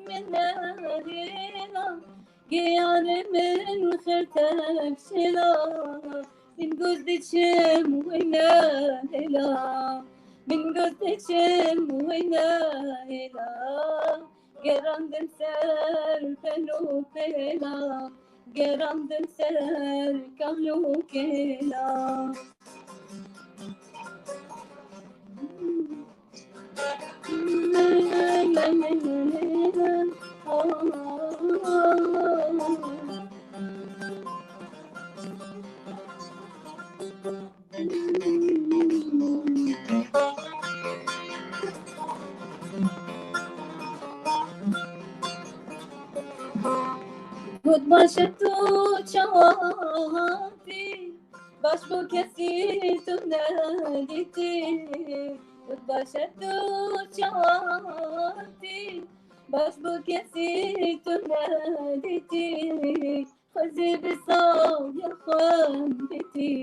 min hêla, giyarê min xirte şêla. Min got diçim wêne hêla, min got diçim wêne hêla. Gerandim ser pen û pêla, gerandim ser kal û kêla. Got baş e tu çawa hatî, baş bû kesî tu nedîtî. Got baş e tu çawa hatî, baş bû kesî tu nedîtî. Xwezî bi saxiya xwendîtî,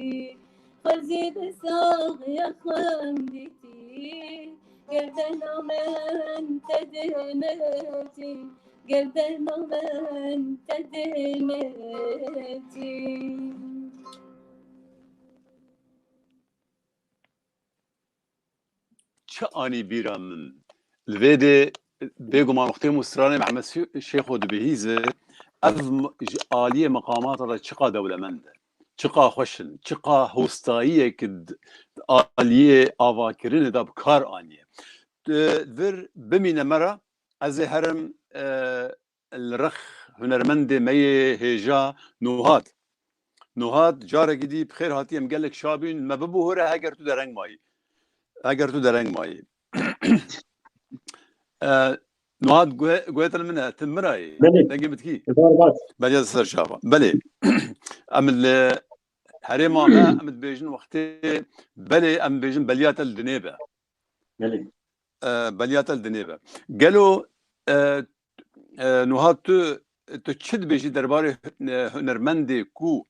xwezî bi saxiya xwendîtî, gerdena min te dê me tî, gerdena min te dê me tî. Çi anî bîra min? Li vê de bêguman wextê min stranê Mehmed Şê-, Şêxo dibihîze, ev m-, ji aliyê meqamata de çiqa dewlemend e, çiqa xweş in, çiqa hostayiyek di aliyê avakirinê de bi kar aniye. Di vir bimîne me re, ez ê herim, e, li rex hunermendê me yê hêja Nuhat. Nuhat, carekî dî bi xêr hatî, em gelek şa bîn, me bibihore heger tu dereng mayî. Heger tu dereng mayî. E, Nuhat, guhe-, guhê te li min e, tu min re yî. Belê. Dengê min dikî? Bar bar. Beriya ser çava. Belê. Em li herêma me, em dibêjin wextê, belê, em dibêjin beliya te li dinê be. Belê. E, beliya te li dinê be. Gelo, e, e, Nuhat, tu, tu çi dibêjî derbarê, e, hunermendê ku,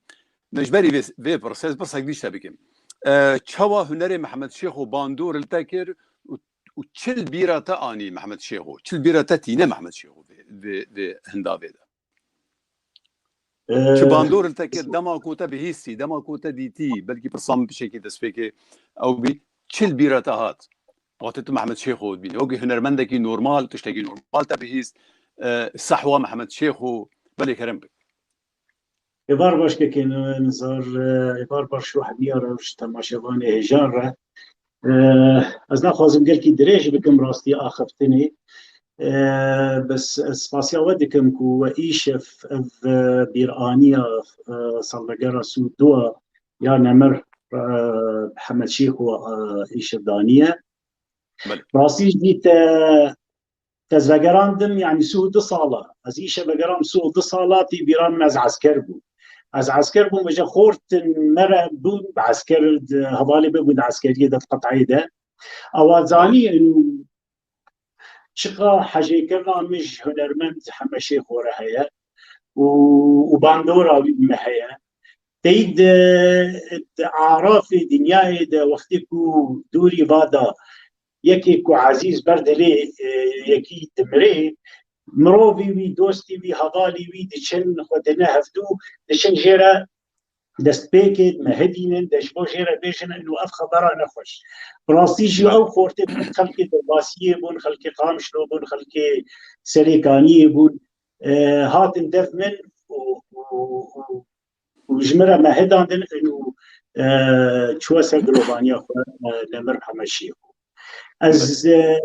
ne, ji berî vê, vê pirsê, ez pirsek dî ji te bikim. E, çawa hunerê Mehmed Şêxo bandor li te kir û, û çi li bîra te anî Mehmed Şêxo? Çi li bîra te tîne Mehmed Şêxo vê, vê, vê hindavê de? Çi bandor li te kir, dema ku te bihîstî, dema ku te dîtî, belkî pirsa min pişekî destpêkê ew bî, çi li bîra te hat? Wextê tu Mehmed Şêxo dibînî, wekî hunermendekî normal, tiştekî normal te bihîst, e, sehwa Mehmed Şêxo, belê kerem bik. Êvar baş kekê Nizar, e, êvar baş û hemiya re û ji temaşevanê hêjan re. E, ez naxwazim gelkî dirêj bikim rastî axiftinê. E, bes ez spasiya we dikim ku we îşev ev, e, bîraniya, e, salvegera sî û dua ya nemir, e, Hemed Şêxo, e, îşev daniye. Belê. Rastî jî te Ez vegerandim, yanî sî û du sala. Ez îşev vegeram sî û du sala, tê bîra min ez esker bûm. Ez esker bûm, vêca xortin me re bûn, bi esker di hevalê me bûn, di eskeriyê de, di qeteyê de. Ewa zanî, û çiqa hejêkirina min ji hunermend Hemed Şêxo re heye û, û bandora wî me heye. Tey di, di arafê dinyayê de wextê ku dûrî va da, yekê ku ezîz ber dilê, e, yekî dimirê, mirovî wî, dostî wî, hevalî wî diçin, xwe dine hevdû, diçin jê re destpêkê, me hedînin, de ji bo jê re bêjin, û ev xebera nexweş. Bi rastî jî ew xortê bûn, xelkê Derbasiyê bûn, xelkê Qamişlo bûn, xelkê Serêkaniyê bûn, e, hatin dev min û, û, û û ji min re me hedandin û, e, çûye ser dilovaniya xwe, e, nemir Hemed Şêxo. Ez, e,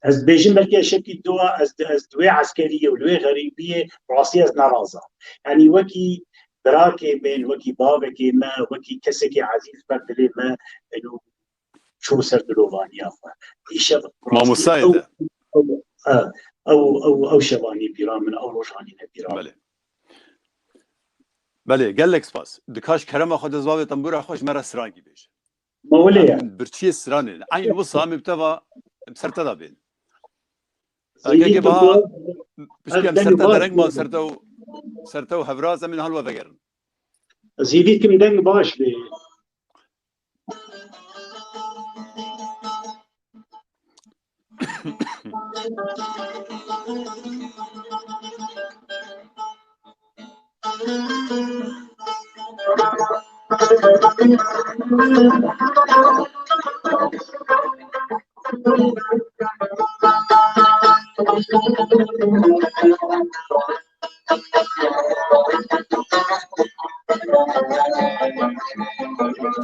ez dibêjim belkî eşekî dua ez, ez di wê eskeriyê û li wê xerîbiyê rastî ez nerazam. Yanî wekî birakê min, wekî bavekê me, wekî kesekî ezîz ber dilê me, û çû ser dilovaniya xwe. Îşev rastî Mamostayê ew, te. Ew, e, ew, ew, ew şevanî bîra min, ew rojanî ne bîra min. Belê. Belê, gelek spas. Dikaş kerema xwe dest bavê tembûra xwe ji me re strankî bêje. Mewlê ye. Em birçiyê stranê ne. Eyn wisa em bi te va, em ser te da bên. Zîdî Kekê Baha, piştî em ser te dereng ma ser te û, ser te û hevraz em ên hal we vegerin. Zîdî kim deng baş bê.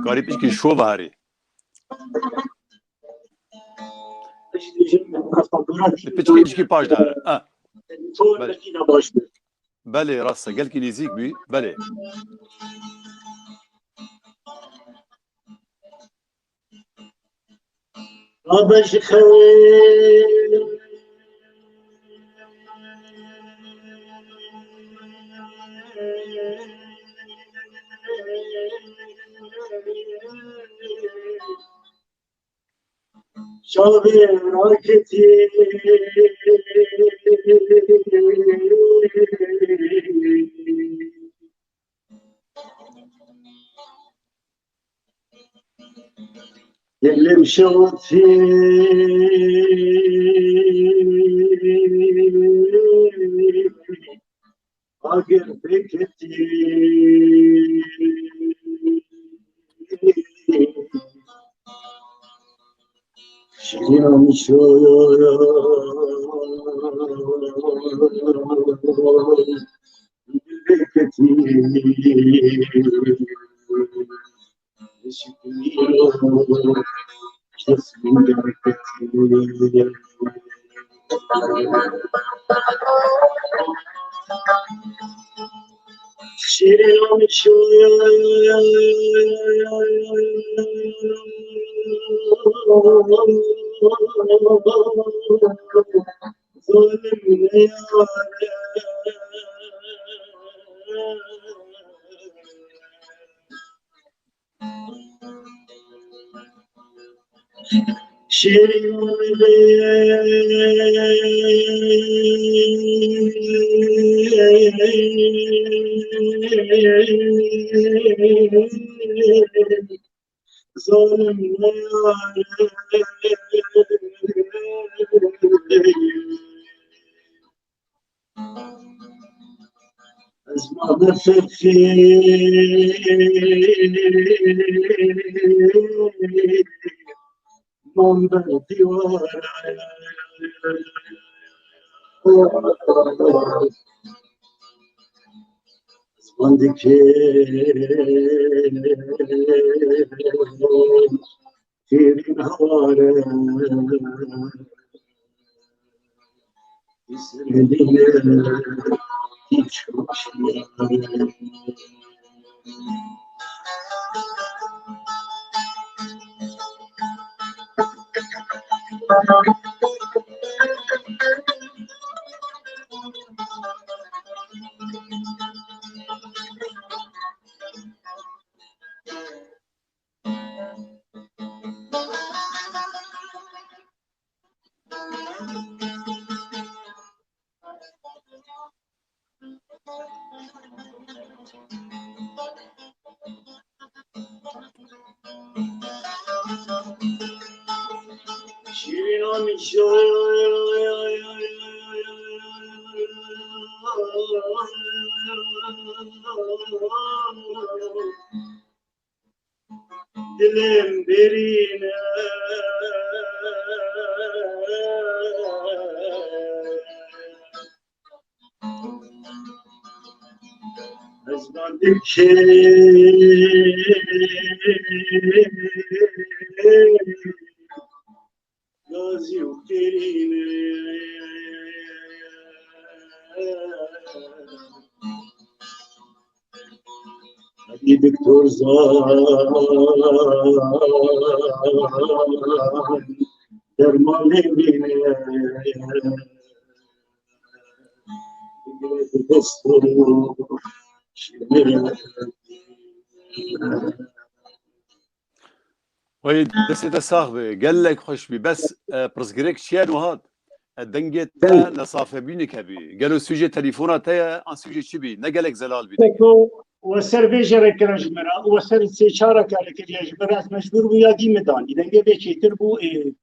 Karî pişkî şo varî. Piçkî, piçkî paş dare. Ha. Belê. Belê, rast e. Gelkî nêzîk bî. Belê. Rabe ji xewê. Çavê raketî. Dilim şewatî agir pêketî. Şirin şoyo pêketî. Ez ma bifirfî mam ber dîwar. Ez bandikê têrîn haware. Dilêm berîne. Ez bandikê gazî û qîrînê. Hadi doktor Zan dermanê min e. Bigire destê şirin. Wey, destê te sax be. Gelek xweş bî. Bes, e, pirsgirêk çi ye niha? E, dengê te nesafebînik hebî. Gelo sûcê telefona te ye, an sûcê çi bî? Ne gelek zelal bî dengê. Ku we ser vê jê re kira ji me re, we ser sê çar re kare kiriye ji me re, ez mecbûr bû ya dî min danî. Dengê vê çêtir bû, ê,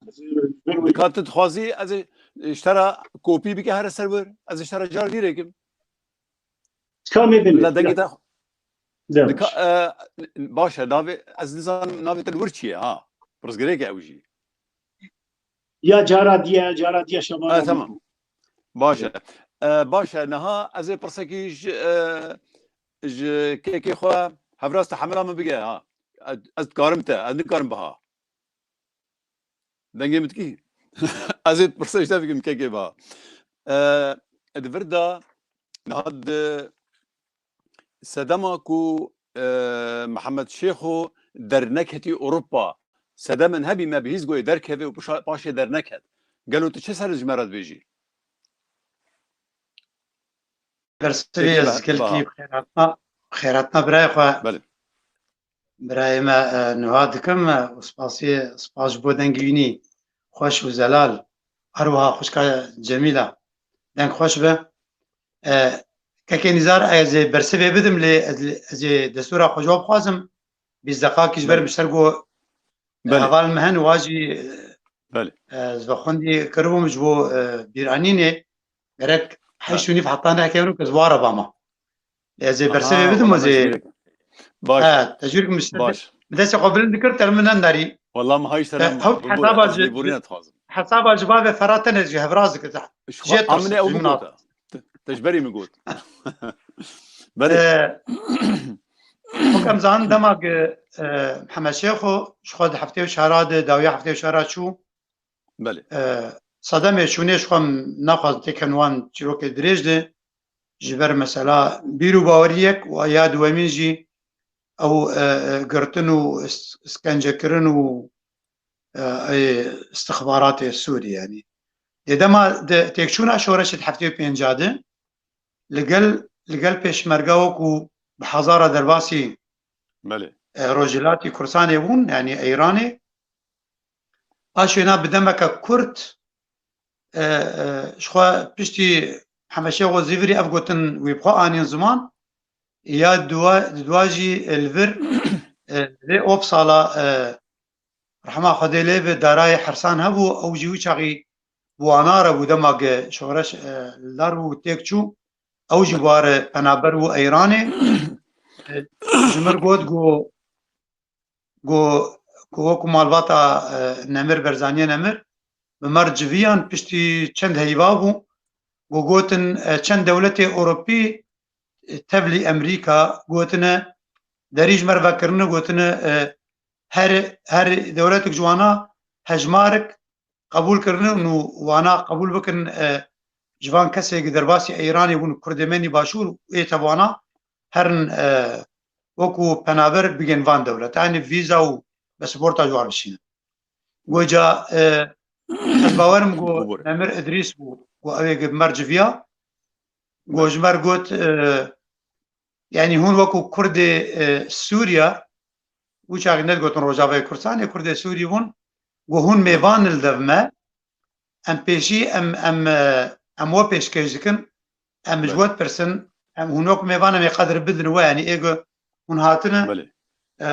ez mecbûr bû. Dika tu dixwazî, ez ê, e, ji te re kopî bike here ser wir. Ez ê ji te re car dî rêkim. Kamê bimê. La dengê te Dewş. Dika-, e, baş e, navê, ez nizanim navê te li wir çi ye, ha? Pirsgirêk e ew jî. Ya cara diye, cara diye şema. Ha, tamam. Baş e. E, baş e, niha ez ê pirsekî ji, e, ji kekê xwe hevrast te hemila min bige, ha. Ez, ez dikarim te, ez nikarim biha. Dengê min dikî? Ez ê pirse ji te bikim kekê ba. Ee, di vir de niha di sedema ku, e, Mihemed Şêxo derneketî Ewropa, sedemên hebî me bihîst goyê derkeve û pişa-, paşê derneket. Gelo tu çi ser ji me re dibêjî? Bersivê Peki, ez ba-, kilkî ba. Xêratna, xêratna birayê xwe. Belê. Birayê me, e, niha dikim, e, û spasî, spas ji bo dengê wînî xweş û zelal. Her wiha xwişka Cemîla. Deng xweş be. E, Kekê Nîzar, ez ê bersivê bidim, lê ez, ez ê destûra xwe ji we bixwazim. Bîst deqakî ji ber Belê. min ser ku Belê. heval min hen, wa jî, Belê. e, ez vexwendî kiribûm ji bo, e, bîranînê. Gerek heşt Belê. û nîv heta nehkevin ku ez wara bama. Ez ê bersivê Aha, bidim, wala ez ê. Baş. He, tecrûk min ser Baş. bi destê xwe bilind dikir, ter min nendarî. Wala min hay Te serem hew bu hesaba ez ji, lêborîna dixwazim. hesaba ji bavê Ferhat tenê ji hevraz dikir. Ji xwe Jê amine tirs, ew ji min min got. Te, te ji berî min got. Belê. E, wek em zanin dema ki, e, Mihemed Şêxo ji xwe di heftê û çara de, dawiya heftê û çara çû. Belê. E, sedemê şûnê ji xwe em naxwazin têkevin wan çîrokê dirêj de. Ji ber mesela bîr û baweriyek û ya duwemîn jî ew, e, e, girtin û is-, iskencekirin û, e, ê istixbaratê Sûrî, yanî. Lê dema di têkçûna şoreşê di heftê û pênca de li gel, li gel pêşmerga wekû bi hezara derbasî, Belê. e, Rojhilatî Kurdistanê bûn, yanî Eyranê. Paşê na bi demeke kurt, e, e, ji xwe piştî Hemeşê Xozîvirî ev gotin wî bi xwe anîn ziman, ya duwa, di dua jî, e, li vir, e, vê Opsala, e, rehma Xwedê lê bi darayê Hersan hebû, ew jî wî çaxî bi wana re bû, dema ge şoreş, e, li dar bû, têk çû, ew jî Belê. ware penaber bû Eyranê. E, ji mir got, got, got, got wekû malbata, e, Nemir, Berzaniye Nemir, bi mer civiyan piştî çend heyva bû, got, gotin, e, çend dewletê Ewropî, e, tevlî Emerîka gotine, derî ji mer vekirine gotine, e, her, her dewletek ji wana hejmarek qebûl kirine û wana qebûl bikin, e, ji van kesê ki derbasî Eyranê bûn, Kurdê me nî başûr ê te wana herin, e, wekû penaber bigên van dewleta, yanî vîza û pasaporta ji wan bişînin. Goca, e, ez bawerim ku Bibûre. Nemir Idrîs bû, ku ew ê gi mer civiya, ku ji mer got, e, yanî hûn wekû Kurdê, e, Sûriya, wî çaxî nedigotin Rojavayê Kurdistanê, Kurdê Sûrî bûn, ku hûn mêvan li dev me, em pêşî em, em, e, em we pêşkêş dikin, em ji Belê. we dipirsin, em hûn wek mêvan em ê qedir bidin we, yanî ê ku hûn hatine, Belê. e,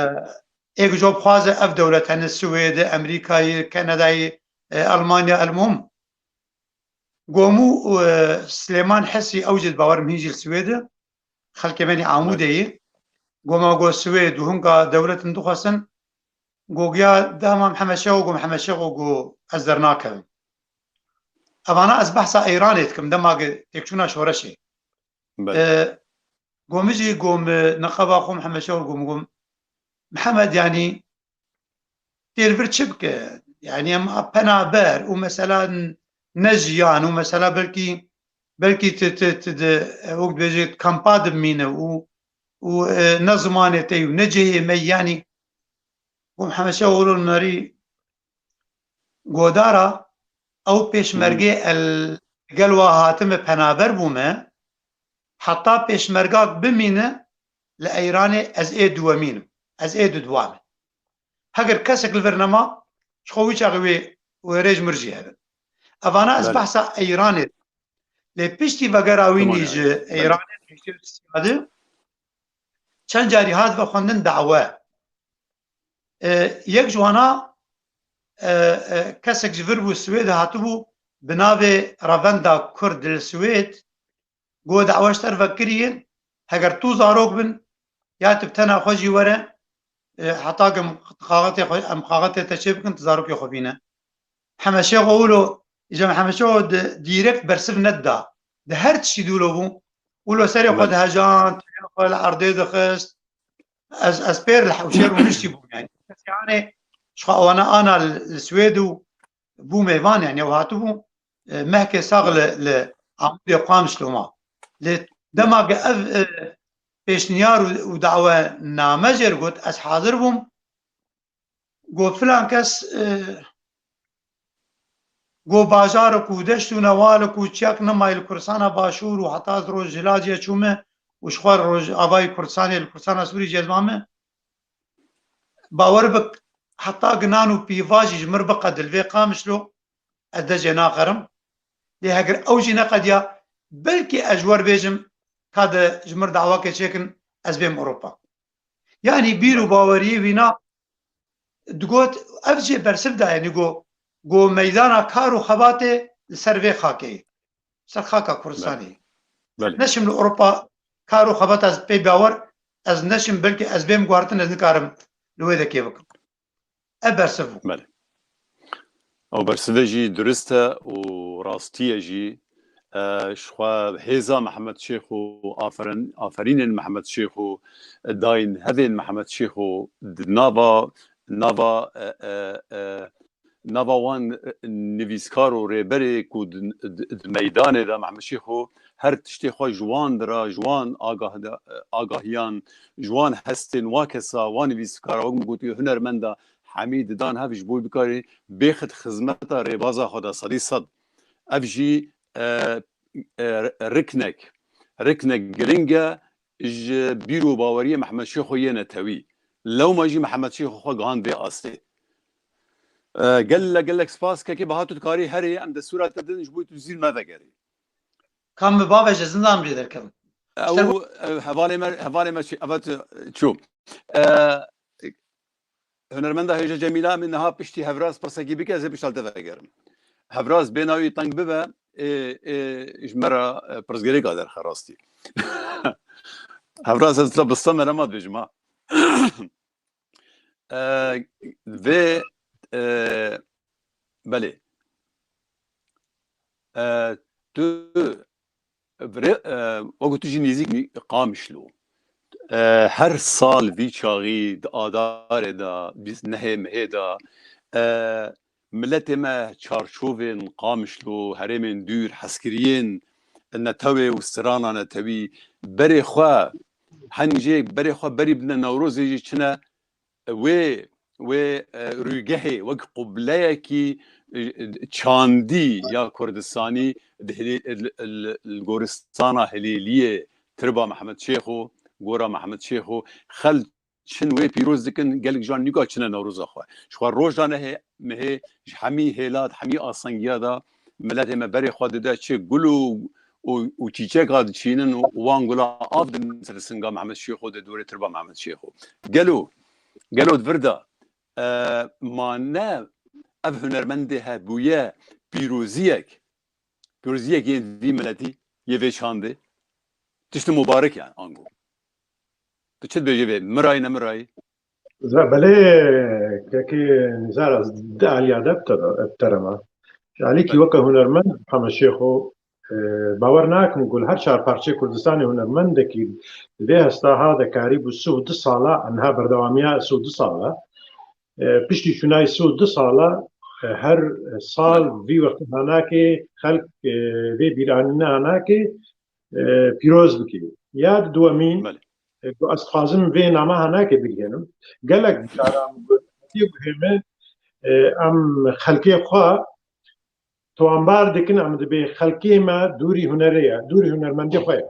ê ku ji we bixwaze ev dewlet hene, Swêde, Amerîkayê, Kanadayê, e, Almanya, elmuhim. Gomû, e, Silêman Hesî ew jî bawerim hîn jî li Swêde, xelkê me nî Amûdê Belê. yê. Goma go Swêd û hinka dewletin dixwestin, Gogiya dema Mihemed Şêxo, got Mihemed Şêxo, got ez dernakevim. Evana ez behsa Eyranê dikim, dema ki têkçûna şoreşê. Belê. E, got min jî, got min neqeba xwe Mihemed Şêxo, got min, got Mihemed, yanî tê li vir çi bike? Yanî em penaber û mesela n-, ne jiyan û mesela belkî, belkî ti, ti, ti di, wek dibêjê kampa dimîne û, û, e, ne zimanê te yî û ne cihê me yî, yanî Got Mihemed Şêxo, wilo nerî godara, ew pêşmergê Hmm. el gel wa hatime penaber bûme, heta pêşmergak bimîne li Eyranê ez ê duwemîn im. Ez ê dudwa me. Heger kesek li vir nema, ji xwe wî çaxê wê, wê rêj mir jî hebe. Evana ez Belê. behsa Eyranê. Lê piştî vegera wî Tamam, nî yani. ji Belê. Eyranê hiştê siyade, çend carî hat vexwendin dawe. E, yek ji wana, e, e, kesek ji vir bû Swêd hatibû bi navê Revenda Kurd li Swêd, got dawe ji te re vekiriye, heger tu zarok bin, ya tu bi tena xwe jî were, e, heta ku em kaxetê xwe, em kaxetê te çê bikin, tu zarokê xwe bîne. Hemeşê xwe wilo, îca Hemeşê xwe di, direkt bersiv nedida. Di her tiştî di wilo bû. Wilo serê xwe Belê. dihejand, têra xwe li erdê dixist. Ez, ez pêr li hewşê rûniştî bûm, yani. Kes yani, ji xwe ewana ana li, li Swêd û bû mêvan, yani, ew hatibû, e, mehkê sax Belê. li, li Amûdê Qamişlo ma. Lê dema Belê. ke ev, e, pêşniyar û, û dawe name jê re got, ez hazir bûm. Got filan kes, e, got bajarek û deşt û newalek û çiyak nemayê li Kurdistana Başûr û heta ez Rojhilatê çûme û ji xwe Rojavayê Kurdistanê li Kurdistana Sûrî cezmame. Bawer bik, heta ginan û pîva jî ji mir biqedil vê Qamişlo, ez dest jê naxerim. Lê heger ew jî neqediya, belkî ez ji we re bêjim, ka de ji min re dawakê çêkin, ez bêm Ewropa. Yanî bîr û baweriyê wîna digot, ev jê bersiv daye, yanî got, got meydana kar û xebatê li ser vê xakê, ser xaka Kurdistanê. Belê. Neşim li Ewropa kar û xebat ez pê bawer, ez neşim, belkî ez bêm guhartin, ez nikarim li wê dekê bikim. Ev bersiv bû. Belê. Ew bersive jî durist e û rastî ye jî. E, ji xwe hêza Mehmet Şêxo, aferin, aferînên Mehmet Şêxo, dayîn hevên Mehmet Şêxo di nava, nava, e, e, e, nava wan, e, nivîskar û rêberê ku di, di, di meydanê de Mehmet Şêxo her tiştê xwe ji wan dira, ji wan agah de, agahiyan, ji wan hestên wa kesa, wan nivîskara, wek min gotiye, hunermenda hemî didan hev ji bo bikarî bêxit xizmeta rêbaza xwe de sedî sed. Ev jî, e, e, riknek, riknek giring e ji bîr û baweriyê Mehmed Şêxo yê netewî. Lewma jî Mehmed Şêxo xwe gihand vê astê. E, gele gelek spas, kekê Baha, tu dikarî herê, em destûra te din ji bo tu zîr me vegerî. Ka min bavêje, zindan bê derkevim. Ew, ew hevalê me, hevalê me çi, eva tu çû. E, hunermenda hêja Cemîla, min niha piştî Hevraz pirsekî bike, ez ê pişta li te vegerim. Hevraz bêna wî teng bibe, ê, ê, ji me re, e, pirsgirêka derxe rastî. Hevraz, ez te bista merema dibêjim ha. E, vê, e, belê. E, tu, vre-, e, wekî tu jî nêzîk Qamişlo. E, her sal vî çaxî di Adarê de, bîst nehê mehê de, e, miletê me çarçovên Qamişlo, herêmên dûr, hezkiriyên netewê û strana netewî berê xwe, henî jê berê xwe berî bine Newrozê jî çine wê, wê, e, rûgehê wek qubleyekî, e, çandî ya Kurdistanî di Hilê-, li, li, li goristana Hilêliyê, tirba Mehmed Şêxo, gora Mehmed Şêxo, xel çin wê pîroz dikin, gelek jan nîka çine Newroza xwe. Ji xwe roja nehê mehê ji hemî hêla, di hemî asengiya de miletê me berê xwe dide, çi gul û, û, û çîçeka diçînin û wan gula av didin ser singa Mehmed Şêxo de, dorê tirba Mehmed Şêxo. Gelo, gelo di vir de, e, ma ne ev hunermendê hebûye pîroziyek, pîroziyek yên vî miletî, yê vê çandê? Tiştê mubarek yani, ango. Tu çi dibêjî vê? Mirayî, ne mirayî? Za-, belê, kekê Nizar, ez di aliya de bi te re, bi te re me. Ji alîkî Belê. weke hunermend Heme Şêxo, e, bawer nakim ku li her çar parçeyê Kurdistanê hunermendekî di vê hesta ha de karîbû sih û du sala, niha berdewamiya sih û du sala. E, piştî çûnayî sih û du sala, e, her sal Belê. vî wextê hanakê xelk, e, vê bîranîna hanakê, e, pîroz bike. Ya di dwemîn, Belê. e, ku ez dixwazim vê nama hanakê bigihênim. Gelek caran ku guhê me, e, em xelkê xwe towanbar dikin, em dibê xelkê me dûrî hunerê ye, dûrî hunermendê xwe ye.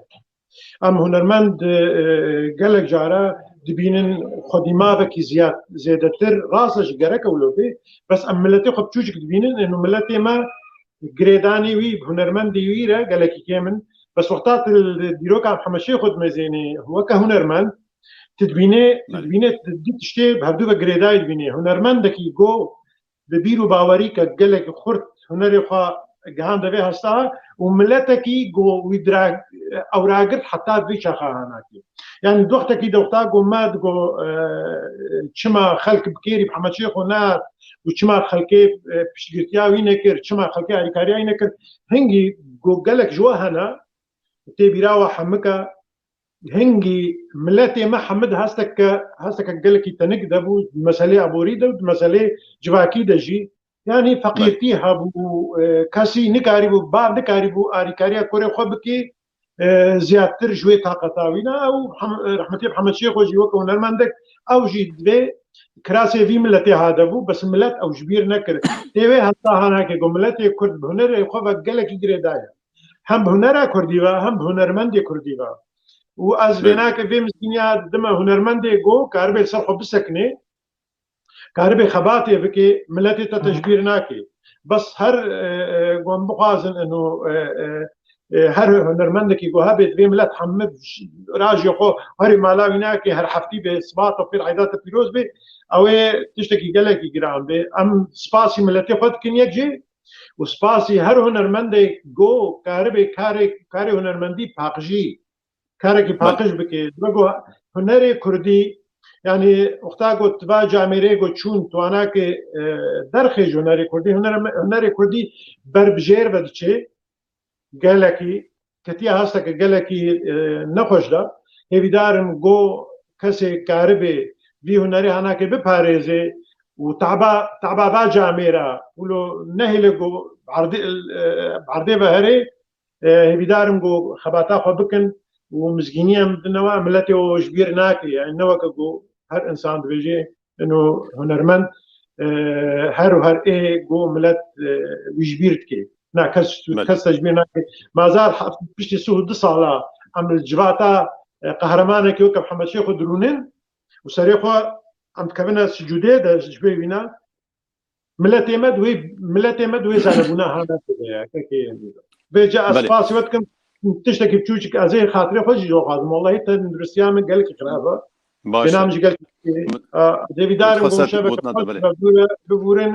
Em hunermend, e, e, gelek cara dibînin xwedî mavekî ziyad, zêdetir, rast e, ji gereke wilo bê, bes em miletê xwe biçûçik dibînin, ên û miletê me girêdanê wî, hunermendê wî re gelekî kêm in. Bes wexta tu li dîroka Mihemed Şêxo dimezênî, weke hunermend, tu dibînê, tu Belê. dibînê tu du tiştê bi hevdû ve girêdayî dibînî. Hunermendekî go bi bîr û bawerî ke gelek xurt hunerê xwe gihande vê hesta û miletekî go wî dira-, ewragirt heta vê çaxa hanakê. Yani doxtekî doxta go me digo, e, çima xelk bi kêrî bi Mihemed Şêxo nehat û çima xelkê, e, piştgirtiya wî nekir, çima xelkê alîkariya wî nekir, hingî go gelek ji we hene, tê bîra we hemika, hingî miletê me hemid hesteke, hesteke gelekî tenik de bû, di meselê aborî de û di meselê civakî de jî. Yani feqîrtî hebû, e, kesî nikarîbû, bar nikarîbû alîkariya kurê xwe bikê, e, ziyadtir ji wê taqeta wî ne. Ew hem-, e, rehmetî Mihemed Şêxo jî weke hunermendek, ew jî divê kirasê vî miletê hadebû, bes milet ew ji bîr nekir. Tê wê hesta hanakê ku miletê Kurd bi hunerê xwe ve gelekî girêdayî ye. Hem bi hunera Kurdî ve, hem bi hunermendê Kurdî ve. Û ez Belê. vênake vê mizgîniya didime hunermendê go karibê li ser xwe bisekinê, karibê xebatê bikê, miletê te Hı hı. tecbîr nake. Bes her, e, e, ku em bixwazin ino, e, e, e, her hunermendekî ku hebe divê milet hemû rajê xwe herî mala wî nake, her heftî be sibata pêr eydata pîroz be, ew ê tiştekî gelekî giran be. Em spasî miletê xwe dikin yek jî û spasî her hunermendê ku karibe karê, karê hunermendî paqijî, karekî paqij bike. Dibe ku hunerê kurdî, yanî wexta ku tu va camêrê ku çûn, tu anake, e, derxê ji hunerê kurdî, hunerê, hunerê kurdî ber bi jêr ve diçe, gelekî, ketiye hasteke gelekî, e, nexweş de. Hêvîdar im ku kesê karibe vî hunerê hanake biparêze û taba, taba va camêra, wilo nehêle ku erdê, e, erdê ve here, e, hêvîdar im ku xebata xwe bikin û mizgîniyê em dine we, miletê û ji bîr nake. Yani ne weke ku her insan dibêje, ino hunermend, e, her û her ê ku milet, e, wî ji bîr dike. Na kes, kes te ji bîr nake. Mazar heft-, piştî sih û du sala em li civata, e, qehremanekî weke Mihemed Şêxo dirûnin û serê xwe em dikevine sicûdê de ji bê wîna. Miletê me di wê, miletê me di wê zanebûna hane tê de ya, kekê. Vêca ez spasî we dikim. Tiştekî biçûçik ez ê xatirê xwe jî ji we xwazim. Wellahî tenduristiya min gelekî xirab e. Baş e. Bênam ji gelekî, e, ez hêvîdar im ku şeveke xweş bibûre-, bibûrin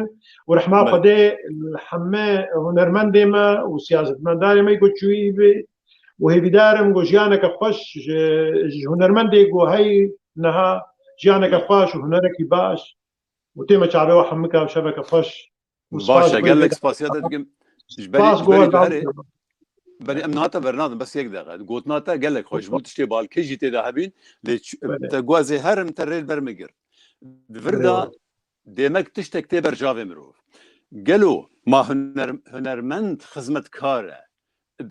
û rehma Xwedê li heme hunermendê me û siyasetmendarê me ku çûyî be û hêvîdar im ku jiyaneke xweş ji, ji hunermendê ku hey niha jiyaneke xweş û hunerekî baş û tê me çavê we hemika şeveke xweş. Baş e, gelek spasiya te dikim. Ji berî, ji berî tu herê, berî em niha te bernadin, bes yek deqe. Gotina te gelek xweş bû, tiştê balkêş jî tê de hebîn, lê ç-, te guazê herim te rê li ber min girt. Di vir de demek tiştek tê ber cavê mirov. Gelo ma huner-, hunermend xizmetkar e?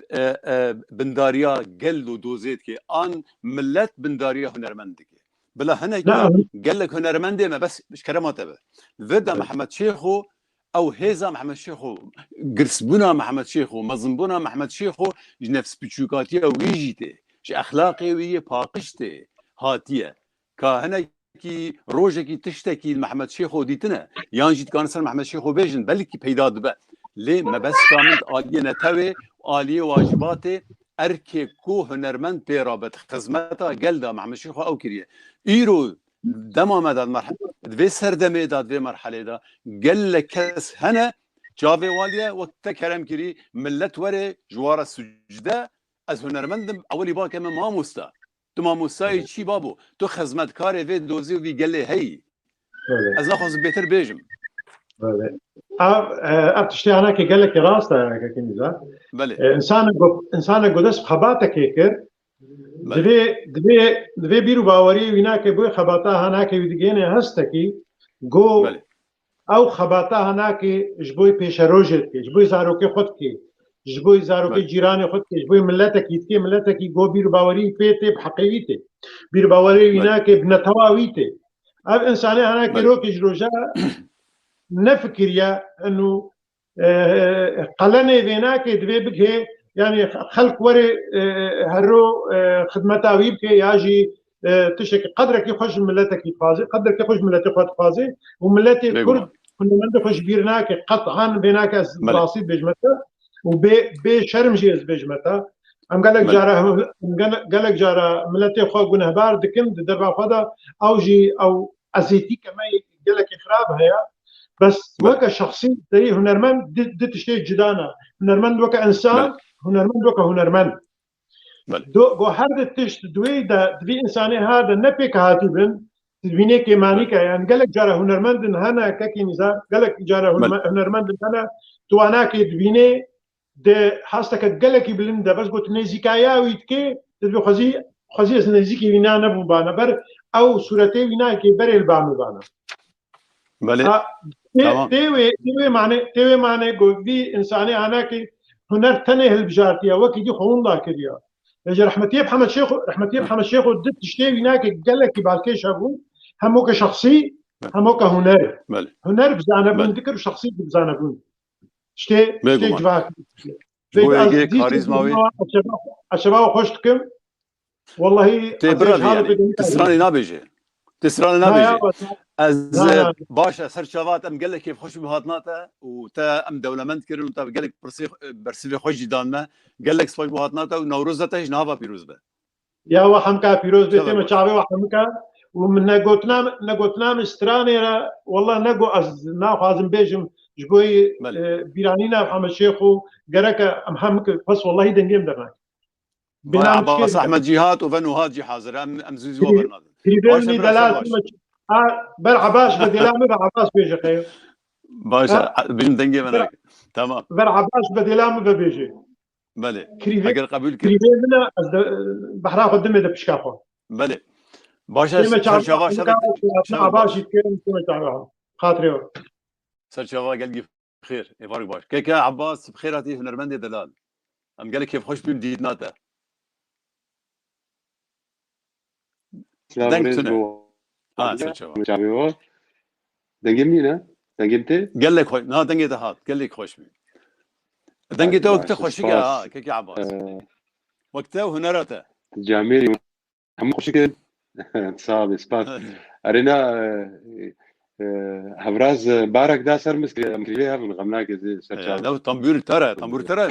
E, e, bindariya gel û dozê dike, an milet bindariya hunermend dike? Bila hinekî gelek hunermendê me, bes ji kerema te be. Vir de Mihemed Şêxo, ew hêza Mihemed Şêxo, girsbûna Mihemed Şêxo, mezinbûna Mihemed Şêxo ji nefsbiçûkatiya wî jî tê, ji exlaqê wî yê paqij tê hatiye. Ka hinekî rojekî tiştekî li Mihemed Şêxo dîtine, yan jî dikarin ser Mihemed Şêxo bêjin, belkî peyda dibe. Lê mebesta min di aliyê netewê, aliyê wacibatê, erkê ku hunermend pê rabe, di xizmeta gel de Mihemed Şêxo ew kiriye. Îro dema me de, di merhe-, di vê serdemê de, di vê merhelê de, gelek kes hene, çavê waliye, wek te kerem kirî, millet were, ji wara sucde, ez hunermend im, ewilî bake me mamoste. Tu mamostayê çî babo? Tu xizmetkarê vê dozê û vî gelê heyî. Belê. Ez naxwazim bêtir bêjim. Belê. Ev, e, ev tiştê hanakê gelekî rast e, kekê Nîzar. Belê. E, insanek got, insanek got dest xebatekê kir. Belê. Divê, divê, divê bîr û baweriyê wî nake, bo xebata hanakê wî digêne hestekî. Go Belê. Ew xebata hanakê ji bo pêşerojê dike, ji bo zarokê xwe dike, ji bo zarokê Belê. Cîranê xwe dike, ji bo miletekî dike, miletekî go bîr û bawerî pê tê, bi heqê wî tê. Bîr û bawerê wî Belê. Nake, bi netewa wî tê. Ev insanê hanakê Belê. Rokê ji roja nefikiriye, eno, e, e, qelenê vê nake, divê bigihê, yani xelk were, e, hero, e, xidmeta wî bike, ya jî e, tiştekî qedrekî xwe ji miletekî dixwaze, qedrekî xwe ji miletê xwe dixwaze û miletê Bêguman. Kurd hunermendê xwe ji bîr nake, qet'an vê nake ez Belê. Rastî dibêjime te û bê, bê şerm jî ez dibêjime te. Em gelek Belê. Cara, em gele-, gelek cara miletê xwe gunehbar dikin di derba xwe de, ew jî ew ezîtî kemey gelekî xirab heye. Bes Belê. Weke şexsî serî hunermend di, di tiştê cida ne. Hunermend weke insan, Belê. Hunermend weke hunermend. Belê. Do, go her di tişt di wê de, di vî insanê ha de ne pêk hatî bin, di bînê kêmanî ke, yani gelek cara hunermendin hene, kekî Nîzar, gelek cara Belê. Hunerme-, hunermendin hene, tu wanakê dibînê, di hasteke gelekî bilind de, bes got nêzîkaya wî dikê, tu dibî xwezî, xwezî ez nêzîkî wî na nebûm bana ber, ew sûretê wî nakê berê li ba min bana. Belê. Ha, tê, Tamam. Tê wê, tê wê mane, tê wê mane ku vî insanê hanakê huner tenê hilbijartiye, wekî dî xwe winda kiriye. Ji rehmetiyê Mihemed Şêxo, rehmetiyê Mihemed Şêxo di tiştê wî nake gelekî balkêş hebûn, hem weke şexsî, hem weke huner. Belê. Huner bi zanebûn Belê. Dikir û şexsî bi zanebûn. Tiştê, tiştê Bêguman. Civakî. Ji bo Vêk ez yekê dî karîzma wê. Eşeba, eşeba xweş dikim. Wallahî, Tê ez bira ê ji halê vê, yani, pêdemî tu stranê nabêje. Tê strana nabêjê. Ez, na, na. Baş e, ser çavat em gelek kêfxweş bû hatina te û te em dewlemend kirin û te gelek pirsê, bersivê xwe jî dan me. Gelek spas bû hatina te û Newroza te jî niha va pîroz be. Ya we hemka pîroz bê, tême çavê we hemka. Û min negotina, negotina min stranê re, wela nego ez naxwazim bêjim, ji bo yê, e, bîranîna Mihemed Şêx û gereke em hemik bes wellahî dengê min dernake. Vay, Abbas Ahmed jî hat û ve Nuhat jî hazir. Em, em zû zû bernadin. Privê min delal me. Ha, ber Abbas be dêla min ve Abbas bêje xeyr. Baş, bînim dengê me nake. Tamam. Ber Abbas be dêla min ve bêje. Belê. Krîvê, eger qebûl kir. Krîvê min e, ez de, behra xwe dimê de pişka xwe. Belê. Baş e, ser çava şevê. Abbas jî dikerim, tême çava. Xatirê we. Ser çava gelgî xêr. Êvark baş. Keke Abbas, bi xêr hatî hunermendê delal. Em gelek kêfxweş bûn dîtina te. Deng tune. Ha, ser çava. Dengê min e? Dengê min tê? Gelek xweş. Na, dengê te hat. Gelek xweş bû. Dengê te wek te xweşik e ha, kekê Abbas. Wek te û hunera te. Camêrî hemû xweşik in. Sağ ol, spas. Erê na, e, e, hevraz, e, barek da ser min, em krîvê hev in, xem nake zê ser çava. Tambûr tera, tambûr tera.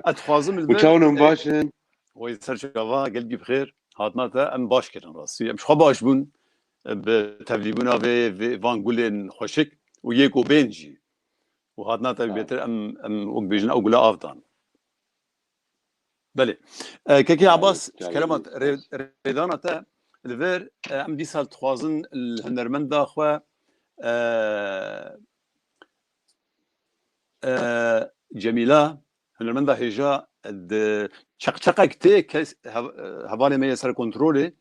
Ez dixwazim li vir. Çawan baş in. Wey ser çava, gelgî bi xêr. Hatina te em baş kirin rastî. Em ji xwe baş bûn. Bi tevlîbûna vê, vê van gulên xweşik û yê ku bên jî. Û hatina te bêtir em, em wek bêjin ew gula av dan. Belê. E, Kekê Abbas, ji kerema rê-, rêdana te li vir, e, em dîsa dixwazin li hunermenda xwe, e, e, Cemîla, hunermenda hêja, di çeqçeqek tê kes, hev-, hevalê me yê ser kontrolê,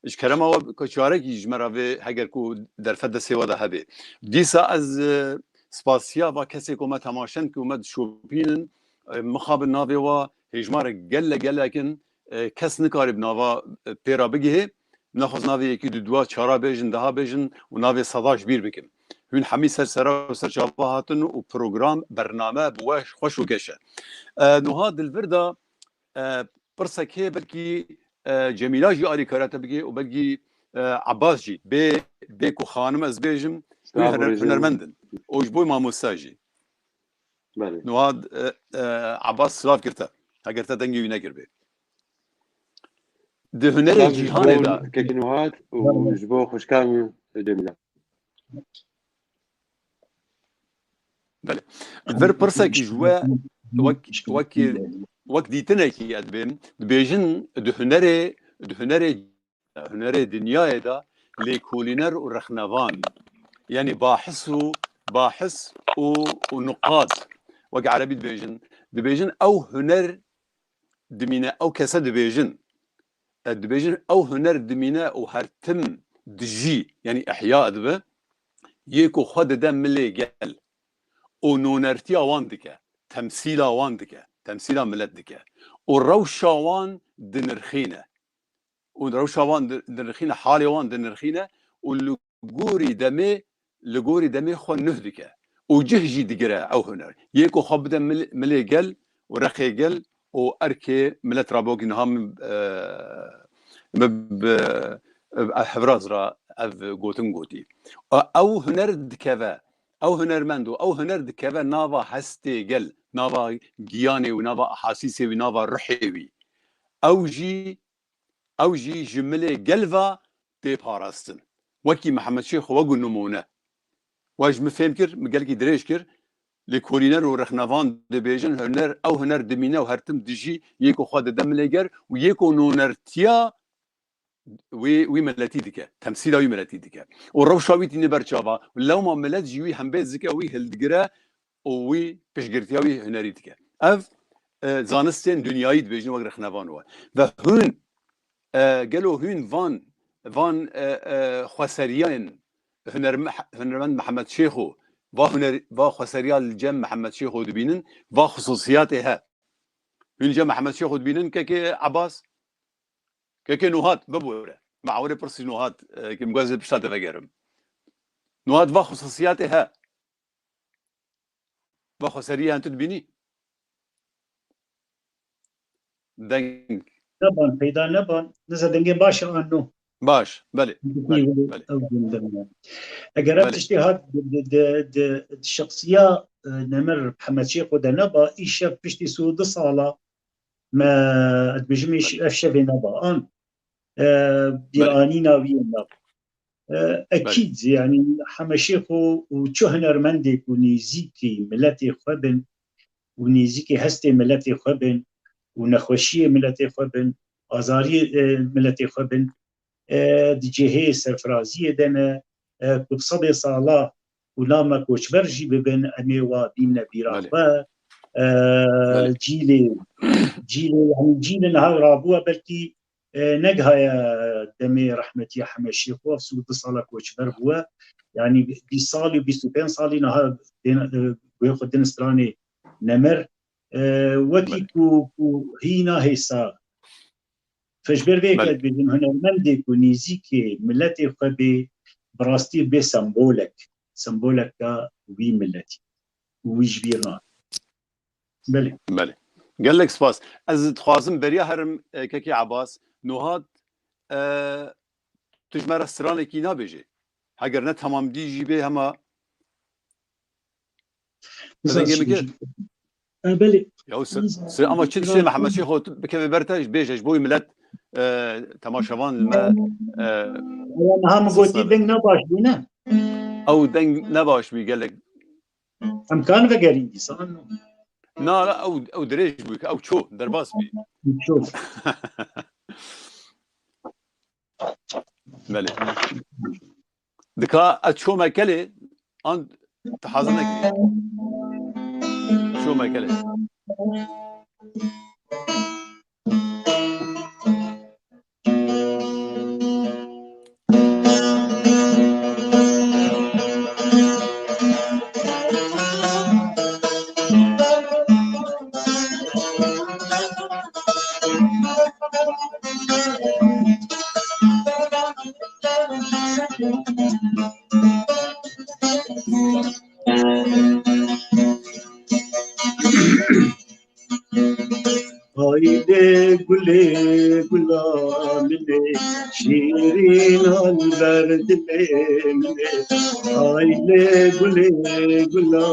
ji kerema we ku çarekî ji me re vê, heger ku derfet destê we de hebe. Dîsa ez, e, spasiya va kesê ku me temaşe dikin û me dişopînin, e, mixabin navê we hêjmarek gele gelek in, e, kes nikare bi nava, e, pê re bigihê. Nexwest navê yekî du dua çara bêjin, deha bêjin û navê seda ji bîr bikim. Hûn hemî ser sera û ser çava hatin û program, bername bi we xweş û geş e. E, nuha di vir de, e, pirsek heye, belkî, e, Cemîla jî alîkariya te bike û belkî, e, Abbas jî. Bê, bê ku xanim ez bêjim, wî huner-, hunermend in. Û ji bo mamosta jî. Belê. Nuha, e, e, Abbas silav kir te. Heger te dengê wî nekiribê. Di hunerê cîhanê de. Kekî Nuhat û ji bo xwişka min Cemîla. Belê. Vir pirsekî ji we wek, wekî, wek dîtinekî ez dibêm. Dibêjin di hunerê, di hunerê hunerê dinyayê de lêkolîner û rexnevan, yanî bahis û, bahis û, û nuqad, wek erebî dibêjin, dibêjin ew huner dimîne, ew kese dibêjin, e, dibêjin ew huner dimîne û her tim dijî, yanî ihya dibe, yê ku xwe dide milê gel û nonertiya wan dike, temsîla wan dike, temsîla milet dike û rewşa wan dinirxîne. û rewşa wan di-, dinirxîne, halê wan dinirxîne û li gorî demê, li gorî demê xwe nuh dike û cih jî digire ew huner. Yê ku xwe bide mil-, milê gel û rexê gel û erkê milet rabokî niha min, e, min bi, e, hevraz re ev gotin gotî. E, ew huner dikeve, ew hunermend û ew huner dikeve nava hestê gel, nava giyanê wî, nava ehasîsê wî, nava ruhê wî. Ew jî Ew jî ji milê gel ve tê parastin. Wekî Mihemed Şêx wek û nimûne. We ji min fêm kir, min gelkî dirêj kir. Lêkolîner û rexnevan dibêjin, huner, ew huner dimîne û her tim dijî, yê ku xwe dide milê gel û yê ku nonertiya wî, wî miletî dike, temsîla wî miletî dike. Û rewşa wî tîne ber çava. Lewma milet jî wî hembêz dike, wî hildigire û wî piştgirtiya wî hunerî dike. Ev, e, zanistên dinyayî dibêjin wek rexnevan we. Ve hûn, e, gelo hûn van, van, e, e, xweseriyên huner-, hunermend Mihemed Şêxo, va huner-, va xweseriya li cem Mihemed Şêxo dibînin, va xisûsiyatê he. Hûn cem Mihemed Şêxo dibînin, kekê Ebas, kekê Nuhat, bibore. Me ewrê pirsî Nuhat, e, kim guez pişta te vegerim. Nuhat va xisûsiyatê he. Va xweseriya tu dibînî? Deng. Neban, peyda neban. Niza dengê baş e an no? Baş, belê, belê, belê. Eger ev tiştê hat di, di, di, di şexsiya, e, Nemir Hemedşêxo de neba, îşev piştî sî û du sala me, ez dibêjim, îş-, ev şevê neba. An, e, bîranîna wî neba. E, ekîd, yanî Hemedşêxo û çi hunermendê ku nêzîkî miletê xwe bin û nêzîkî hestê miletê xwe bin û nexweşiyê miletê xwe bin, azariyê, e, miletê xwe bin, e, di cihê serfiraziyê de ne, e, ku bi sedê sala û lama koçber jî bibin, em ê wa bînne bîra xwe. E, cîlê, cîlê, yanî cîlê niha rabûye, belkî, e, negihaye demê rehmetiya Hemedşêxo, sî û du sala koçber bûye. Yanî bîst salî û bîst û pênc salî niha dên-, e, guhê xwe din stranê Nemir. E, wekî ku, ku hîna hêsa. Ji ber vê yekê dibêjin, hunermendê ku nêzîkê miletê xwe bê, bi rastî bê sembolek, semboleka wî miletî û wî ji bîr nake. Belê. Belê. Gelek spas. Ez dixwazim beriya herim, e, Kekê Ebas, nuha, e, tu ji me re stranekî nabêjî. Heger ne tamamdî jî bê hema Dengê min kir? E, belê. Ya, se-, se-, ama çi dişê Mehmed Şêxo bikeve ber te, bêje ji bo wî milet, e, temaşevan li me, e, Ewa niha min gotî deng ne baş bû, ne? Ew deng ne baş bû gelek. Em kan vegerîn dîsan. Na, na, ew, ew dirêj bû, ew ço, derbas bû. Ço. Belê. Dika ez çome kelê, an tu hazir nekirî? Çome kelê. Haydê gulê gula min ê, şîrîna li ber dilê min ê. Haydê gulê gula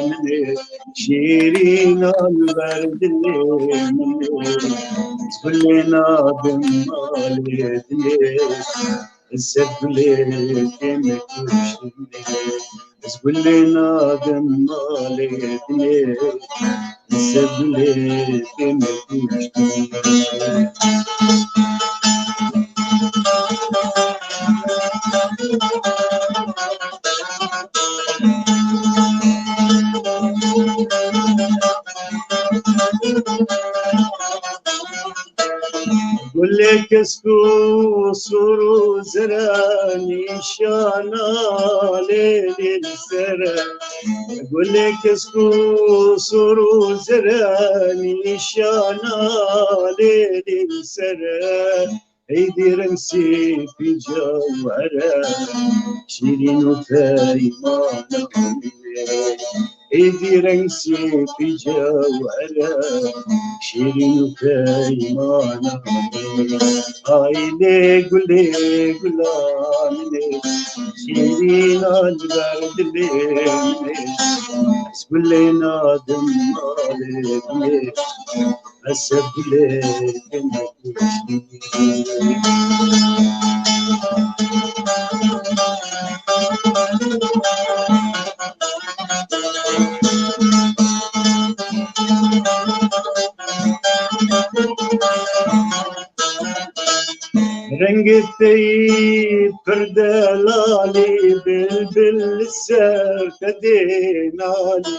min ê, şîrîna li ber dilê min ê. Gulê nadim malê dilê. Ser gulê tê me kuştinê, ez gulê nadim malê dinê, ser gulê tê me kuştinê. Gulê kesk û sor û zere nîşana lêlî li ser e. Gulê kesk û sor û zere nîşana lêlî li ser e. Ey dî reng sêpî cewher e, şîrîn û peymana min ê. Êdî reng sêpî cewher e, şîrîn û peymana min ê. Ay lê gulê gula min ê, şîrîna li ber dilê min ê. Ez gulê nadim malê min ê, ez ser gulê tê me kuştî. Rengê te yî pir delalî, bilbil li ser te dê nalî.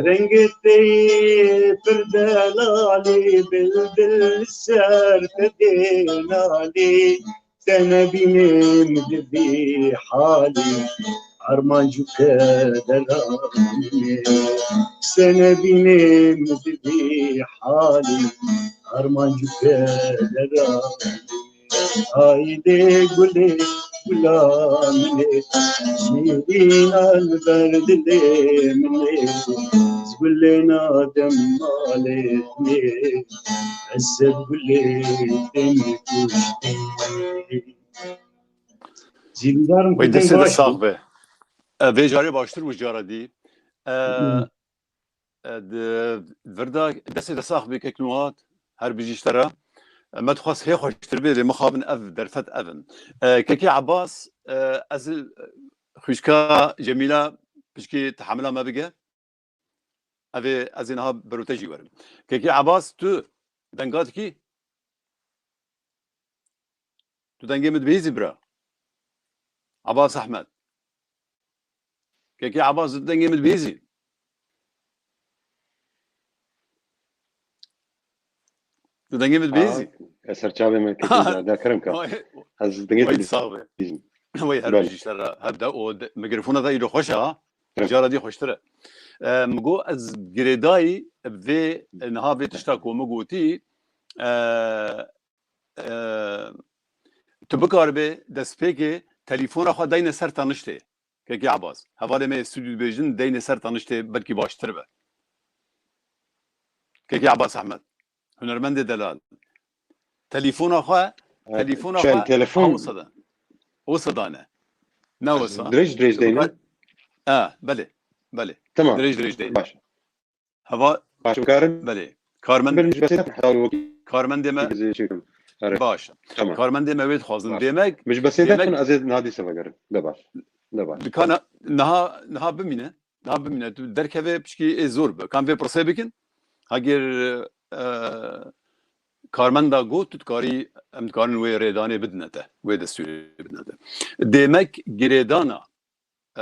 Rengê te yî pir delalî, bilbil li ser te dê nalî. Te nebînê min di vî halî, armanc û kedera min ê. Te nebînê min di vî halî, armanc û kedera min ê. Haydê gulê gula min ê, şîrîna li ber dilê min ê. Ez gulê nadim malê min ê, ez ser gulê tê me kuştî. Zîndar Wey destê de sax be. E, vê carê baştir bû cara dî. E, e, di vir de destê de sax be kek Nuhat. Her bijî ji te re. E, me dixwest hê xweştir bê, lê mixabin ev derfet ev in. E, kekê Ebas, e, ez xwîşka Cemîla pişkî tehamila me bige. Ev ê ez ê niha berote jî werim. Kekî Ebas, tu denga dikî? Tu dengê min dibihîzî bira? Ebas Ehmed. Kekî Ebas, tu dengê min dibihîzî? Tu dengê min dibihîzî? Ez ser çavê min kekî da, da kerem ka. Ez dengê Wey, tu sax be. Wey, her Belê. Bijî ji te re. Her de o de, mikrofona da îro xweş e, ha? Kerem. Cara dî xweştir e. E, min got ez girêdayî vê, niha vê tişta ku min gotî, e, e, tu bikaribê destpêkê telefona xwe deyne ser taniştê. Kekî Ebas. Hevalê me yê stûdyo dibêjin deyne ser taniştê belkî baştir be. Kekî Ebas Ehmed. Hunermendê delal. Telefona xwe, Evet, telefona şey, xwe telefon- ha wisa de. Wisa dane. Ne wisa? Dirêj, dirêj deyne? Ha, belê, belê. Tamam. Dirêj, dirêj deyne. Baş. Hava Baş, karim. Belê. Karmend-, Benim jibesine hal wekî Karmendê me bizi çekim. Evet. Baş. Tamam. Karmendê me wê dixwazin. Baş. Demek, Min ji besê demek- de ez ê nahadî se vegerim. De baş. De baş. Dikana niha, niha bimîne. Niha bimîne. Tu derkeve pişkî ê zor be. Kan vê pirsê bikin. Hagir, e, karmenda got, tu dikarî, em dikarin wê rêdanê bidine te. Wê destûrê bidine te. Demek girêdana, e,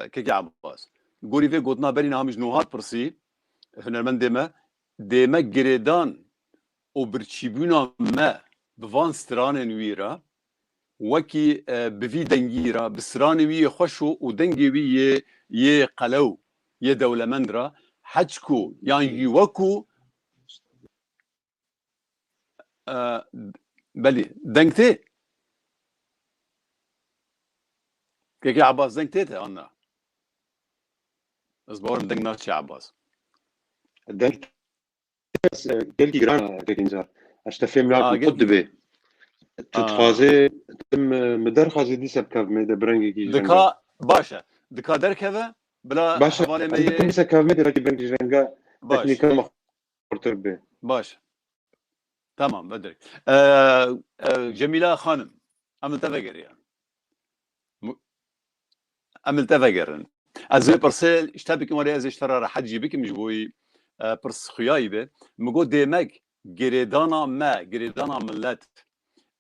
kekê Ebas. Gorî vê gotina berî niha min ji Nuhat pirsî, hunermendê me, demek girêdan û birçîbûna me bi van stranên wî re, wekî, e, bi vî dengî re, bi stranê wî yê xweş û, û dengê wî yê, yê qelew, yê dewlemend re, heçku yan jî wekû, e, belî, deng tê? Kekê Ebas, deng tê te an na? Ez bawerim deng naçe Ebas. Deng gelkî giran e, gelkî inca. Ez te fêm nakim, gelkî qut dibê. Tu dixwazê, tu mi, mi derxwazê dîse bikevmê de bi rengekî ji renga. Dika, baş e. Dika derkeve, bila Baş e, hevalê me ez yê dikim se kevmê de belkî bi rengekî ji renga Baş. Teknîka me xurtir bê. Baş. Tamam, vedir. Ee, e, Cemîla Xanim, em li te vegeriyan. Mu-, em li te vegerin. Ez vê pirsê ji te bikim, were ez ê ji te re rehet jî bikim, ji bo wî, e, pirs xuyayî be. Min got, demek girêdana me, girêdana millet,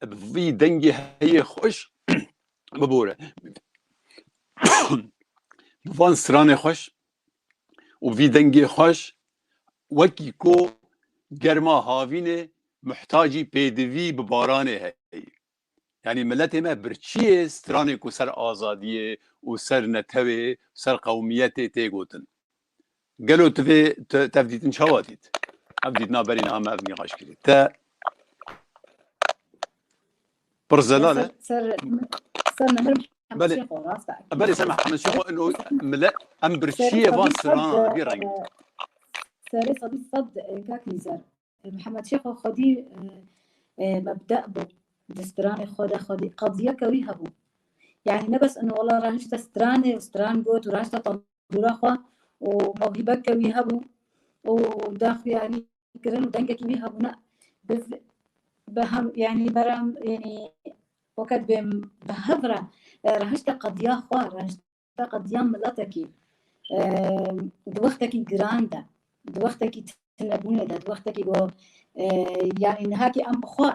bi vî dengê heyê xweş, bibore. Bi van stranê xweş û vî dengê xweş, wekî ku germa havînê muhtacî pêdivî bi baranê heye. Yanî miletê me birçiyê stranê ku ser azadiyê û ser netewê, ser qewmiyetê tê gotin. Gelo tu vê, te, tev dîtin çawa dît? Ev dîtina berî niha me ev nîqaş kirî. Te pir zelal e. Ser, ser, ser Nemir Belê. Mihemed Şêxo, rast e. Belê, ser Mihemed Şêxo, ino mile-, em birçiyê van strana vî rengî. Serê sedî sed, e, kak Nîzer. Mihemed Şêxo xwedî, e, e, mebde bû. Di stranê xwe de xwedî qediyeke wî hebû. Yanî ne bes ino wela rahişte stranê û stran got û rahişte tendûra xwe û mewhîbeke wî hebû û daxuyanî kirin û dengekî wî hebû. Ne, bi, bi hem, yanî berem, yanî weke dibêm bi hev re, e, rahişte qediya xwe, rahişte qediya miletekî, e, di wextekî giran de, di wextekî tunebûnê de, di wextekî ku, e, yanî niha kî em bi xwe,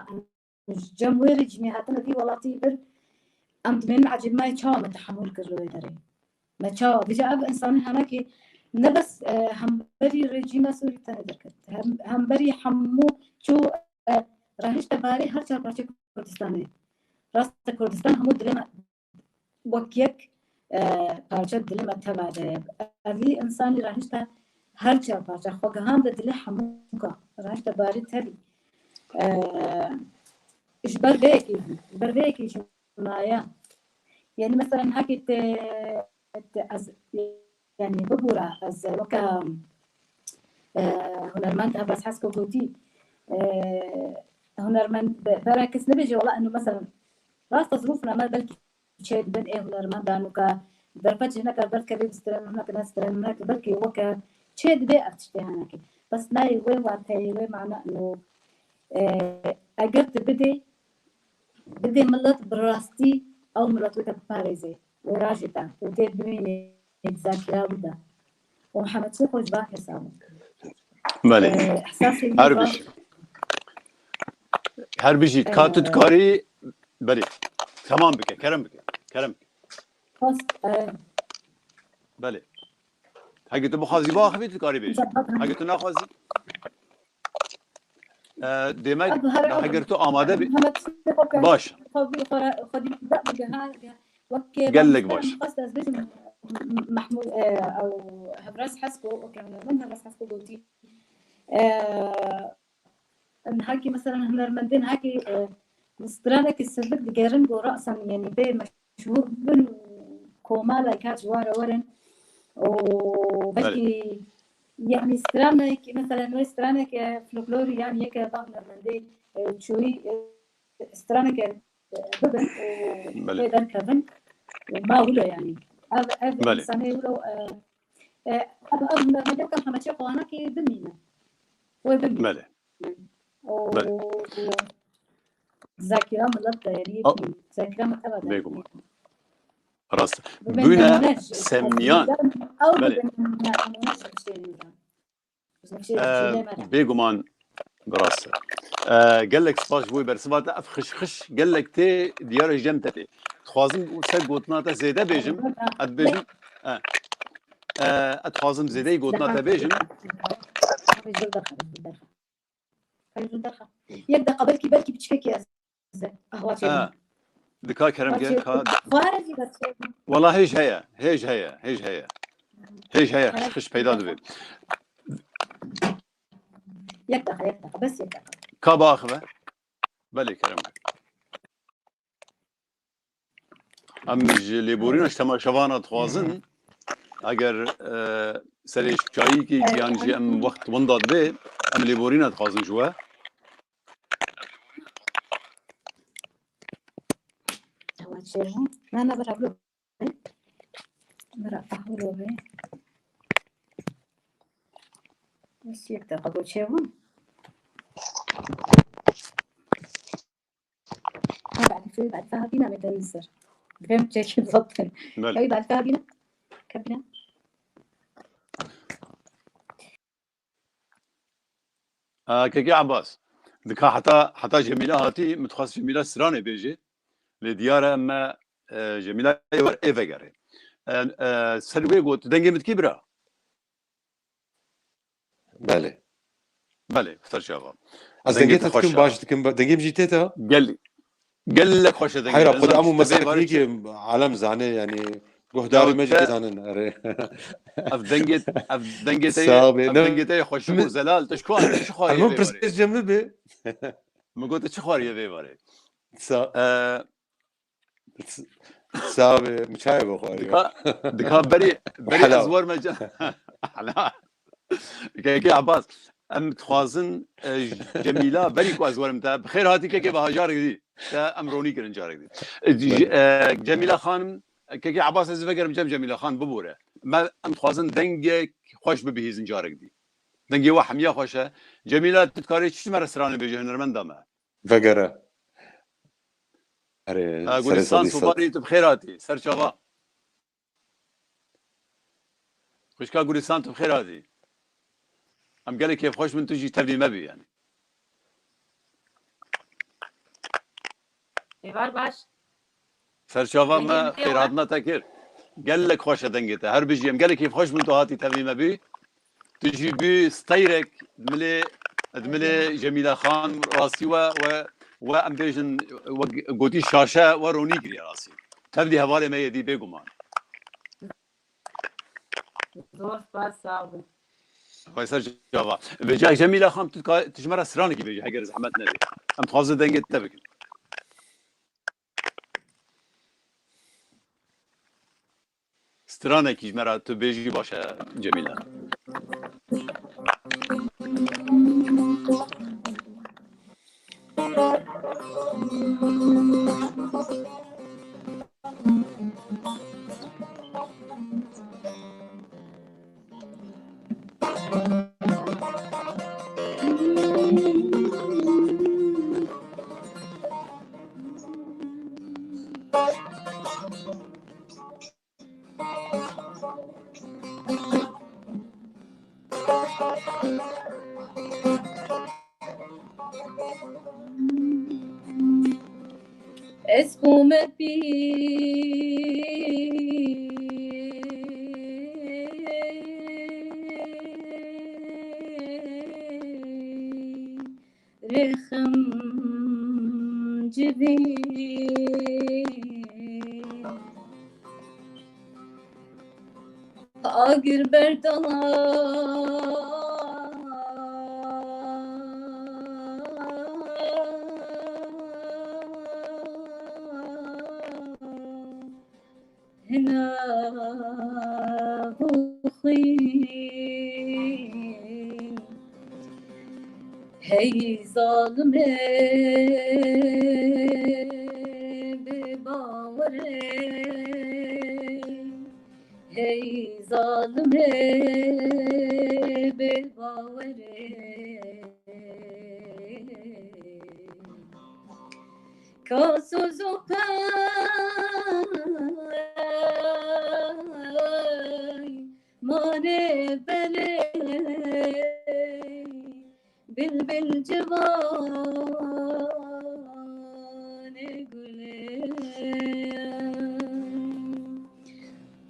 em ji cem wê rejîmê hatine vî welatî vir, em dimênin ecêb me çawa me tehemûl kir li wê derê. Me çawa? Vêca ev însanî hemekî ne bes, e, hemberî rejîma Sûrî tenê derket. Hem, hemberî hemû çû, e, rahişte barê her çar parçe Kurdistanê. Rast e, Kurdistan hemû dilê me wek yek, e, parçe dilê me teva de ye. Evî însanî rahişte her çar parçe xwe gihande dilê hemûka. Rahişte barê tevî. E, ji ber vê yekê, ji ber vê yekê jî maye. Yanî mesela niha kê te, te ez, yanî bibûra, ez weke, e, hunermend Ebas Hesko gotî, e, hunermend be-, bera kes nibêje, wela eno mesela Rast e, zirûfna me belkî çê dibin ê hunermenda nûka derfet jî hineka derkevê bi stren, hineka ne stren, hineka belkî weke çê dibê ev tiştê hinekî. Bes nayê wê wateyê, wê mana û, e, eger tu bidê, bidê milet bi rastî ew milet weke biparêzê, wê rajê te û tê bimînê di zakira wî de. Û Mihemed Şêxo ji van hesabim. Belê. E, ehsasê min Her va- bijî. Her bijî. Ka tu E, dikarî, belê. Temam bike, kerem bike. Kerem bike. Xwest, e, Belê. Heke tu bixwazî biaxivî, tu dikarî bêjî. Heke tu naxwazî. E, demek, Ev her eger tu amade bî, Mihemed Şêxo ke baş. Xwedî xwe re, xwedî de bige ha, ge-, wek Gelek mesela baş. Xwest ez bêjim, Mahmûd, e, ew Hevraz Hesko, wek hunermend Hevraz Hesko gotî. E, Em hakî mesela hunermendên hakî, e, stranekî sivik digerin ku rasan, yanî bê meşhûr bin û komalek hat ji ware werin û Belê. belkî, yanî stranek, mesela wê stranek, e, folklorî yan yeke ba hunermendê, e, çoyî, e, stranek, e, bibin û Belê. wê derkevin. Û ma wilo yanî. Ev, ev Belê. însanê wilo, e, E, ev, ev hunermendê weke Mihemed Şêxo Hanakî bimîne. Wê bimîne. Belê. O, Belê. o, zakira milet de, yanî A- yekî zakira me teva de. Bêguman. Rast. Bibin Bûne nemûne ji, semniyan. Ew Belê. bibin nemûne, nemûne ji tiştê nû de. Ji tiştê E, nû de. Bêguman. Bi rast e. E, gelek spas ji bo wê bersiva te. Ev xişxiş gelek tê, diyar e ji cem te tê. Dixwazim ser gotina te zêde bêjim. Ez dibêjim, e, e, ez dixwazim zêdeyî gotina te bêjim. Yek deqa, belkî, belkî piçkekî ez qehwa çêbûm. Ha. Dika kerem ke, ka. Xware jî bes çêbûm. Wala hêj heye, hêj heye, hêj heye. Hêj heye, Kerem. Xişxiş peyda dibe. Yek deqa, yek deqa, bes yek deqa. Ka biaxive? Belê, kerem ke. Em ji lêborîna ji temaşevana dixwazin, eger, e, serê çayîkî yan jî em wext winda dibe, em lêborîna dixwazin ji we. Ewa çêbû. Na, na, bira, bira. Bira, qehwilo be. Bes yek deqa, go çêbû. Ha, بعد في، بعد فيها دينا ميدان الزر. فهمت كيف بالضبط؟ Belê. Ew بعد فيها دينا. Kabine. Aa, Kekê Abbas, dika heta, heta Cemîla hatî, min dixwest Cemîla stranê bêjê. Lê diyar e me, e, Cemîla ê wer ê vegerê. E, e, ser wê got, dengê min dikî bira? Belê. Belê, ser çava. Ez dengê te dikim, baş dikim, dengê min jî tê te? Gel, gelek xweş e dengê te. Heyra, xwe em û mezek nîkê alem zane, yanî guhdarê me jî zanin, erê. Ev dengê, ev dengê te, ev dengê te xweşik û zelal, tu ji ku, tu çi xwariyê vê warê? Min pirsê cem bibe. Min got, tu çi xwariyê vê warê? Sa- Sabe, min çayê bixwariyo. Dika, dika berî, berî ez werme ce-, Hela. Kekê Abbas, em dixwazin, e, Cemîla, berî ku ez werim te, bi xêr hatî kekê, bi hajarek dî. Te em ronî kirin carek dî. E, Cemîla Xanim, Kekê Abbas, ez vegerim cem Cemîla Xan bibore. Me, em dixwazin dengek xweş bibihîzin carek dî. Dengê we hemiya xweş e. Cemîla, tu dikarî çi ji me re stranê bêje, hunermenda me? Vegere. Erê, Ha, serê Gulistan sedî sed. Sobarî, tu bi xêr hatî. Ser çava. Xwişka Gulistan, tu bi xêr hatî. Em gelek kêfxweş bin, tu jî tevlî me bî, yanî. Êvar baş. Serçava me xêrhatina te kir. Gelek xweş e dengê te. Her bijî, em gelekî xweş bûn tu hatî tevlî me bî. Tu jî bû steyrek milê, milê Cemîla Xan, rastî we, we, we em bêjin, we gotî şaşe, we ronî kiriye rastî. Tevlî hevalê me yê dî bêguman. Zor spas, sağ olun. Xweyser cava. Vêca Cemîla Xan, tu ka-, tu ji me re stranekî bêjî, heger zehmet nebê. Em dixwazin dengê te bikin. Stranekî ji me re tu bêjî baş e, Cemîla. Ez xwe me pî rêxim civî agir berdana hina xwî. Hey zalimê bi bawerê, hey zalimê bi bawerê. Ka soz û pey mane belê, bilbil ciwanê gulê.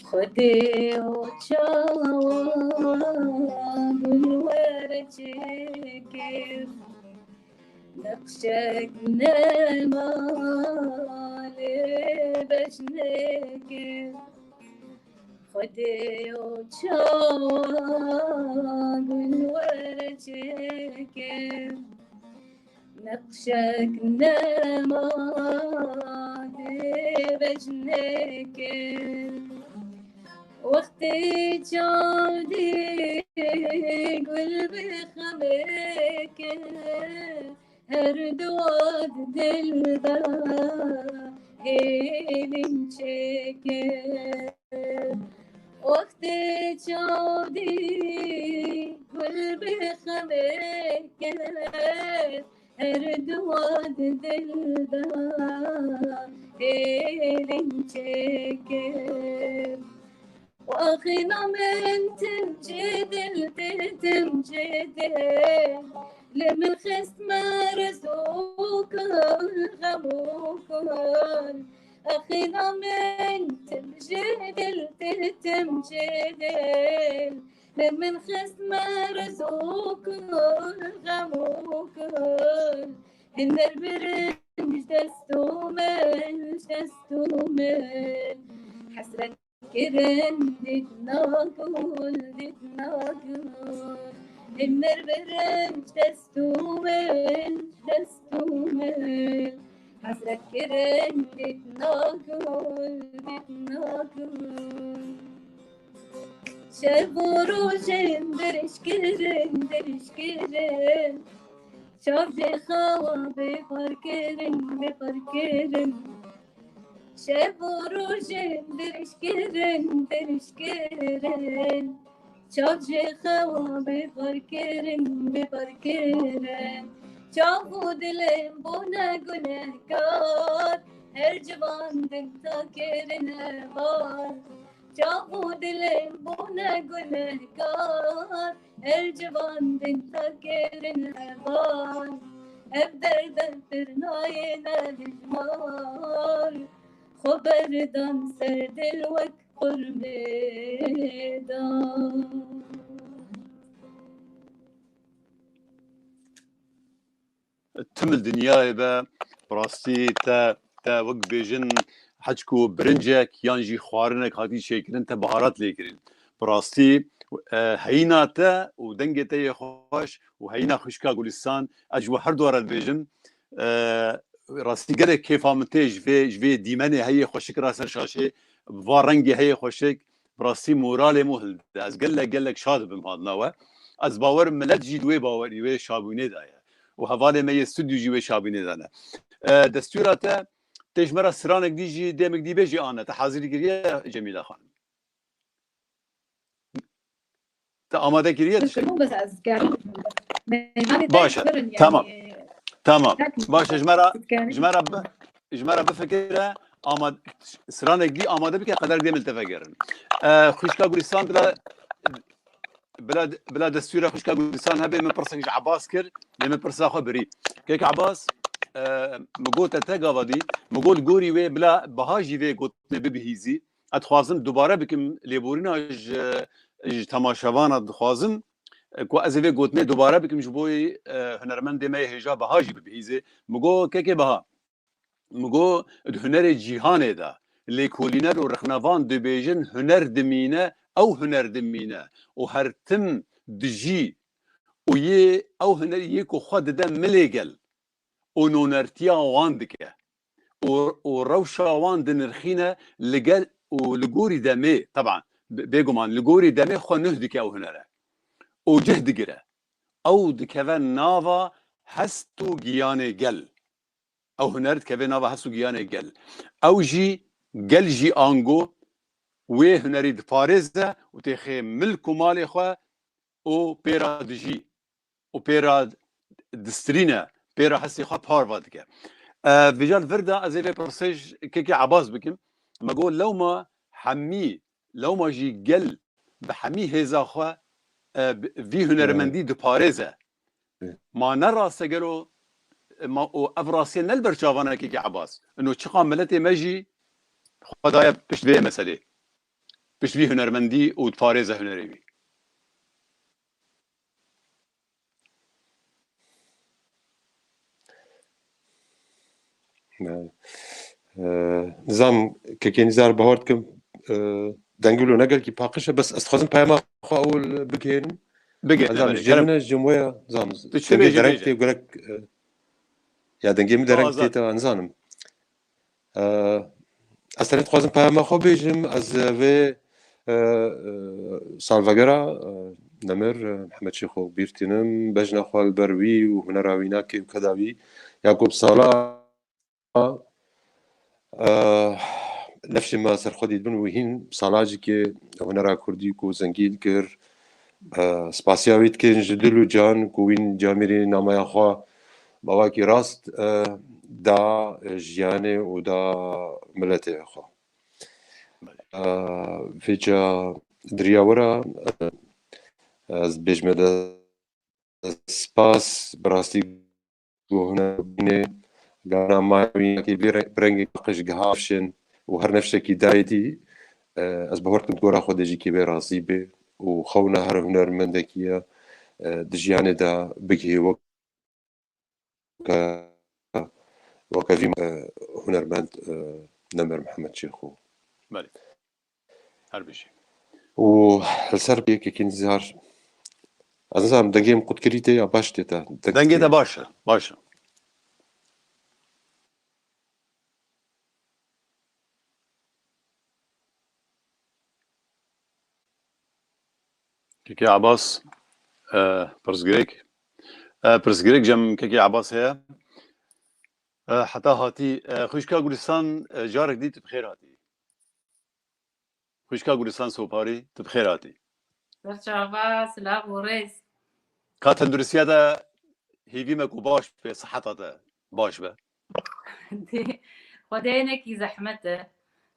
Xwedê o çawa gul were çêkir, neqşek nema lê bejnêkir. Xwedê o çawa gul were çêkir, neqşek nema lê bejnêkir. Wextê çav dî gul bi xemê kir, her dua di dil de hêlîn çêkir. Wextê çav dî gul bi xemê kir, her dua di dil de hêlîn çêkir. Axîna min tim cê dil, tim cê dil, li min xist merz û kul, xem û kul. Axîna min tim cê dil, tim cê dil, li min xist merz û kul, xem û kul. Hinder birin ji dest û min, ji dest û min. Hesret kirin dîtina gul, dîtina gul. Hinder birin ji dest û min, ji dest û min. Hesret kirin dîtina gul, dîtina gul. Şev û rojên dirêj kirin, dirêj kirin. Çav jê xewa bê par kirin, bê par kirin. Şev û rojên dirêj kirin, dirêj kirin. Çav jê xewa bê par kirin, bê par kirin. Çav û dilên bûne gunehkar, her ciwan din ta kirine bar. Çav û dilên bûne gunehkar, her ciwan din ta kirine bar. Ev derde pir nayêne hejmar, xwe berdan ser dil wek qurbê dan. Tim li dinyayê be, bi rastî te, te wek bêjin, heçku birincek yan jî xwarinek hatî çêkirin, te biharat lê kirin. Bi rastî, e, heyîna te û dengê te yê xweş û heyîna xwişka Gulistan, ez ji we her du re dibêjim, e, rastî gelek kêfa min tê ji vê, ji vê dîmenê heyê xweşik ra ser şaşê, va rengê heyê xweşik, bi rastî moralê min hilde. Ez gelek, gelek şa dibim hatina we. Ez bawer im milet jî di wê bawerî, wê şabûnê de ye. Û hevalê me yê stûdyo jî wê şabûnê de ne. E, destûra te, tê ji me re stranek dî jî, dêmek dî bê jî ane. Te hazirî kiriye Cemîla Xanim? Te amade kiriye tiştek? Bes ez gerdim. Meyvanê te Baş e. Birin yani. Tamam. Tamam. Baş e, ji me re, ji me re bi-, ji me re bifikire, ama stranek dî amade bike, qederek dê min li te vegerin. E, xwişka Gulistan dila bila, bila destûra xwişka Gulîstan hebe, min pirsek ji Ebas kir, lê min pirsa xwe birî. Kek Ebas, e, min got te gava dî, min got li gorî wê bila Beha jî vê gotinê bibihîzî. Ez dixwazim dubare bikim lêborîna ji, ji temaşevana dixwazim, e, ku ez ê vê gotinê dubare bikim ji bo, e, hunermendê me yê hêja Beha jî bibihîzê. Min got, Kekê Beha, min got, di hunerê cîhanê de lêkolîner û rexnevan dibêjin, huner dimîne, ew huner dimîne û her tim dijî û yê ew hunerî yê ku xwe dide milê gel û nonertiya wan dike û, û rewşa wan dinirxîne li gel û li gorî demê, teban, bê-, bêguman li gorî demê xwe nuh dike ew hunere û cih digire. Ew dikeve nava hest û giyanê gel. Ew huner dikeve nava hest û giyanê gel. Ew jî, gel jî ango wê hunerî diparêze û têxê milk û malê xwe û pê re dijî û pê re distirîne, pê re hestê xwe parva dike. E, vêca li vir de ez ê vê pirsê ji Kekê Ebas bikim. Me got lewma hemî, lewma jî gel bi hemî hêza xwe, e, bi vî hunermendî diparêze. Ma ne rast e gelo, ma û ev rastiye ne li ber çavan e Kekê Ebas? Ino çiqa miletê me jî xwe daye pişt vê meselê, pişt vî hunermendî û diparêze hunerê wî. Nizam kekê Nizar bahor dikim, e, dengê wilo ne gelkî paqij e, bes ez dixwazim peyama xwe ewil bigihênim. Bigihîne, nizam, belê, ji cem kerem. Min e, ji cem we ya, nizam, tu çi dengê bêjî, dereng bêje. Tê gerek, e, ya dengê min dereng tê, te nizanim. E, ez tenê dixwazim peyama xwe bêjim. Ez vê, e, e, salvegera, e, nemir, e, Mihemed Şêxo bîr tînim, bejna xwe li ber wî û hunera wî nakê û keda wî ya ku bi sala, e, nefşê me ser xwe dîtibin û hîn bi sala jî ke hunera kurdî ku zengîn kir, e, spasiya wî dikin ji dil û can ku wîn camêrî nameya xwe bi awakî rast, e, da jiyanê û da miletê xwe. E, vêca diriya we re, e, ez bêjime de spas, bi rastî ku huner bûnê, gana maya wî nakê vî re-, bi rengê paqij giha nefşên û her nefşekî dayê dî, e, ez bahor dikim gora xwe de jî kê vê razî bê û xewna her hunermendekî ye, e, di jiyanê de bigihê wek weke, weke vî, e, hunermend, e, Nemir Mihemed Şêxo. Belê. Her bijî. Û li ser yekekî Nizar, ez nizanim dengê min qut kirî tê ya baş tê te? Deng Dengê tê? Te baş e, baş e. Kekê Ebas, e, pirsgirêk, e, pirsgirêk cem Kekê Ebas heye. E, heta hatî, e, xwişka Gulistan, e, carek dî tu bi xêr hatî. Xwişka Gulistan Soparî, tu bi xêr hatî. Serçava, silav û rêz. Ka tenduristiya te, hêvî me ku baş be, siheta te baş be. Xwedê hinekî zehmet e.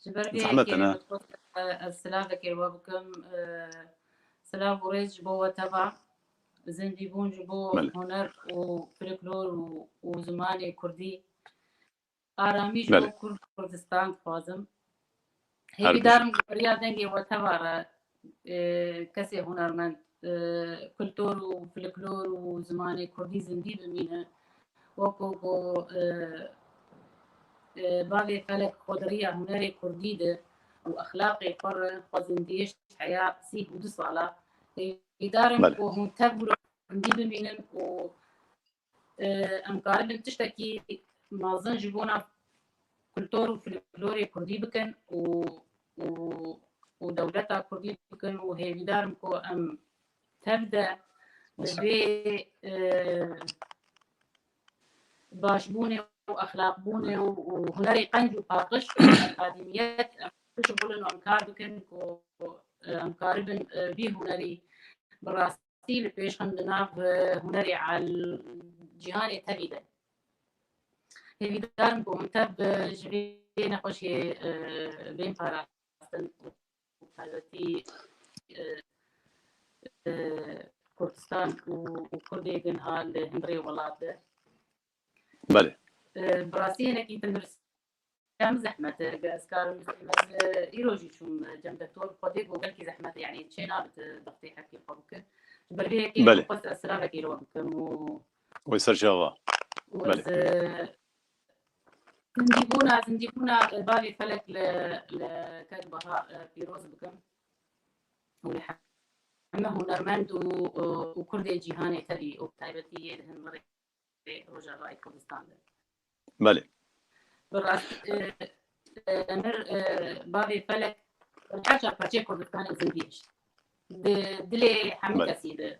Ji ber vê Zehmet e, yekê ne? Min xwest, e, ez silavekê we bikim. E, silav û rêz ji bo we teva. Zindîbûn ji bo Belê. Huner û folklor û, û zimanê kurdî. Aramî ji Belê. Bo Kurd û Kurdistan dixwazim. Her Hêvîdar im ku bi riya dengê we teva re, e, kesê hunermend, e, kultur û folklor û zimanê kurdî zindî bimîne. Wekî ku, e, e, bavê Felek xwe di riya hunerê kurdî de û exlaqê xwe re xwe zindiyê ji heya sî û du sala. Hêvîdar im Belê. Ku hûn tev wilo zindî bimînin û, e, em karibin tiştekî mezin ji bona kultur û folklorê kurdî bikin û, û, û dewleta kurdî bikin û hêvîdar im ku em tev de bi Wisa. Vê, e, başbûnê û exlaqbûnê û, û hunerê qenc û paqij û akademiyet em bişixulin û em kar bikin ku, e, em karibin, e, vî hunerî bi rastî li pêş xin di nav, e, hunerê al-, cîhanê tevî de. Hêvîdar im ku hûn tev, e, ji vê nexweşiyê, e, bên parastin û taybetî, e, Kurdistan û, û Kurdê din ha li hundirê welat de. Belê. E, bi rastî hinekî tenduristiya min zehmet e. Ge ez karim, ez, e, îro jî çûm, e, cem doktor, xwedê got gelkî zehmet e, yanî çê nabit, e, dextê hekî xwe bikin. Ji ber vê yekê Belê. xwest ez silavekî li we bikim û Wê ser çava. û Belê. ez, e, zindîbûna, zindîbûna, e, bavê Felek li, li kek Baha, e, pîroz bikim. Û li heme hunermend û, û, û Kurdê cîhanê tevî û bi taybetî yê di hundirê Rojavayê Kurdistan de. Belê. Bi rastî, e, e, Emir, e, bavê Felek her çar parçeyê Kurdistanê zindî hişt. Di dilê hemû Belê. kesî de.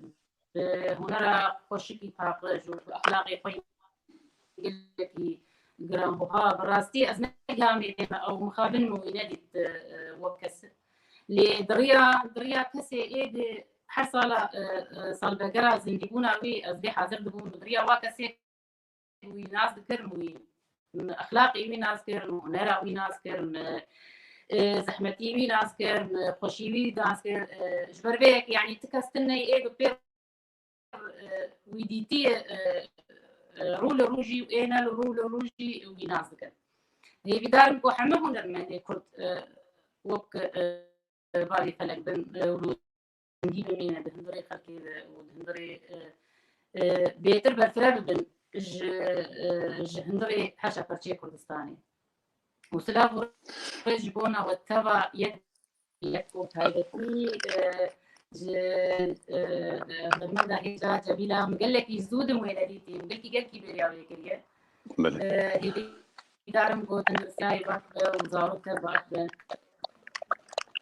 Bi hunera xweşikî paqij û bi exlaqê xwe gelekî giranbuha. Bi rastî ez ne gihamê dê me ew mixabin min wî nedît, e, wek kes. Lê di riya, di riya kesê ê di her sala, e, e, salvegera zindîbûna wî ez bê hazir dibûm. Di riya wa kesê wî nas dikirim, wî, min exlaqê wî nas kirim, min hunera wî nas kirim, min, e, zehmetî wî nas kirim, min xweşî wî nas kirim. E, ji ber vê yekê, yanî ti kes tune ê bi pê, e, wî dîtî, e, e, rû li rû jî û ê ne li rû li rû jî wî nas dikin. Hêvîdar im ku hemû hunermendê Kurd, e, wek, e, bavê Felek bin, e, û zindî bimîne di hundirê xelkê de û di hundirê, e, e, bêtir berfireh bibin ji, e, ji hundirê her çar parçeyê Kurdistanê. Û silav û rêz ji bona we teva yek, yek û taybetî, e, ji, e, e, hunermenda hêja Cemîla, min gelekî zû dim wê nedîtî, min gelkî, gelkî bêriya wê kiriye. Belê. E, hêvîdar im ku tenduristiyayê baş be û zarok te baş be.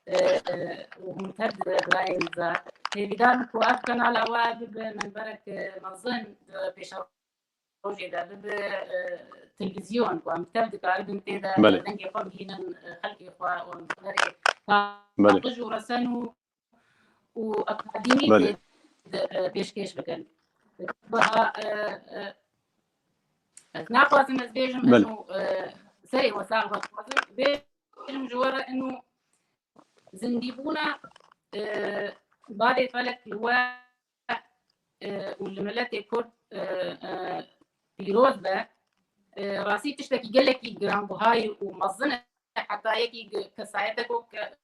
E, e, û hûn tev dibe birayê nizar. Hêvîdar im ku ev kanala we bibe minberek, e, mezin di pêşerojê de bibe, e, televîzyon ku em tev dikaribin tê de Belê. dengê xwe bihînin, e, xelkê xwe û em hunerê Belê. paqij û resen û û akademî Belê. tê de, e, pêşkêş bikin. Baha, e, e, ez naxwazim ez bêjim Belê. inu, e, serê we sax be, dixwazim bêjim ji we re inu zindîbûna, e, bavê Felek li we, e, û li miletê Kurd, e, e, pîroz be. E, rastî tiştekî gelekî giranbuha ye û mezin e, heta yekî gi-, kesayeteko ke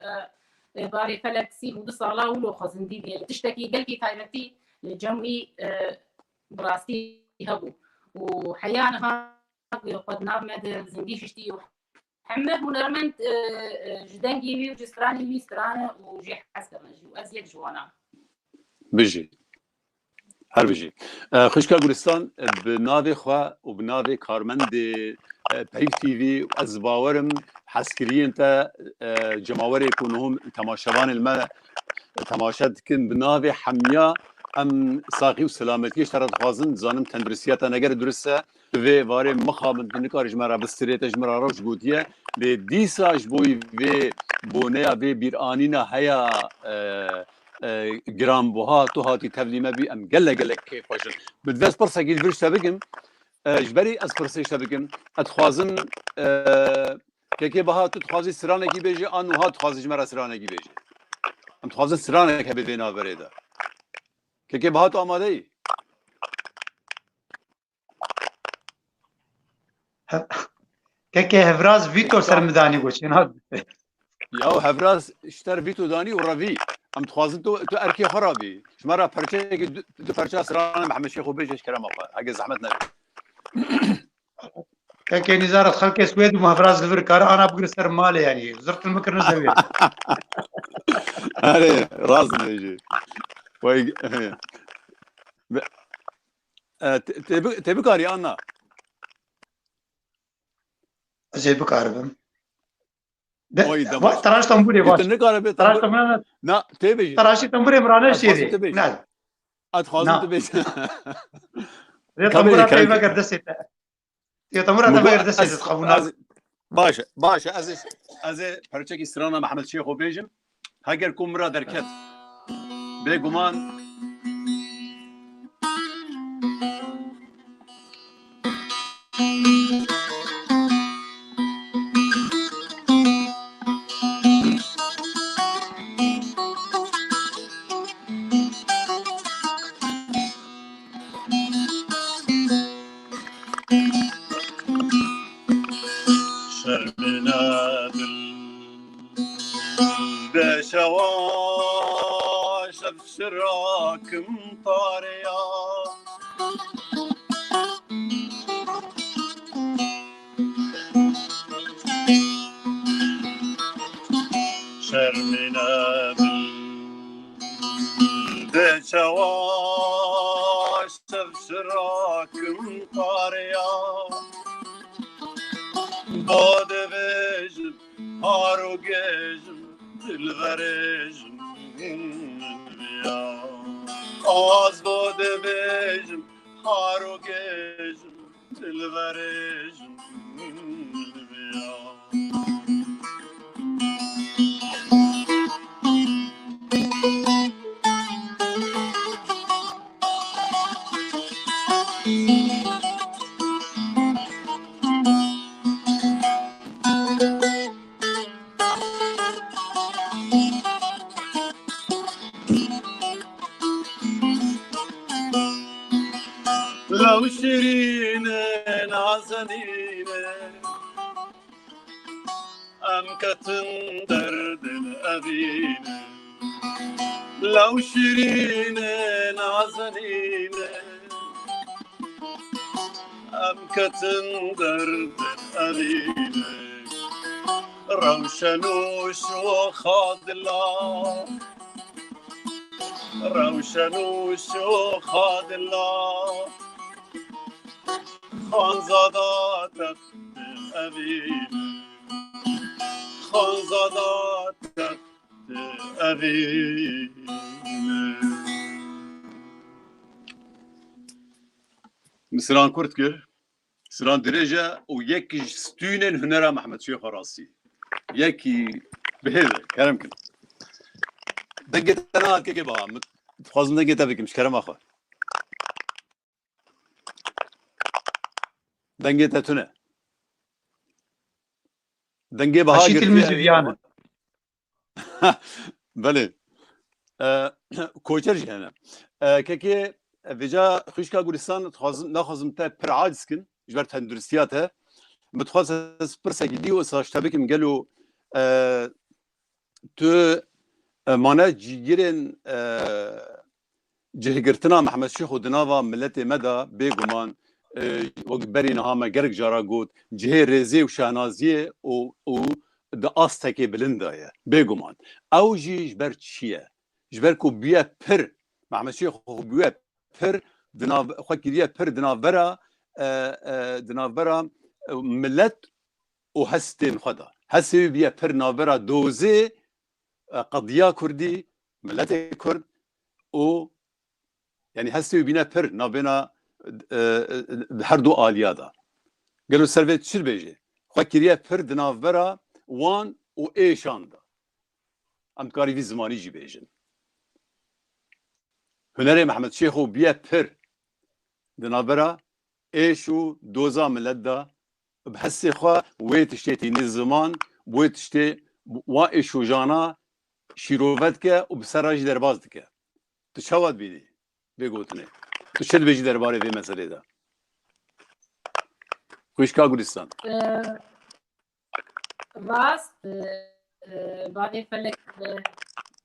e, e, bavê Felek sî û du sala wilo xwe zindî bûye. Tiştekî gelkî taybetî li cem wî, e, bi rastî hebû. Û heya niha xwe di nav me de zindî hiştî û heme hunermend, e, e, ji dengê wî û ji stranê wî stran e û jê hez dibin jî. Û ez yek ji wan a. Bijî. Her bijî. E, Xwişka Gulistan, e, bi navê xwe û bi navê karmendê, e, Peyv T V, ez bawerim hezkiriyên te, e, cemawerê ku nihû temaşevanên me temaşe dikin, bi navê hemiya em saxî û selametiyê ji te re dixwazin, dizanim tenduristiya te ne gelek durist e. Di vê varê mixabin tu nikarî ji me re bistirê, te ji min re rewş gotiye. Lê dîsa ji bo vê boneya, vê bîranîna heya, e, e, giranbuha tu hatî tevlî me bî, em gelek gelek kêfxweş in. Bi divê ez pirsekî li vir ji te bikim, e, ji berî ez pirsê ji te bikim, ez dixwazim, e, kekê Baha, tu dixwazî stranekî bêjî, an wiha dixwazî ji me re stranekî bêjî? Em dixwazin stranek hebe vê navberê de. Kekê Baha, tu amade yî? He-, kekê Hevraz vîto ser min danî goçê, na. Ya Hevraz ji te re vîto danî û revî. Em dixwazin tu, tu erkê xwe rabî. Ji me re perçeyekî du, du perça strana Mehmed Şêxo bêje ji kerema xwe. Heke zehmet nebe. Kekê Nizar, xelkê Swêd û Hevraz li vir kare ana bigire ser malê, yanî zirtil mikirine zevê. Erê, rast dibêjî. Vay, be-, e, te, te bi-, te bikarî, Anna? Ez ê bikaribim. De, Oy, va-, demaç. Teraş tembûrê baş. Tu nikare bê Teraş tembûr. tembûrê, Na, tê bêjî. teraşî tembûrê min rane Ez dixwazim şêrê. tu bêjî. Na. Ez dixwazim Na. tu bêjî. Rê Ka tembûra bêjî, te ka bêjî. veger destê te. Rê tembûra Min te got, veger destê ez, te, xebûna. ez, baş e, baş e, ez, ez ê perçekî strana Mehmed Şêxo bêjim. Heger ku min re derket. Bêguman. şirakim pareya. Şermîne bil de çawa şev şirakim pareya. Bo dibêjim, Haro gejim, dilverêjim, ya. Az bo dibêjim, haro gejim, dilverêjim, ya. Law şirîne nazenîne, em ketin derdin evîne. Law şirîne nazenîne, em ketin derdin evîne. Rewşen û şoxa dila, rewşen û şoxa dila, Xanzada text evîne, Xanzada text evîne. Min siran kurt kir, siran dirêj e û yek ji stûnên hunera Mehmet Şêxo rastî. Yekî bihêz e, kerem kin. Dengê te nehat kekê Baha, min dixwazim dengê te bikim, ji kerema xwe. Dengê te tune. Dengê Baha Eşî girtiye. Filmî jî viyane. Belê. E, koçer jî hene. E, kekê, e, vêca xwişka Gulistan, dixwazim, naxwazim te pir aciz kin, ji ber tenduristiya te. Min dixwest ez pirsekî dî wisa ji te bikim, gelo, e, tu, e, mane cîgirên, e, cihgirtina Mehmet Şêxo di nava miletê me de, bêguman, e, wek berî niha me gelek cara got, cihê rêzê û şehnaziyê û, û di astekê bilind de ye. Bêguman. Ew jî ji ber çi ye? Ji ber ku bûye pir, Mehmet Şêxo bûye pir, di nav, xwe kiriye pir di navbera, e, e, di navbera, e, milet û hestên xwe de. Hestê wî bûye pir navbera dozê, e, qediya kurdî, miletê kurd û, yanî hestê wî bîne pir navbêna, e, e, di her du aliya de. Gelo ser vê çi dibêje? Xwe kiriye pir di navbera wan û êşan de. Em dikarî vî zimanî jî bêjin. Hunerê Mehmet Şêxo bûye pir di navbera êş û doza milet de, bi hestê xwe wê tiştê tînî ziman, wê tiştê wa êş û jana şîrove dike û bi ser re jî derbas dike. Tu çawa dibînî vê gotinê? Tu çi dibêjî derbarê vê meselê de? Xwişka Gulistan. Ee, Rast, e, e, bavê Felek, e,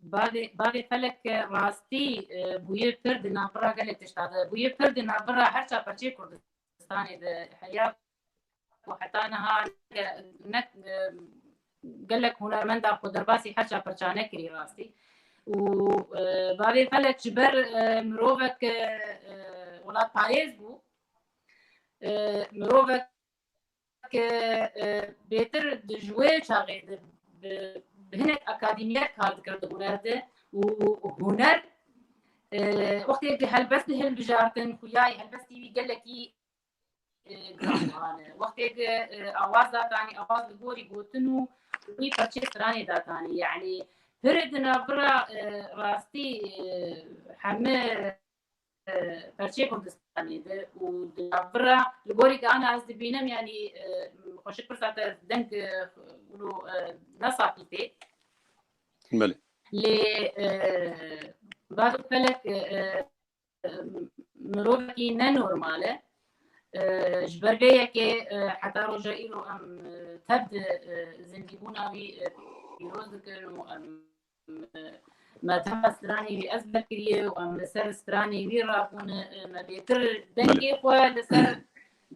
bavê, bavê Felek, e, rastî, e, bûye pir di navbera gelek tişta de. Bûye pir di navbera her çar parçeyê Kurdistanê de heye ku heta niha ge-, ne, e, gelek hunermenda xwe derbasî her çar parça nekirî rastî. Û, e, bavê Felek ji ber, e, mirovek, e, e, welatparêz bû. E, mirovek ke, e, bêtir di ji wê çaxê de bi, bi hinek akademiyek kar dikir di huner de û huner, e, wextê di helbest hilbijartin, xuyayî helbestî wî gelekî, e, giran e. Wextê ke, e, awaz datanî, awaz li gorî gotin û wî parçeyê stranê datanî. Yanî pir di navbira, e, rastî, e, heme e, perçê Kurdistanê de û di navbira li gorî ke ana ez dibînim, yanî, e, xweşik pirsa te deng, e, wilo, e, ne safî tê. Belê. Lê, e, Bavê Felek, e, e, mirovekî ne normal e. E, ji ber vê yekê, e, heta roja îro em, e, tev di, e, zindîbûna wî, e, pîroz dikin û em, e, Me dema stranê wî ezber kiriye û em li ser stranê wî rabûne, me bêtir dengê xwe li ser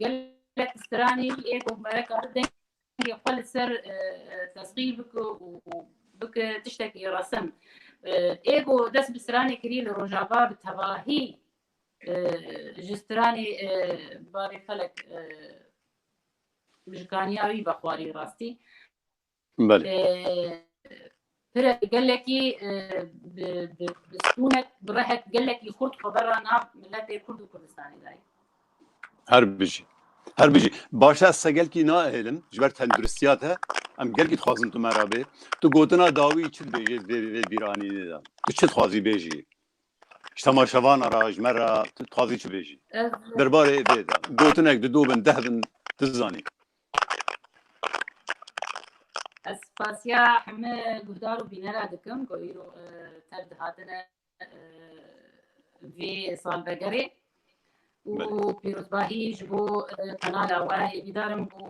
gelek stranê wî ê ku me reka dengê xwe li ser, e, e, tesxîr bike û, û bike tiştekî resim. E, ê ku dest bi stranê kirî li Rojava bi tevahî, e, ji stranê, e, Bavê Felek, e, ji kaniya wî vexwarî rastî. Belê. E, pire gelekî, e, bi, bi, bi stûnek, bi rehek gelekî xurt xwe bera nav miletê Kurd û Kurdistanê dayî. Her bijî. Her bijî. Baş e, ez segelkî nahêlim. Ji ber tenduristiya te, em gelkî dixwazin tu me re bê. Tu gotina dawî çi dibêjî vê, vê bîranînê de? Tu çi dixwazî bêjî? Ji temaşevana re, ji me re, tu dixwazî çi bêjî? Ez Derbarê vê de. Gotinek, dido bin, deh bin, tu zanî. Ez spasiya heme guhdar û bînera dikim ku îro, e, tev dihatine, e, vê salvegerê û Belê. pîrozbahî ji bo, e, kanala we hêvîdar im ku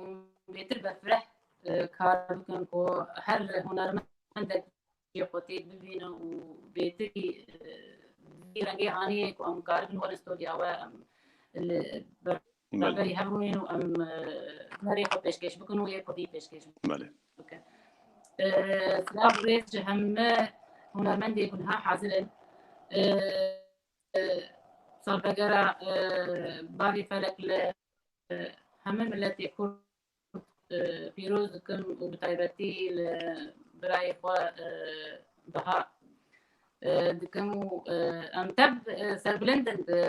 bêtir befreh, e, kar bikin ku her hunermendek jê xwe têk bibîne û bêtirî, e, vî rengê hanê ku em karibin werin stodya we, em li ber-, Belê. berberî hev rûnin û em, e, hunerê xwe pêşkêş bikin û yê kurdî pêşkêş bikin. Belê. E, silav û rêz ji hemî hunermendê ku niha hazir in. E, e, salvegera, e, Bavê Felek li, e, hemî miletê Kurd, e, pîroz dikim û bi taybetî li birayê xwe, e, Biha, e, dikim û, e, em tev, e, serbilind in bi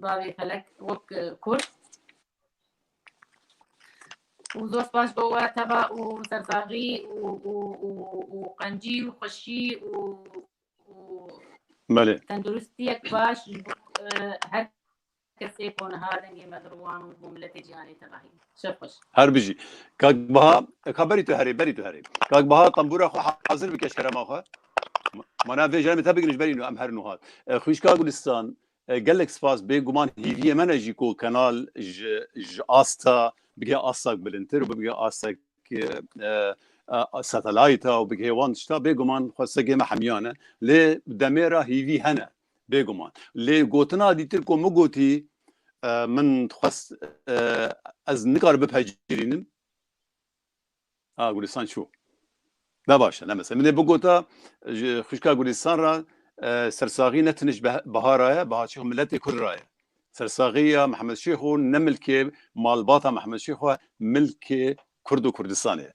Bavê Felek wek, e, Kurd. Û zor spas bo we teva û sersaxî û, û, û, û qencî û xweşî û, û Belê. tenduristiyek baş ji bo, e, her kesê ku niha dengê me dirowan û bo miletê cîhanê tevahî. Şev xweş. Her bijî. Kak Baha, e, ka berî tu herê, berî tu herê. Kak Baha, tembûra xwe hazir bike ji kerema xwe. Ma-, mana vê jî em ê te bigrin ji berî nû, em her nû hat. E, Xwişka Gulistan, e, gelek spas, bêguman hîviyê me ne jî ku kanal ji, ji asta bigihê astak bilindtir û bigihê astak, e, e, satelayta û bigihê wan tişta, bêguman xwestekê me hemiyan e. Lê demê re hîvî hene, bêguman. Lê gotina dîtir ku min gotî, e, min dixwest, e, ez nikar bipecirînim. Ha, Gulistan çû. Ne baş e, ne mesele. Min ê bigota, ji xwişka Gulistan re, e, sersaxî ne tenê ji beh-, Baha re ye, Baha çi miletê Kurd re ye. Sersaxiya Mehmed Şêxo ne milkê malbata Mehmed Şêxo ye, milkê Kurd û Kurdistanê ye.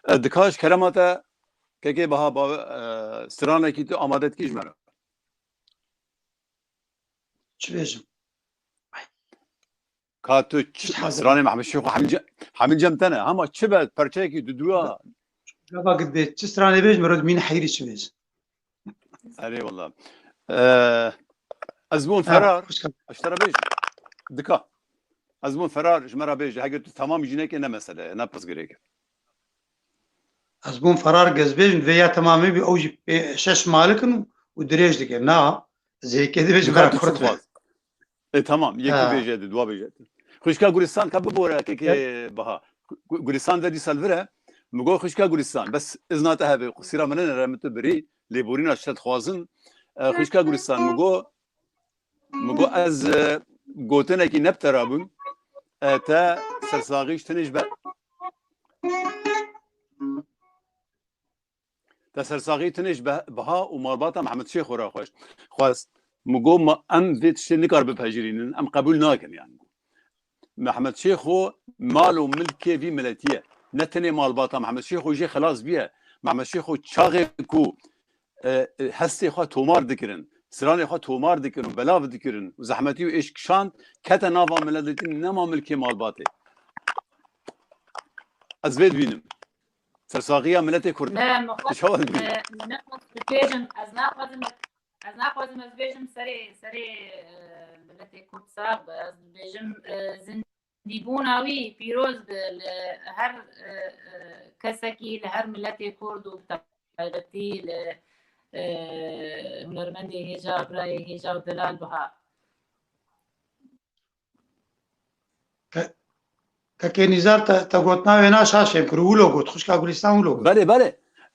E, dika ji kerema te, kekê Baha, ba-, e, stranekî tu amade dikî ji me re? Çi bêjim? Ka tu çi, Hiç hazir stranê Mehmed Şêxo hemî ce-, hemî cem te ne. Hema çi be, perçeyekî du dua. Gava gidê, çi stranê bêjim, rod mîn heyri çi bêjim. Erê wala. Ee, ez bûm Ha, Ferar. Xwişka. Ez te re bêjim. Dika. Ez bûm Ferar, ji me re bêje. Heger tu temamî jî neke ne mesele ye, ne pirsgirêk e. Ez bûm Ferar Gezbêj, vê ya temamê bî, ew jî pê-, şeş malik in û dirêj dike. Na, ez yekê dibêjim, Dika vera tu çi kurt be. dixwaz? E, tamam, yekî Ha. bêje, di dua bêje. Xwişka Gulistan ka bibore, kekê Baha. Gu-, Gulistan de dîsa li vir e. Mi got, Xwişka Gulistan, bes izna te hebe, qusîra min nere, min tu birî, lêborîna ji te dixwazim. E, Xwişka Gulistan, mi got, mi got, ez, e, gotinekî ne bi te re bûm. E, te sersaxî ji tenê ji be-, Te sersaxî tenê ji Be-, Beha û malbata Mehmed Şêxo re xweş-, xwest. Min got, ma em vê tiştê nikar bipejirînin, em qebûl nakin yani. Mehmed Şêxo mal û milkê vî miletî ye. Ne tenê malbata Mehmed Şêxo jê xelas bûye. Mehmed Şêxo çaxê ku, e, e, hestê xwe tomar dikirin, stranê xwe tomar dikirin û belav dikirin û zehmetî û êş kişand, kete nava miletî, nema milkê malbatê. Ez vê dibînim. Sersaxiya miletê Kurd. Ne, min xwest, Inşallah dibînim. e, min nexwest bibêjim, ez naxwazim, ez naxwazim ez bêjim serê, serê, e, miletê Kurd sax be. Ez dibêjim, e, zindîbûna wî pîroz be li her, e, e, kesekî, li her miletê Kurd û bi taybetî li, e, hunermendê hêja, birayê hêja û delal Biha. Ke-, Kekê Nîzar, te, te gotina wê na şaş êm kir, wilo got, xwişka Gulistan wilo got. Belê, belê.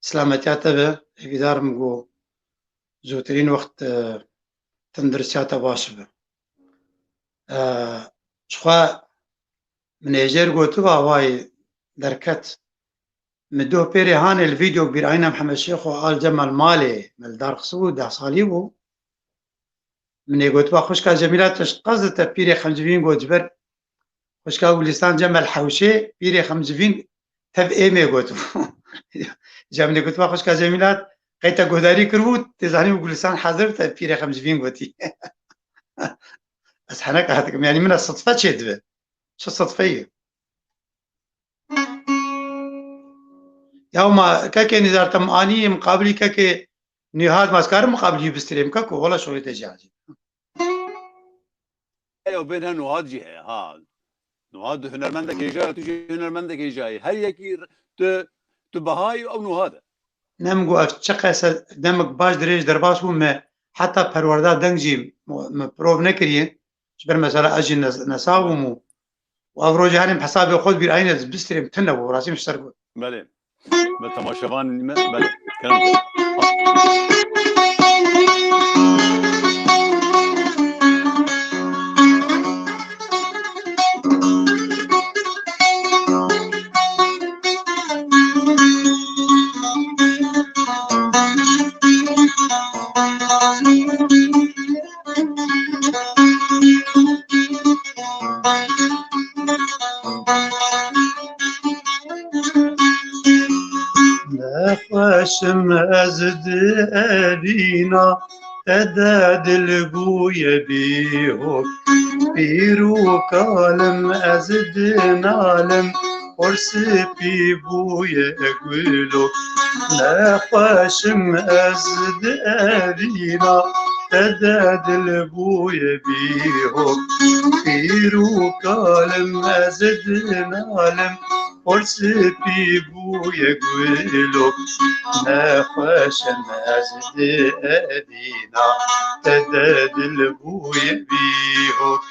silametiya te be. Hêvîdar im ku zûtirîn wext, e, tenduristiya te baş be. E, jixwe min ê jêr gotiba, wayî derket. Min doh pêrê hanê li vîdeo bîr ayna Mihemed Şêxo al Cemal malê me li dar xistibû, deh salî bû. Min ê gotiba xwişka Cemîla, tu ji qez te pîrê Xemcivîn got, ji ber xwişka Gulîstan Cemel Hewşê pîrê Xemcivîn tev êmê got. Ca min ê gotiba xwişka Cemîla, qey te guhdarî kiribû, tê zanî Gulîstan Hazir te pîrê Xemcivîn gotî. Ez heneka dikim, yanî min e sidfe çê dibe. Çi sidfe ye? Ya ma kekê Nîzar, te min anî, muqabilî kekê Nîhat, ma ez karim muqabilî bistirêm keko, wela şolê te jî acîb. Eyo bên he Nuhat jî heye, ha. Nuhat hunermendek hêja ye, tu jî hunermendek hêja yî. Her yekî tu, tu Bahayî, ew Nuhat e. Ne min got ev çi qese, demek baş dirêj derbas bû, me heta perwerda deng jî me, me prov nekiriye. Ji ber mesela ez jî nes-, nesax bûm û, û ev rojê herêm hesabê xwe bîr ayîne, ez bistirêm tune bû, rastî min ji ser got. Belê. Me temaşevan me, belê. Kerem. Nexweşim ez di evîna te de dil bûye bîhok. Pîr û kalim ez dinalim, hor spî bûye gulo. Nexweşim ez di evîna te de dil bûye bîhok. Pîr û kalim ez dinalim, hor spî bûye gulo. Nexweşim ez di evîna te de dil bûye bîhok.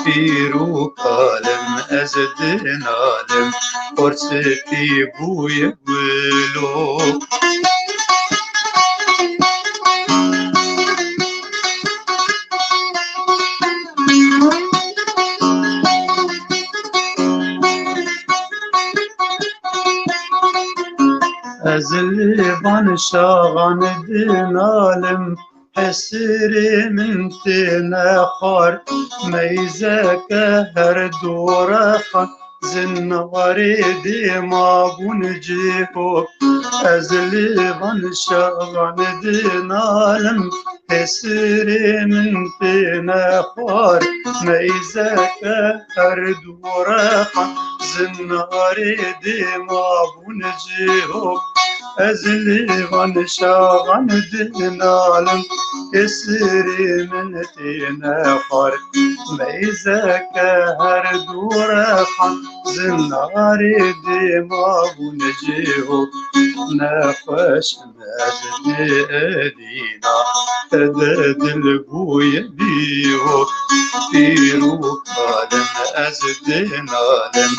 Pîr û kalim ez dinalim, hor spî bûye gulo. Ez li van şaxan dinalim, hesirê min têne xwar. Meyzeke her du reqan, zinarê dêma bûn cihok. Ez li van şaxan dinalim, hesirê min têne xwar. Meyzeke her du reqan, zinarê dêma bûn cihok. Ez li van şaxan dinalim, kesirê min têne xwar. Meyzeke her du reqan, zinarê dêma bûn cihok. Nexweş ez dê edîna, te de dil bûye bîhok. Pîr û kalim ez dê nalim,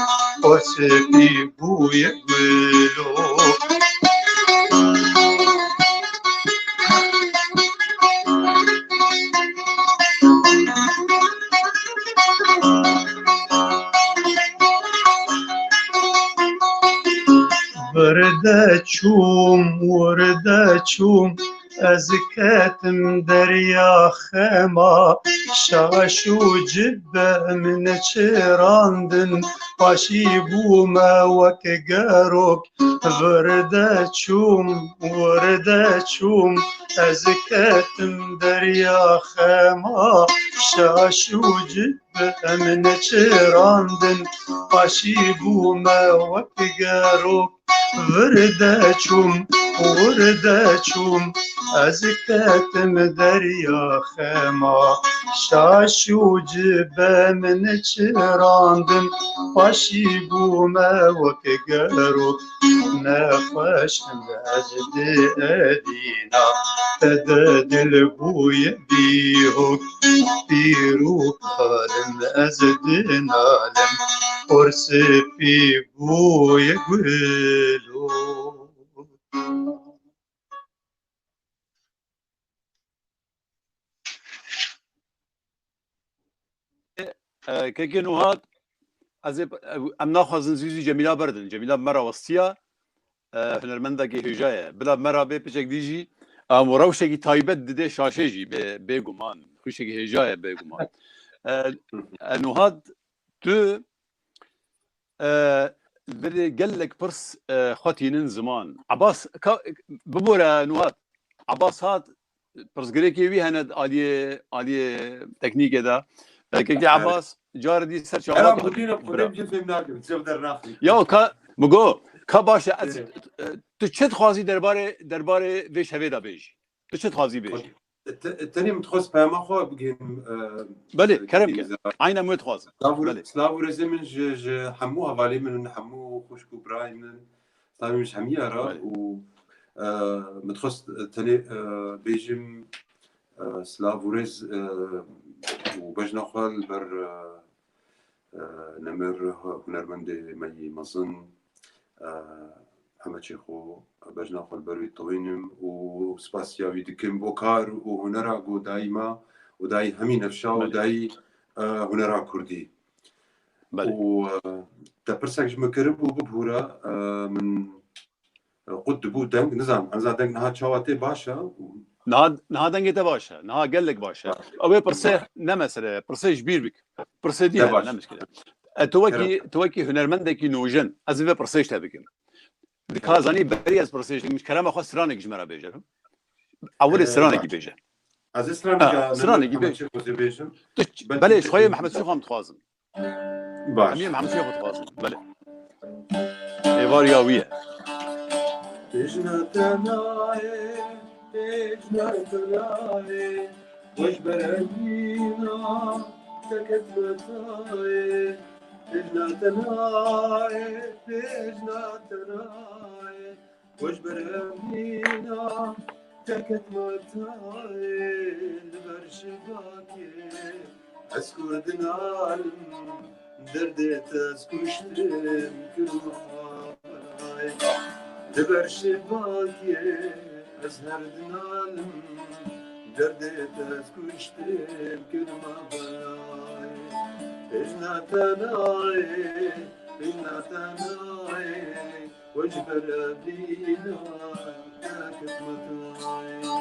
xweş pî bûye gulo. Verde çûm, verde çûm, ez ketim derya xema, şaş û cibe min çirandin, paşî bûme wek gerok. Verde çûm, verde çûm, ez ketim derya xema, şaş û cibe min çirandin, paşî bûme wek gerok. Verde çûm, verde çûm, ez ketim derya xema, şaş û cibe min çirandin, paşî bûme wek gerok. Nexweş ez dê edîna, te de dil bûye bîhok. Pîr û kalim ez dê nalim, xweş pî bûye gulo. E, kekê Nuhat, ez ê, em naxwazin zû zû Cemîla berdin. Cemîla me ra westiya, e, hunermendekî hêja ye. Bila me ra bê piçek dî jî, em rewşekî taybet dide şaşê jî, bê, bêguman. Rewşekî hêja ye bêguman. E, e, Nuhat, tu, e, berê gelek pirs, e, xwe tînin ziman. Abbas, ka, bibore Nuhat. Abbas hat, pirsgirêkê wî hene aliyê, aliyê teknîkê de. Kekê Abbas, carê dî ser çava Ela, dixwe. Xwedî ne, xwedî Bira. Min cem nakim, cem dernaxim. Ya ka, min go, ka baş e, ez, Ê. e, tu çi dixwazî derbarê, derbarê vê şevê de bêjî? Tu çi dixwazî bêjî? Te-, tenê min dixwest peyama xwe bigihînim, e, Belê, kerem ke. Aynen wê dixwazim. Silav û, Belê. Silav û rêzê min ji, ji hemû hevalê min, hemû xwişk û birayê min. Silavê min ji hemiya re Belê. û, e, min dixwest tenê, e, bêjim, e, silav û rêz, e, û bejna xwe li ber, e, e, nemir hunermendê me yî mezin, e, heme çê xwe bejna xwe li ber wî tewînim û spasiya wî dikim bo kar û hunera ku dayî me û dayî hemî nefşa û Belê. dayî, e, hunera kurdî. Belê. Û, e, te pirsek ji min kiribû bibûre, e, min Qut dibû deng, nizanim, em zan deng niha çawa tê baş e? Niha, niha dengê te baş e, niha gelek baş e. Baş. Ew ê pirsê Baş. ne mesele ye, pirsê ji bîr bik. Pirsê dî Ne hene, baş. ne mişkile. E, tu wekî, Kerem. tu wekî hunermendekî nûjen, ez ê vê pirsê ji te bikim. Dika Kerem. zanî berî ez pirsê ji te bikim, kerema xwe stranek ji me re bêje. Ewilê Ee, stranekî baş. bêje. Ez ê straneka Ha, stranekî Mehmet bê- Çêxozê bêjim. Tu ç-, Ben belê, tu ji xwe yê çêxozê Mehmet Çêxo em dixwazim. Baş. Em yê Mehmet Çêxo dixwazin. Belê. Êvar ya wî ye. Têjna tenayê, têjna tenayê, weş berevîna, teket metayê. Têjna tenayê, têjna tenayê, Weş berevîna teket metayê li ber şibakê. Ez kurdinalim derdê te ez kuştim kirmayê. Li ber şibakê ez her dinalim derdê te ez kuştim kirmayê. Têjna tenayê, têjna tenayê. Weş berevîna xizmetayê.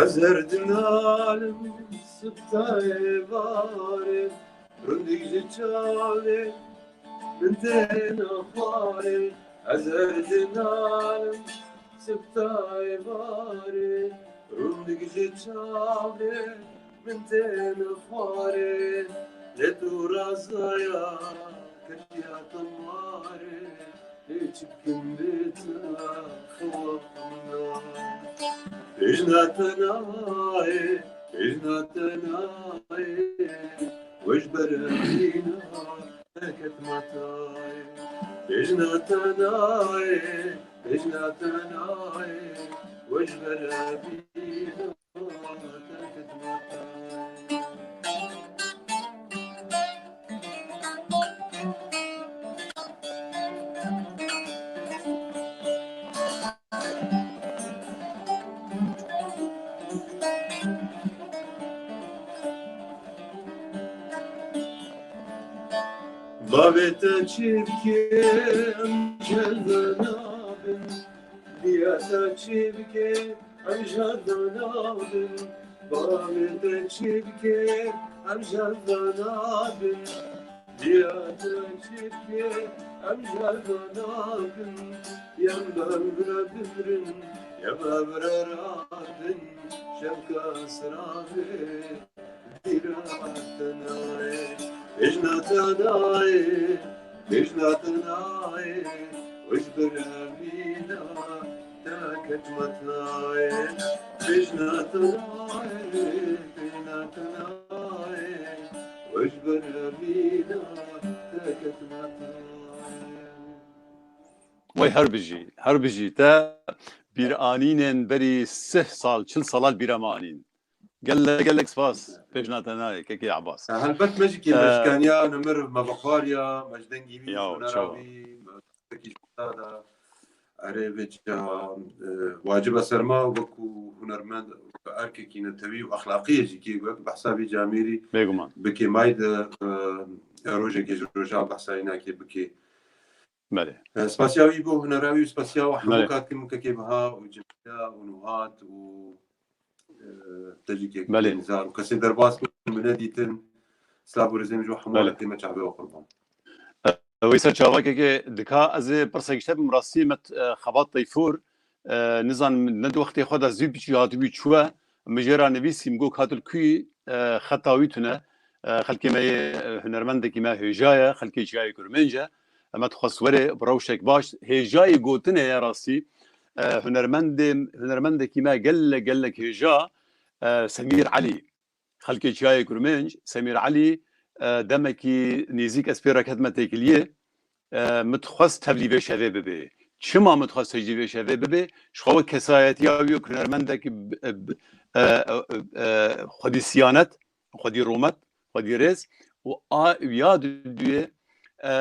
Ez her dinalim siptayê varê. Rindî ji çavê min têne xwarê, ez her dinalim Siptayê barê, rûndik ji çavê min têne xwarê, lê tu razaya ketiya te marê, lê çi bikim bê te xewa min a. Bêjna te nayê, bêjna te nayê, we ji ber evîna te ket matayê. Bêjna te nayê, bêjna te nayê, we ji ber evîna te ket matayê. Bavê te çi bike, em ji hev ve nabin. Diya te çi bike, em ji hev ve nabin. Bavê te çi bike, em ji hev ve nabin. Diya te çi bike, em ji hev ve nabin. Yem bi hev re bimrin, yem bi hev re radin. Şevka siravê. Bêjna te nayê, bêjna te nayê, we ji ber evîna te ket matayê. Bêjna te nayê, bêjna te nayê, we ji ber evîna te ket matayê. Wey her bijî, her bijî te bîranînên berî sih sal, çil sala li bîra me anîn. Gelek, gelek spas. Bêjna te nayê, kekê Ebas. E, helbet me jî kê, me ji keniya, ne meriv, me vexwariya, me ji dengî wî, Yaw, hunera çawa. Wî, me wekî da. Erê, vê çiya, e, wacib e ser me wekû hunermend, erkekî netewî û exlaqiyê jî kê, wek behsa vî camêrî Bêguman. Bikê may de, e, rojekê ji roja behsa înakê bikê. Belê. E, spasiya wî bo hunera wî û spasiya we hemû Belê. Kat kim kekê biha û cemiya û nuhat û, e, tecîkê Belê. Nizar û kesê derbas bûn min nedîtin. Silav û rêzê min ji we hemû Belê. Tê me çavê we qurban. E, wê ser çavakekê dika ez ê pirsek ji te bim rastî me t-, e, Xebat Teyfûr, e, nizan ne di wextê xwe de zû piçî hatibû çûye. Min jê re nivîsî, min got, Katil kuyî, e, xeta wî tune. E, xelkê me yê, e, hunermendekî me hêja ye, xelkê çiyayê Kurmênc e. Em dixwest were bi rewşek baş. Hêjayê gotinê ye rastî. E, hunermendê, hunermendekî me gelek, gelek hêja, e, Semîr Elî. Xelkê çiyayê Kurmênc, Semîr Elî, e, demekî nêzîk ez pê re ketime têkiliyê. E, min dixwest tevlî vê şevê bibe. Çima min dixwest tevlî vê şevê bibe? Ji xwe wek kesayetiya wî wek hunermendek, e, e, e, e, xwedî siyanet, xwedî rûmet, xwedî rêz û a, ya duyê, e,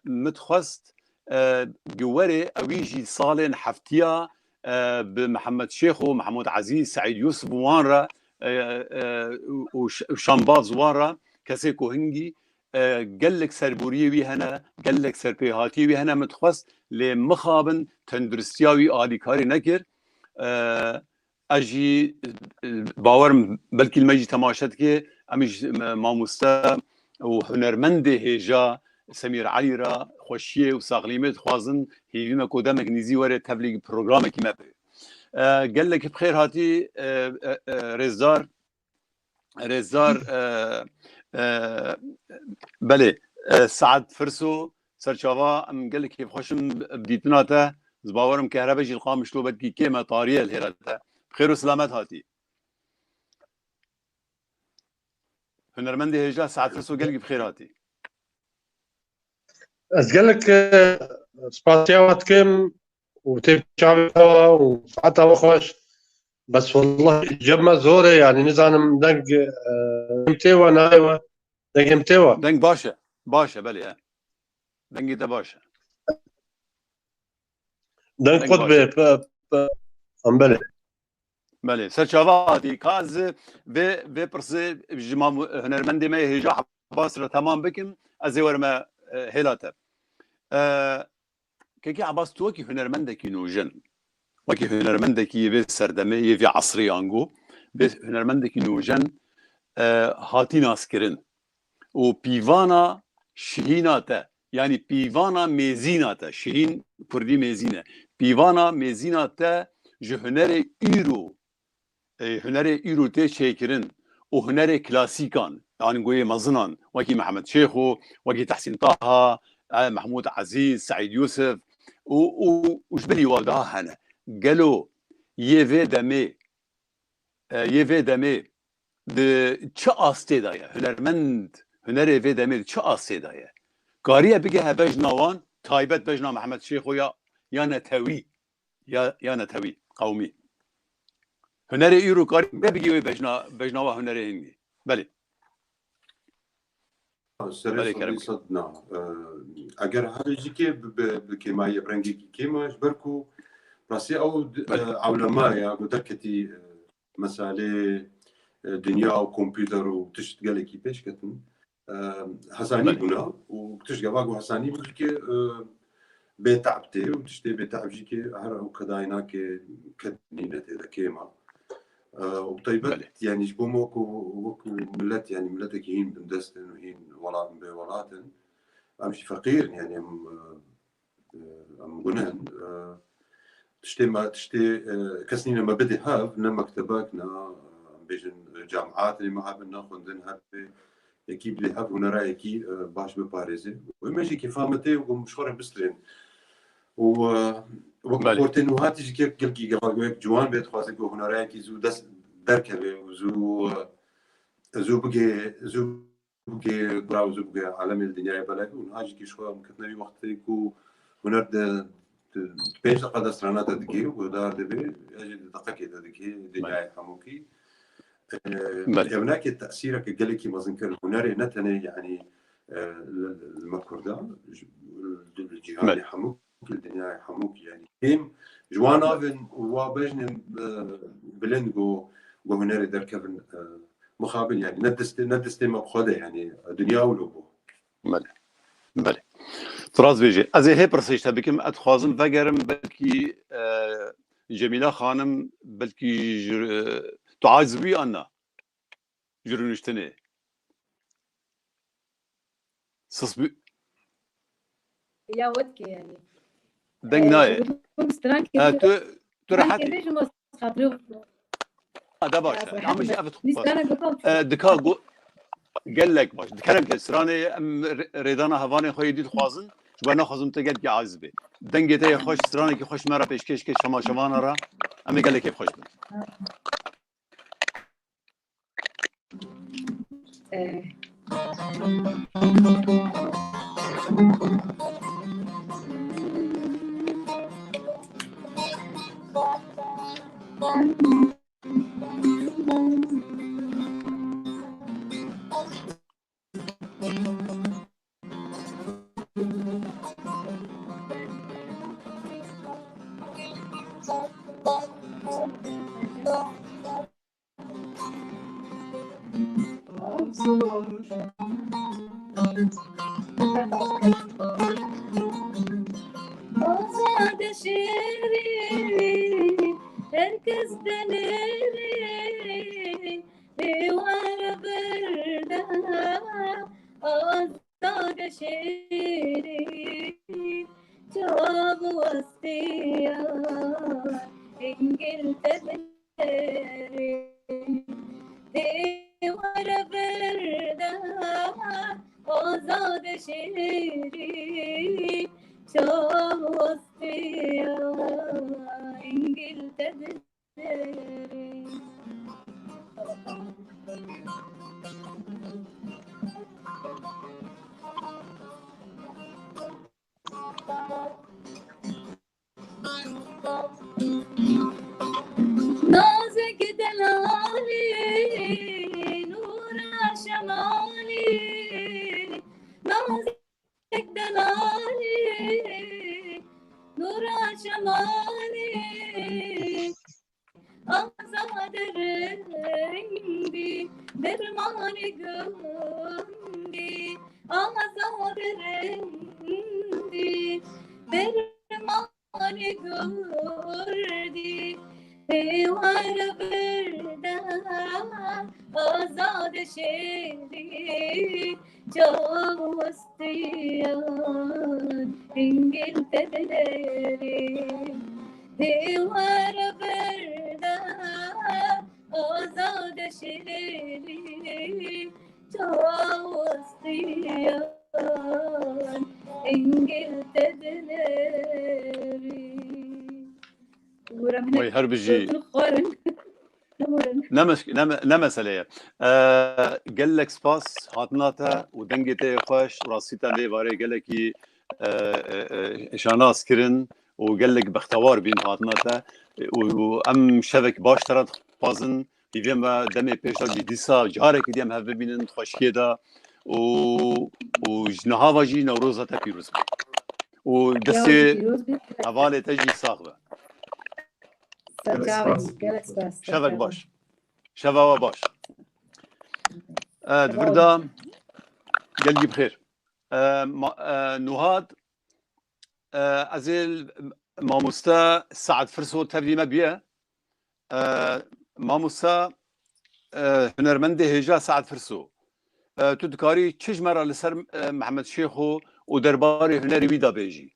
min dixwest, e, giwerê ewî jî salên heftiya, e, bi Mihemed Şêxo, Mehmûd Ezîz, Seîd Yûsif û wan re, e, e, û ş-, û şambaz wan re, kesê ku hingî, e, gelek serboriyê wî hene, gelek serpêhatiyê wî hene, min dixwest lê mixabin tenduristiya wî alîkarî nekir. E, ez jî, e, bawer im, belkî li me jî temaşe dike, em jî, e, mamoste û hunermendê hêja Semîr Elî re xweşiyê û saxlîmê dixwazin, hêvî me ku demek nêzî were tevlî programekî me be. E, gelekî bi xêr hatî, e, e, e, rêzdar. Rêzdar, e, e, belê, e, Saet Firso, serçava, em gelek kêfxweş in bi dîtina te. Ez bawer im ke here be jî li Qamişlo belkî kêm e, tarî ye li hêra te. Bi xêr û silamet hatî. Hunermendê hêja Saet Firso gelkî bi xêr hatî. Ez gelek, e, spasiya we dikim û tê çavê we û saeta we xweş. Bes wellahî cem me zor e, yanî nizanim deng, e, em tê we nayê we. Deng em tê we. Deng baş e. Baş e, belê, he. Dengê te baş e. Deng Deng qut baş be, e. Pe, pe, em belê. Belê, ser çava hatî. Ka ez vê, vê pirsê ji mam-, hunermendê me yê hêja Abbas re temam bikim, ez ê werime, e, hêla te. E, Kekê Abbas, tu wekî hunermendekî nûjen, wekî hunermendekî yê vê serdemê, yê vê esrê ango, vê hunermendekî nûjen, e, hatî naskirin. Û pîvana şihîna te, yanî pîvana mêzîna te, şihîn kurdî mêzîn e, Pîvana mêzîna te ji hunerê îro, e, hunerê îro tê çêkirin û hunerê klasîkan, yanî goyê mezinan, wekî Mehmet Şêxo, wekî Tehsîn Taha, e, Mehmûd Ezîz, Seîd Yûsif û, û, û ji bilî wan daha hene. Gelo yê vê demê, e, yê vê demê di çi astê de ye? Hunermend, hunerê vê demê di çi astê de ye? Kariye bigehe bejna wan, taybet bejna Mehmet Şêxo ya, ya netewî, ya, ya netewî, qewmî. Hunerê îro karibe bigî wê bejna, bejna wa hunerê hingî. Belê. Serê Belê, sed kerem. Sed na. Ee, eger her jî kê bi, bi, bi kêmayî, bi rengekî kêma, ji ber ku rastî ew d-, Belê. Ee, ewlema ya, ku derketî, ee, meselê, ee, dinya û kompûter û tişt gelekî pêş ketin. Ee, hesanî Belê. Bûna û tişt gava ku hesanî bû jî kê, ee, bête'b tê û tiştê bête'b jî kê her ew kedayna kê kednîne tê de kêma. Ee, û bi taybet, Belê. Yanî ji bo me ku wek milet, yanî miletekî hîn bindest in û hîn welat, bê welat in. Em jî feqîr in, yanî em, e, e, em gune in. E, tiştê me, tiştê, e, kes nîne me bidê hev, ne mektebek, ne, e, em bêjin, e, camiat nê me hebin, ne xwendin hebê, yekî bidê hev, hunera yekî, e, baş biparêze. Wê me jî kêfa me tê û ji xwe re bistrên. Û, e, wek Belê. Xortê nû hatî jî kek gelkî gava wek ciwan bê, dixwaze ku hunerayekî zû dest derkeve û zû, e, zû bigê, zû bigê gura û zû bigê alemê li dinyayê belek. Û niha jî kî ji xwe em ketine wî wextê ku huner di, di, di pênc deqa de strana te digê û guhdar dibe, ya jî di deqekê de digê dinyayê Belê. Hemûkî. E, Belê. Kevnakê tesîreke gelekî mezin kir. Hunerê ne tenê, yanî, e, li, li me Kurdan, ji, li, li cîhanê Belê. Hemû, li dinyayê hemû, yanî, kêm ji wan navên û wa bejnên, e, bilind ku, ku hunerê derkevin, e, mixabin, yanî, ne destê, ne destê me bi xwe de, yanî, dinya wilo bû. Belê. Belê. Tu rast bêjî. Ez ê hê pirsê ji te bikim. Ez dixwazim vegerim, belkî, e, Cemîla xanim, belkî ji, e, tu aciz bûyî an na? Ji rûniştinê. Sis bû- Ya wet ke yanî. Deng E, nayê. Ji bo stran E, kevin, tu, tu stran rehet kevin î. Ji ma xatirê xwe. Ha, de baş e. Ama jî ev dixwaz. Nîsana gotam. E, dika go-, gelek baş. Dikerem ke stranê em re-, rêdana hevanê xwe yê dî dixwazin. Ji ber naxwazim te gelkî aciz bê. Dengê te yê xweş, stranekî xweş me re pêşkêş ke şema şevana re. Em ê gelekê xweş bin. Eh. Azade şêrî, herkes denêrî, lê were birde azade şêrî, çav westiya, hingil te Dê were vir de azade şêrî, çav westiya, hingil te diderî. Nazik delalî, nûra şemalî, nazik delalî, nûra şemalî. Azade rengî, dermanê gundî, azade rengî, dermanê gundî, Hêwar birda azad şêrî çawistiyan hingil te dinerî. Hêwar birda azad şêrî çawistiyan hingil te dinerî. Wê her bijî. Ne mes-, ne me-, ne mesele ye. E, gelek spas hatina te û dengê te yê xweş û rastî te vê varê gelekî, e, e, e, şanas kirin û gelek bextewar bîn hatina te. E, û, û em şevek baş te re dixwazin. Hîvê me demê pêş de jî dîsa carekî dî em hev bibînin di xweşiyê de û, û ji niha ve jî Newroza te pîroz be. Û destê hevalê te jî sax be. Ser çavê, gelek spas. Şevek baş. Şeva we baş. E, di vir de gelkî bi xêr. E, ma-, e, Nuhad, e, ez ê mamoste Saet Firso tevlî me bûye. E, mamoste, e, hunermendê hêja Saet Firso. E, tu dikarî çi ji me re li ser, e, Mihemed Şêxo û derbarê hunerê wî de bêjî?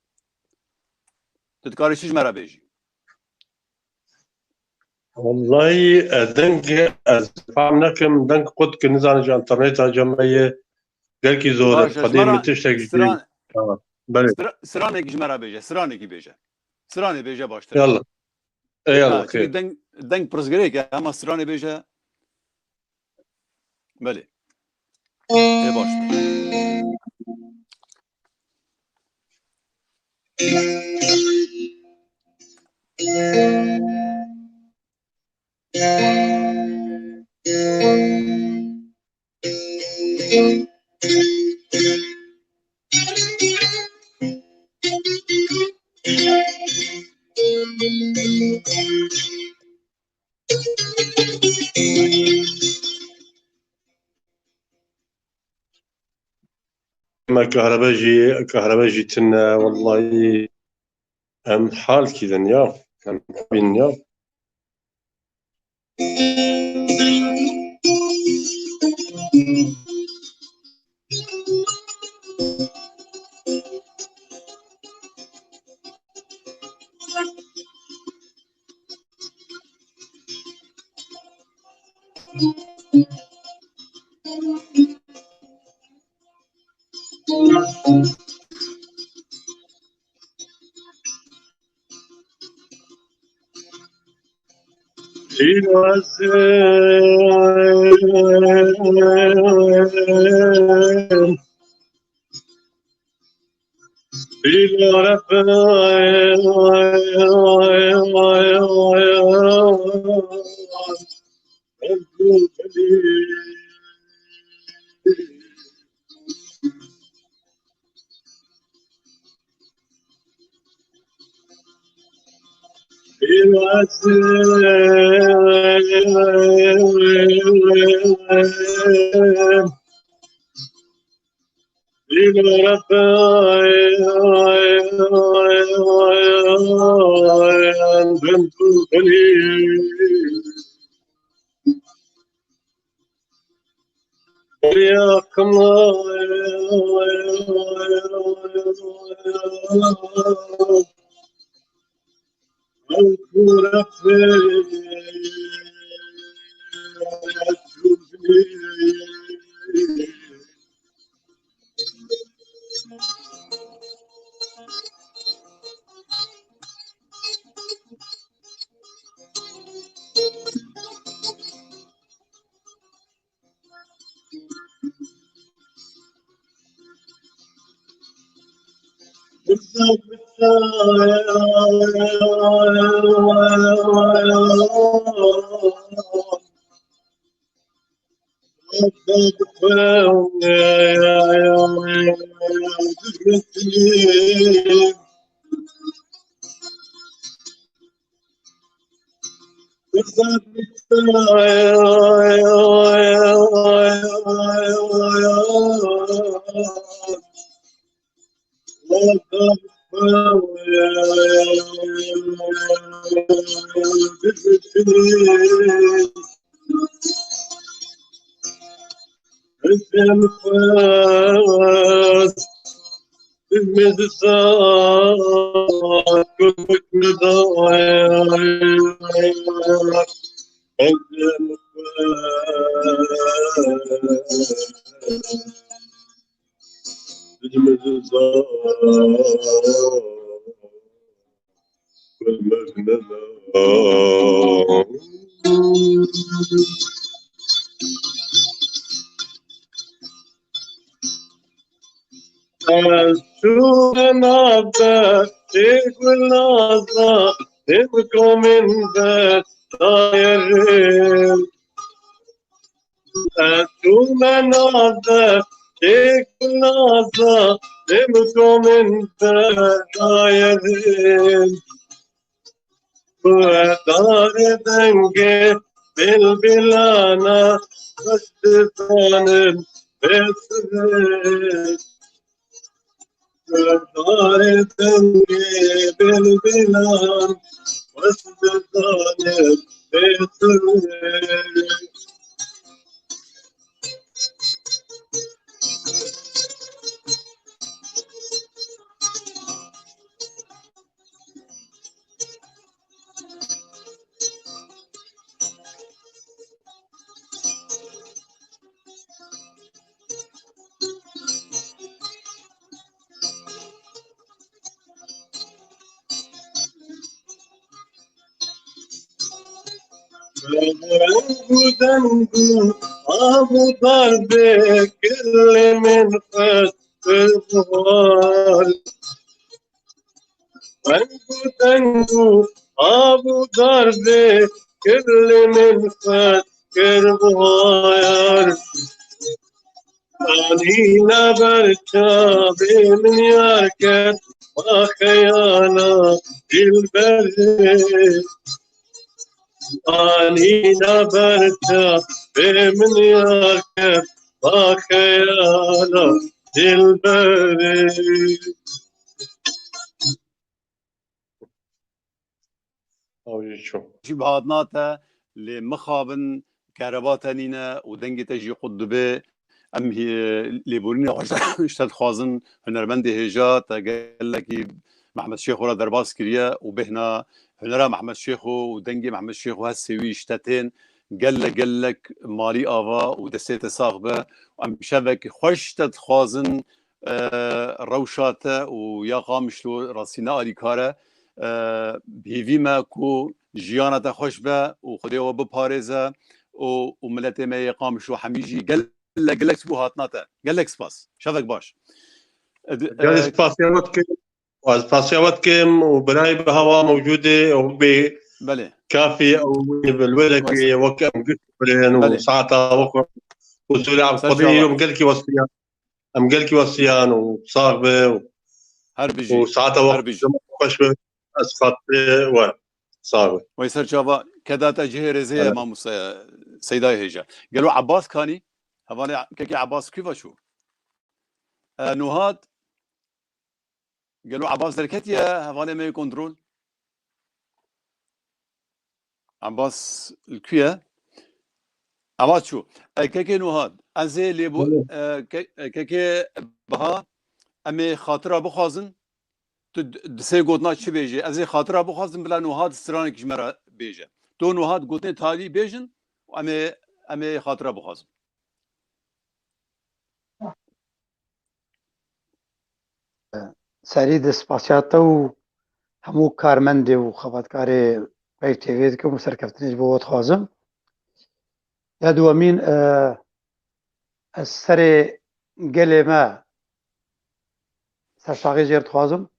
Tu dikarî çi ji me re bêjî? Wallahî, e, deng, ez fam nekim, deng qut ki nizane ji interneta cemeye gelkî zor e. Baş e, ji Xwedê me re min tiştek ji stran-, Ha, belê. Stra-, stranekî ji me re bêje, stranekî bêje. Stranê bêje baştir. Yallah. Ey Ha, Allah, çünkü xêr. Deng, deng pirsgirêk e, ama stranê bêje. Belê. Ê baş. Me kahrebe jî, kahrebe jî tune, wellahî em hal kîrin ya, em bîn ya. Ez çûme navbe tê gulnaza, tê bi komên be dayerim. Ez çûme navbe tê gulnaza, tê bi komên be dayerim. Guhdarê dengê bilbilana, xweş dizanim bê sirê. Guhdarê dengê bilbilan, xweş dizanim bê sirê. Reng û deng û av û darbê, kilê min xwest kir bihar. Reng û deng û av û darbê, kilê min xwest kir bihar. Anî na ber çavê min yar ket, ba xeyala dilberê. Anî na ber çavê min yar ket, ba xeyala dilberê. Ew jî çû. Jî bi hatina te, lê mixabin, kehreba te nîne û dengê te jî qut dibe. Em hî-, lêborînê xwe ji te dixwazin, hunermendê hêja te gelekî Mehmet Şêxo re derbas kiriye û bêhna hunera Mehmet Şêxo û dengê Mehmet Şêxo hestê wî ji te tên. Gelek gelek malî ava û destê te sax be. Em şevekî xweş te dixwazin, e, rewşa te û ya Qamişlo rastî ne alîkar e. E, bi hêvî me ku jiyana te xweş be û Xwedê we biparêze û, û miletê me yê Qamişlo hemî jî gelek gelek ji bo hatina te. Gelek spas. Şevek baş. E, di-, Gelî e, spasiya we dikim. Ez spasiya we dikim û birayê bi hewa mewcûdê û bê Belê. Kafî ew li wê de Wes. Wek em giş birên û Belê. Saeta we xwe huzûrê ev Ser Xwedê çava. Em gelkî westiyan. Em gelkî westiyan û sax be û, Her bijî. Û saeta we Her bijî. Xweş be. Ez xatirê we. Sax be. Wey ser çava keda te cihê rêzê ye Evet. Mamoste Seydayê hêja. Gelo Abbas kanî? Hevalê kekê Abbas kî va çû? E, Nuhat Gelo Abbas derketiye hevalê me yê kontrol? Abbas li ku ye? Abbas çû. E, kekê Nuhat, ez ê lê bo-, Belê. E, ke-, e, kekê Baha, em ê xatira bixwazin. Tu d-, di sê gotina çi bêjî? Ez ê xatira bixwazim, bila Nuhat stranekî ji me re bêje. Tu Nuhat gotinê talî bêjin, em ê, em ê xatira bixwazin. Serî di spasiya te û hemû karmendê û xebatkarê Wave T V dikim û serkeftinê ji bo we dixwazim. Ya duyemîn, e, ez serê gelê me sersaxî jêr dixwazim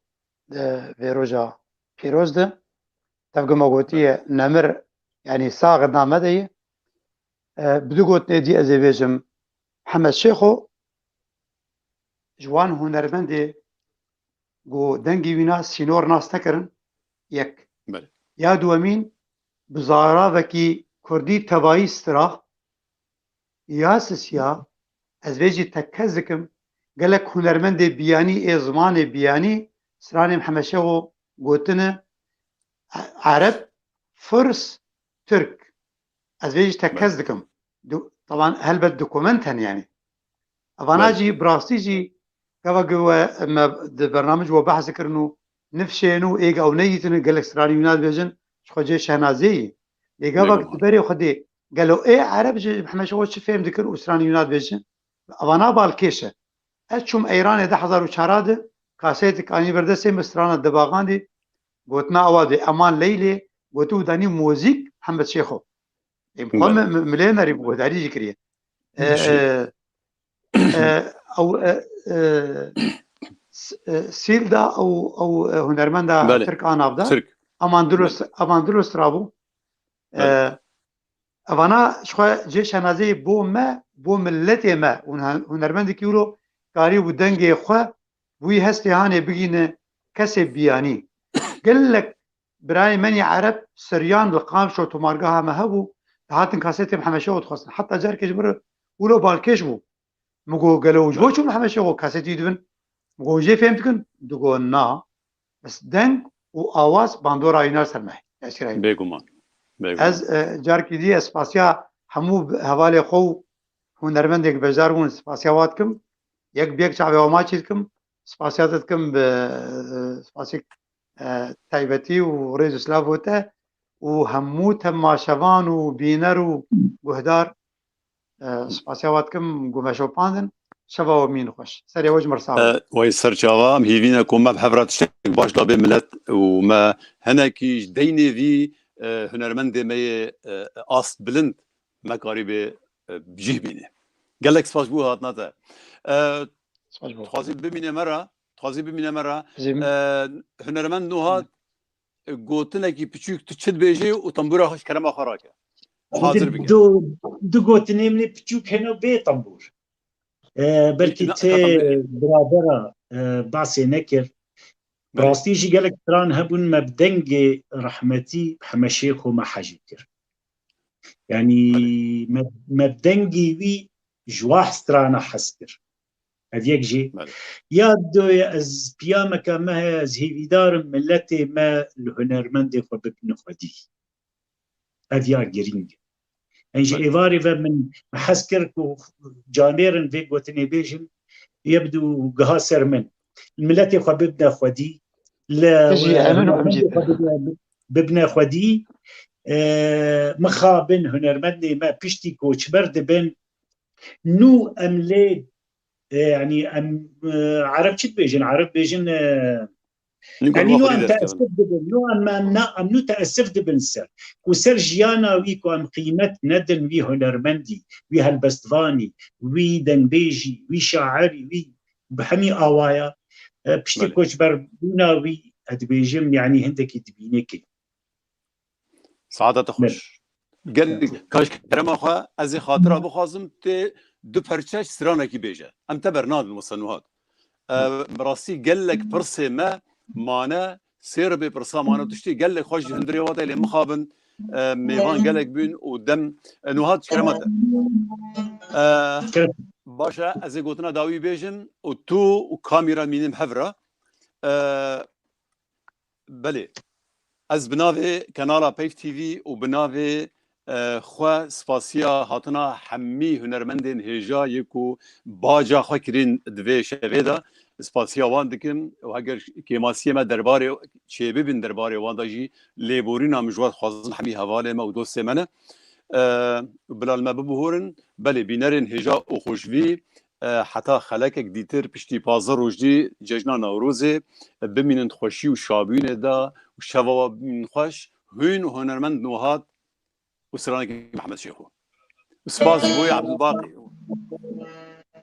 di vê roja pîroz de. Tevguma gotiye nemir, yanî sax name de ye. E, bi du gotinê dî ez ê bêjim, Hemed Şêxo ji wan hunermendê ku dengê wîna sînor nas nekirin, yek. Belê. Ya duwemîn, bi zaravekî kurdî tevayî stira, ya sisiya, ez vê jî tekkez dikim, gelek hunermendê biyanî ê zimanê biyanî stranê Mihemed Şêxo gotine, Ereb, Furs, Tirk. Ez vê jî tekez dikim. Du, taban helbet dokument hene yani. Evana jî bi rastî jî gava ku we me di bernamij we behs kirin û nifşên û êga ew neyîtin gelek stranî wîna dibêjin ji xwe cê şehnazê yî. Lê gava ku di berê xwe dê gelo ê Ereb ji Mihemed Şêxo çi fêm dikir û stranî wîna dibêjin? Evana balkêş e. Ez çûm Eyranê du hezar û çar de, kasetek anî ber destê min, strana Dibaxandî, gotina ewa dê, Eman Leylê, gotî û danî muzîk Mihemed Şêxo. Ê, xwe mi-, mi-, milê merî guhdarî jî kiriye. E, e, e, ew, e, e, s-, e, Sîlda ew, ew, e, hunermenda Tirk a navdar. Aman Dulo, Aman Dulo strabû. E, evana ji xwe cê şenazeyê bo me, bo miletê me û hun-, hunermendekî wilo karî bû dengê xwe, bûyî hestê hanê bigîne kesê biyanî. Gelek birayê menî Ereb Siryan li Qamşo tomargeha me hebû, dihatin kasetê Mihemed Şêxo dixwestin. Heta carkê ji min re wilo balkêş bû. Min got, gelo ji bo çi Mihemed Şêxo kasetî dibin? Min got, jê fêm dikin? Digot, na. Bes deng û awaz bandora wîna ser me, tesîra wîna. Bêguman. Bêguman. Ez, e, carkî dî ez spasiya hemû hevalê xwe û hunermendê ku beşdar bûn spasiya wa dikim. Yek bi yek çavê wa maçî dikim. Spasiya te dikim bi, e, spasî, e, taybetî û rêz û silav bo te û hemû temaşevan û bîner û guhdar. E, spasiya we dikim ku me şopandin. Şeva we mîn xweş. Serê we ji me re sax be. E, wey ser çava, em hîvî ne ku me bi hev re tiştek baş dabê milet û me hinekî ji deynê vî, e, hunermendê me yê, e, ast bilind me karîbê, e, bi cih bîne. Gelek spas bû hatina te. E, Spas bû. Dixwazî bimîne me re, dixwazî bimîne me re. Zim- E, hunermend Nuhat, gotinekî piçûk tu çi dibêjî û tembûra xwe ji kerema xwe rake. Hazir bike. Du, du gotinê min ê piçûk hene bê tembûr. E, belkî Na-, ti na tembûr. Biradera, e, basê nekir. Belê. Rastî jî gelek stran hebûn me bi dengê rehmetî Heme Şêxo me hejî kir. Yanî Belê. me, me bi dengê wî ji wah strana hez kir. Ev yek jî. Belê. Ya doye ez piyameke me heye, ez hêvîdar im miletê me li hunermendê xwe bibine xwedî. Ev ya girîng e. En ji Belê. êvarê ve min, min hez kir ku camêrin vê gotinê bêjin, yebdû giha ser min. Miletê xwe bibine xwedî, li Tijî emin û hunermendê xwe bibine, bibine xwedî. E, mixabin hunermendê me piştî koçber dibin. Nû em lê, e, yanî em, e, Ereb çi dibêjin? Ereb bêjin, e, Nû yanî nû em teessif dibin, nû em, em na, em nû teessif dibin ser. Ku ser jiyana wî ku em qîmet nedin wî hunermendî, wî helbestvanî, wî dengbêjî, wî şairî, wî bi hemî awaya, e, piştî Belê. koçberbûna wî, ez dibêjim, yanî hindekî dibînê kê. Saeta te xweş. Gelek kaş kerema xwe, ez ê xatira bixwazim, tê du perçe stranekî bêje. Em te bernadin wisa Nuhat. E, bi rastî gelek pirsê me mane, sê ribê pirsa mane, tiştê gelek xweş ji hundirê we de lê mixabin, e, mêvan gelek bûn û dem, e, Nuhat ji kerema te. E, baş e, ez ê gotina dawî bêjim û tu û kamîra mînim hev re. E, Belê. Ez bi navê kanala Peyv T V û bi navê, e, xwe spasiya hatina hemî hunermendên hêja yê ku baca xwe kirîn di vê şevê de spasiya wan dikim û heger kêmasiyê me derbarê çêbibin derbarê wan de jî lêborîna min ji we dixwazim hemî hevalê me û dostê me ne. E, bila li me bibihorin, belê bînerên hêja û xweşvî, e, heta xelekek dîtir piştî pazdeh roj dî cejna Newrozê, e, bimînin di xweşî û şabûnê de û şeva we bimînin xweş, hûn û hunermend Nuhat û stranekî Mihemed Şêxo. Spas ji bo Abdulbaqî.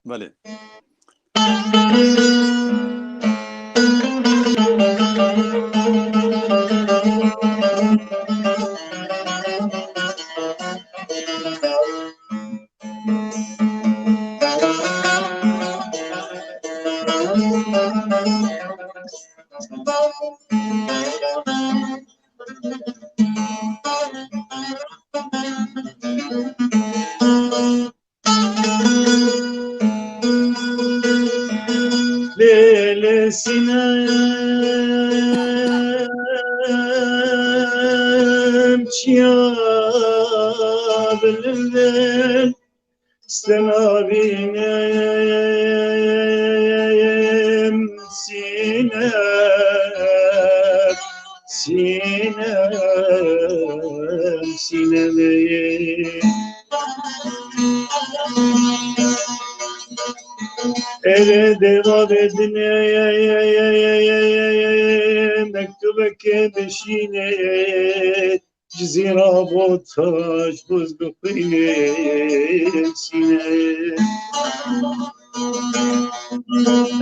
Belê. Lê, lê sîne. Çiya bilindin, stenavînim sînem, sînem, sînemê. Ere deva bedine mektubeke bişîne, Cizîra bo taş boz bixwîne sîne.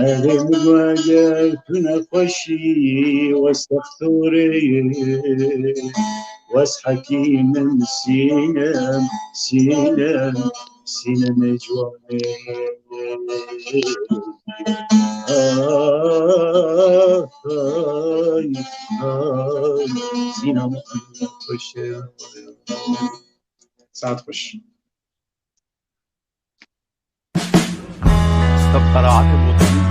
Ere min got eger tu nexweşî wes textorê, wes hekîmin sînem, sînem, sînemê ciwanê. Ay, ay, ay, sînem xweş e. Saet xweş. Bi qenaetê mutî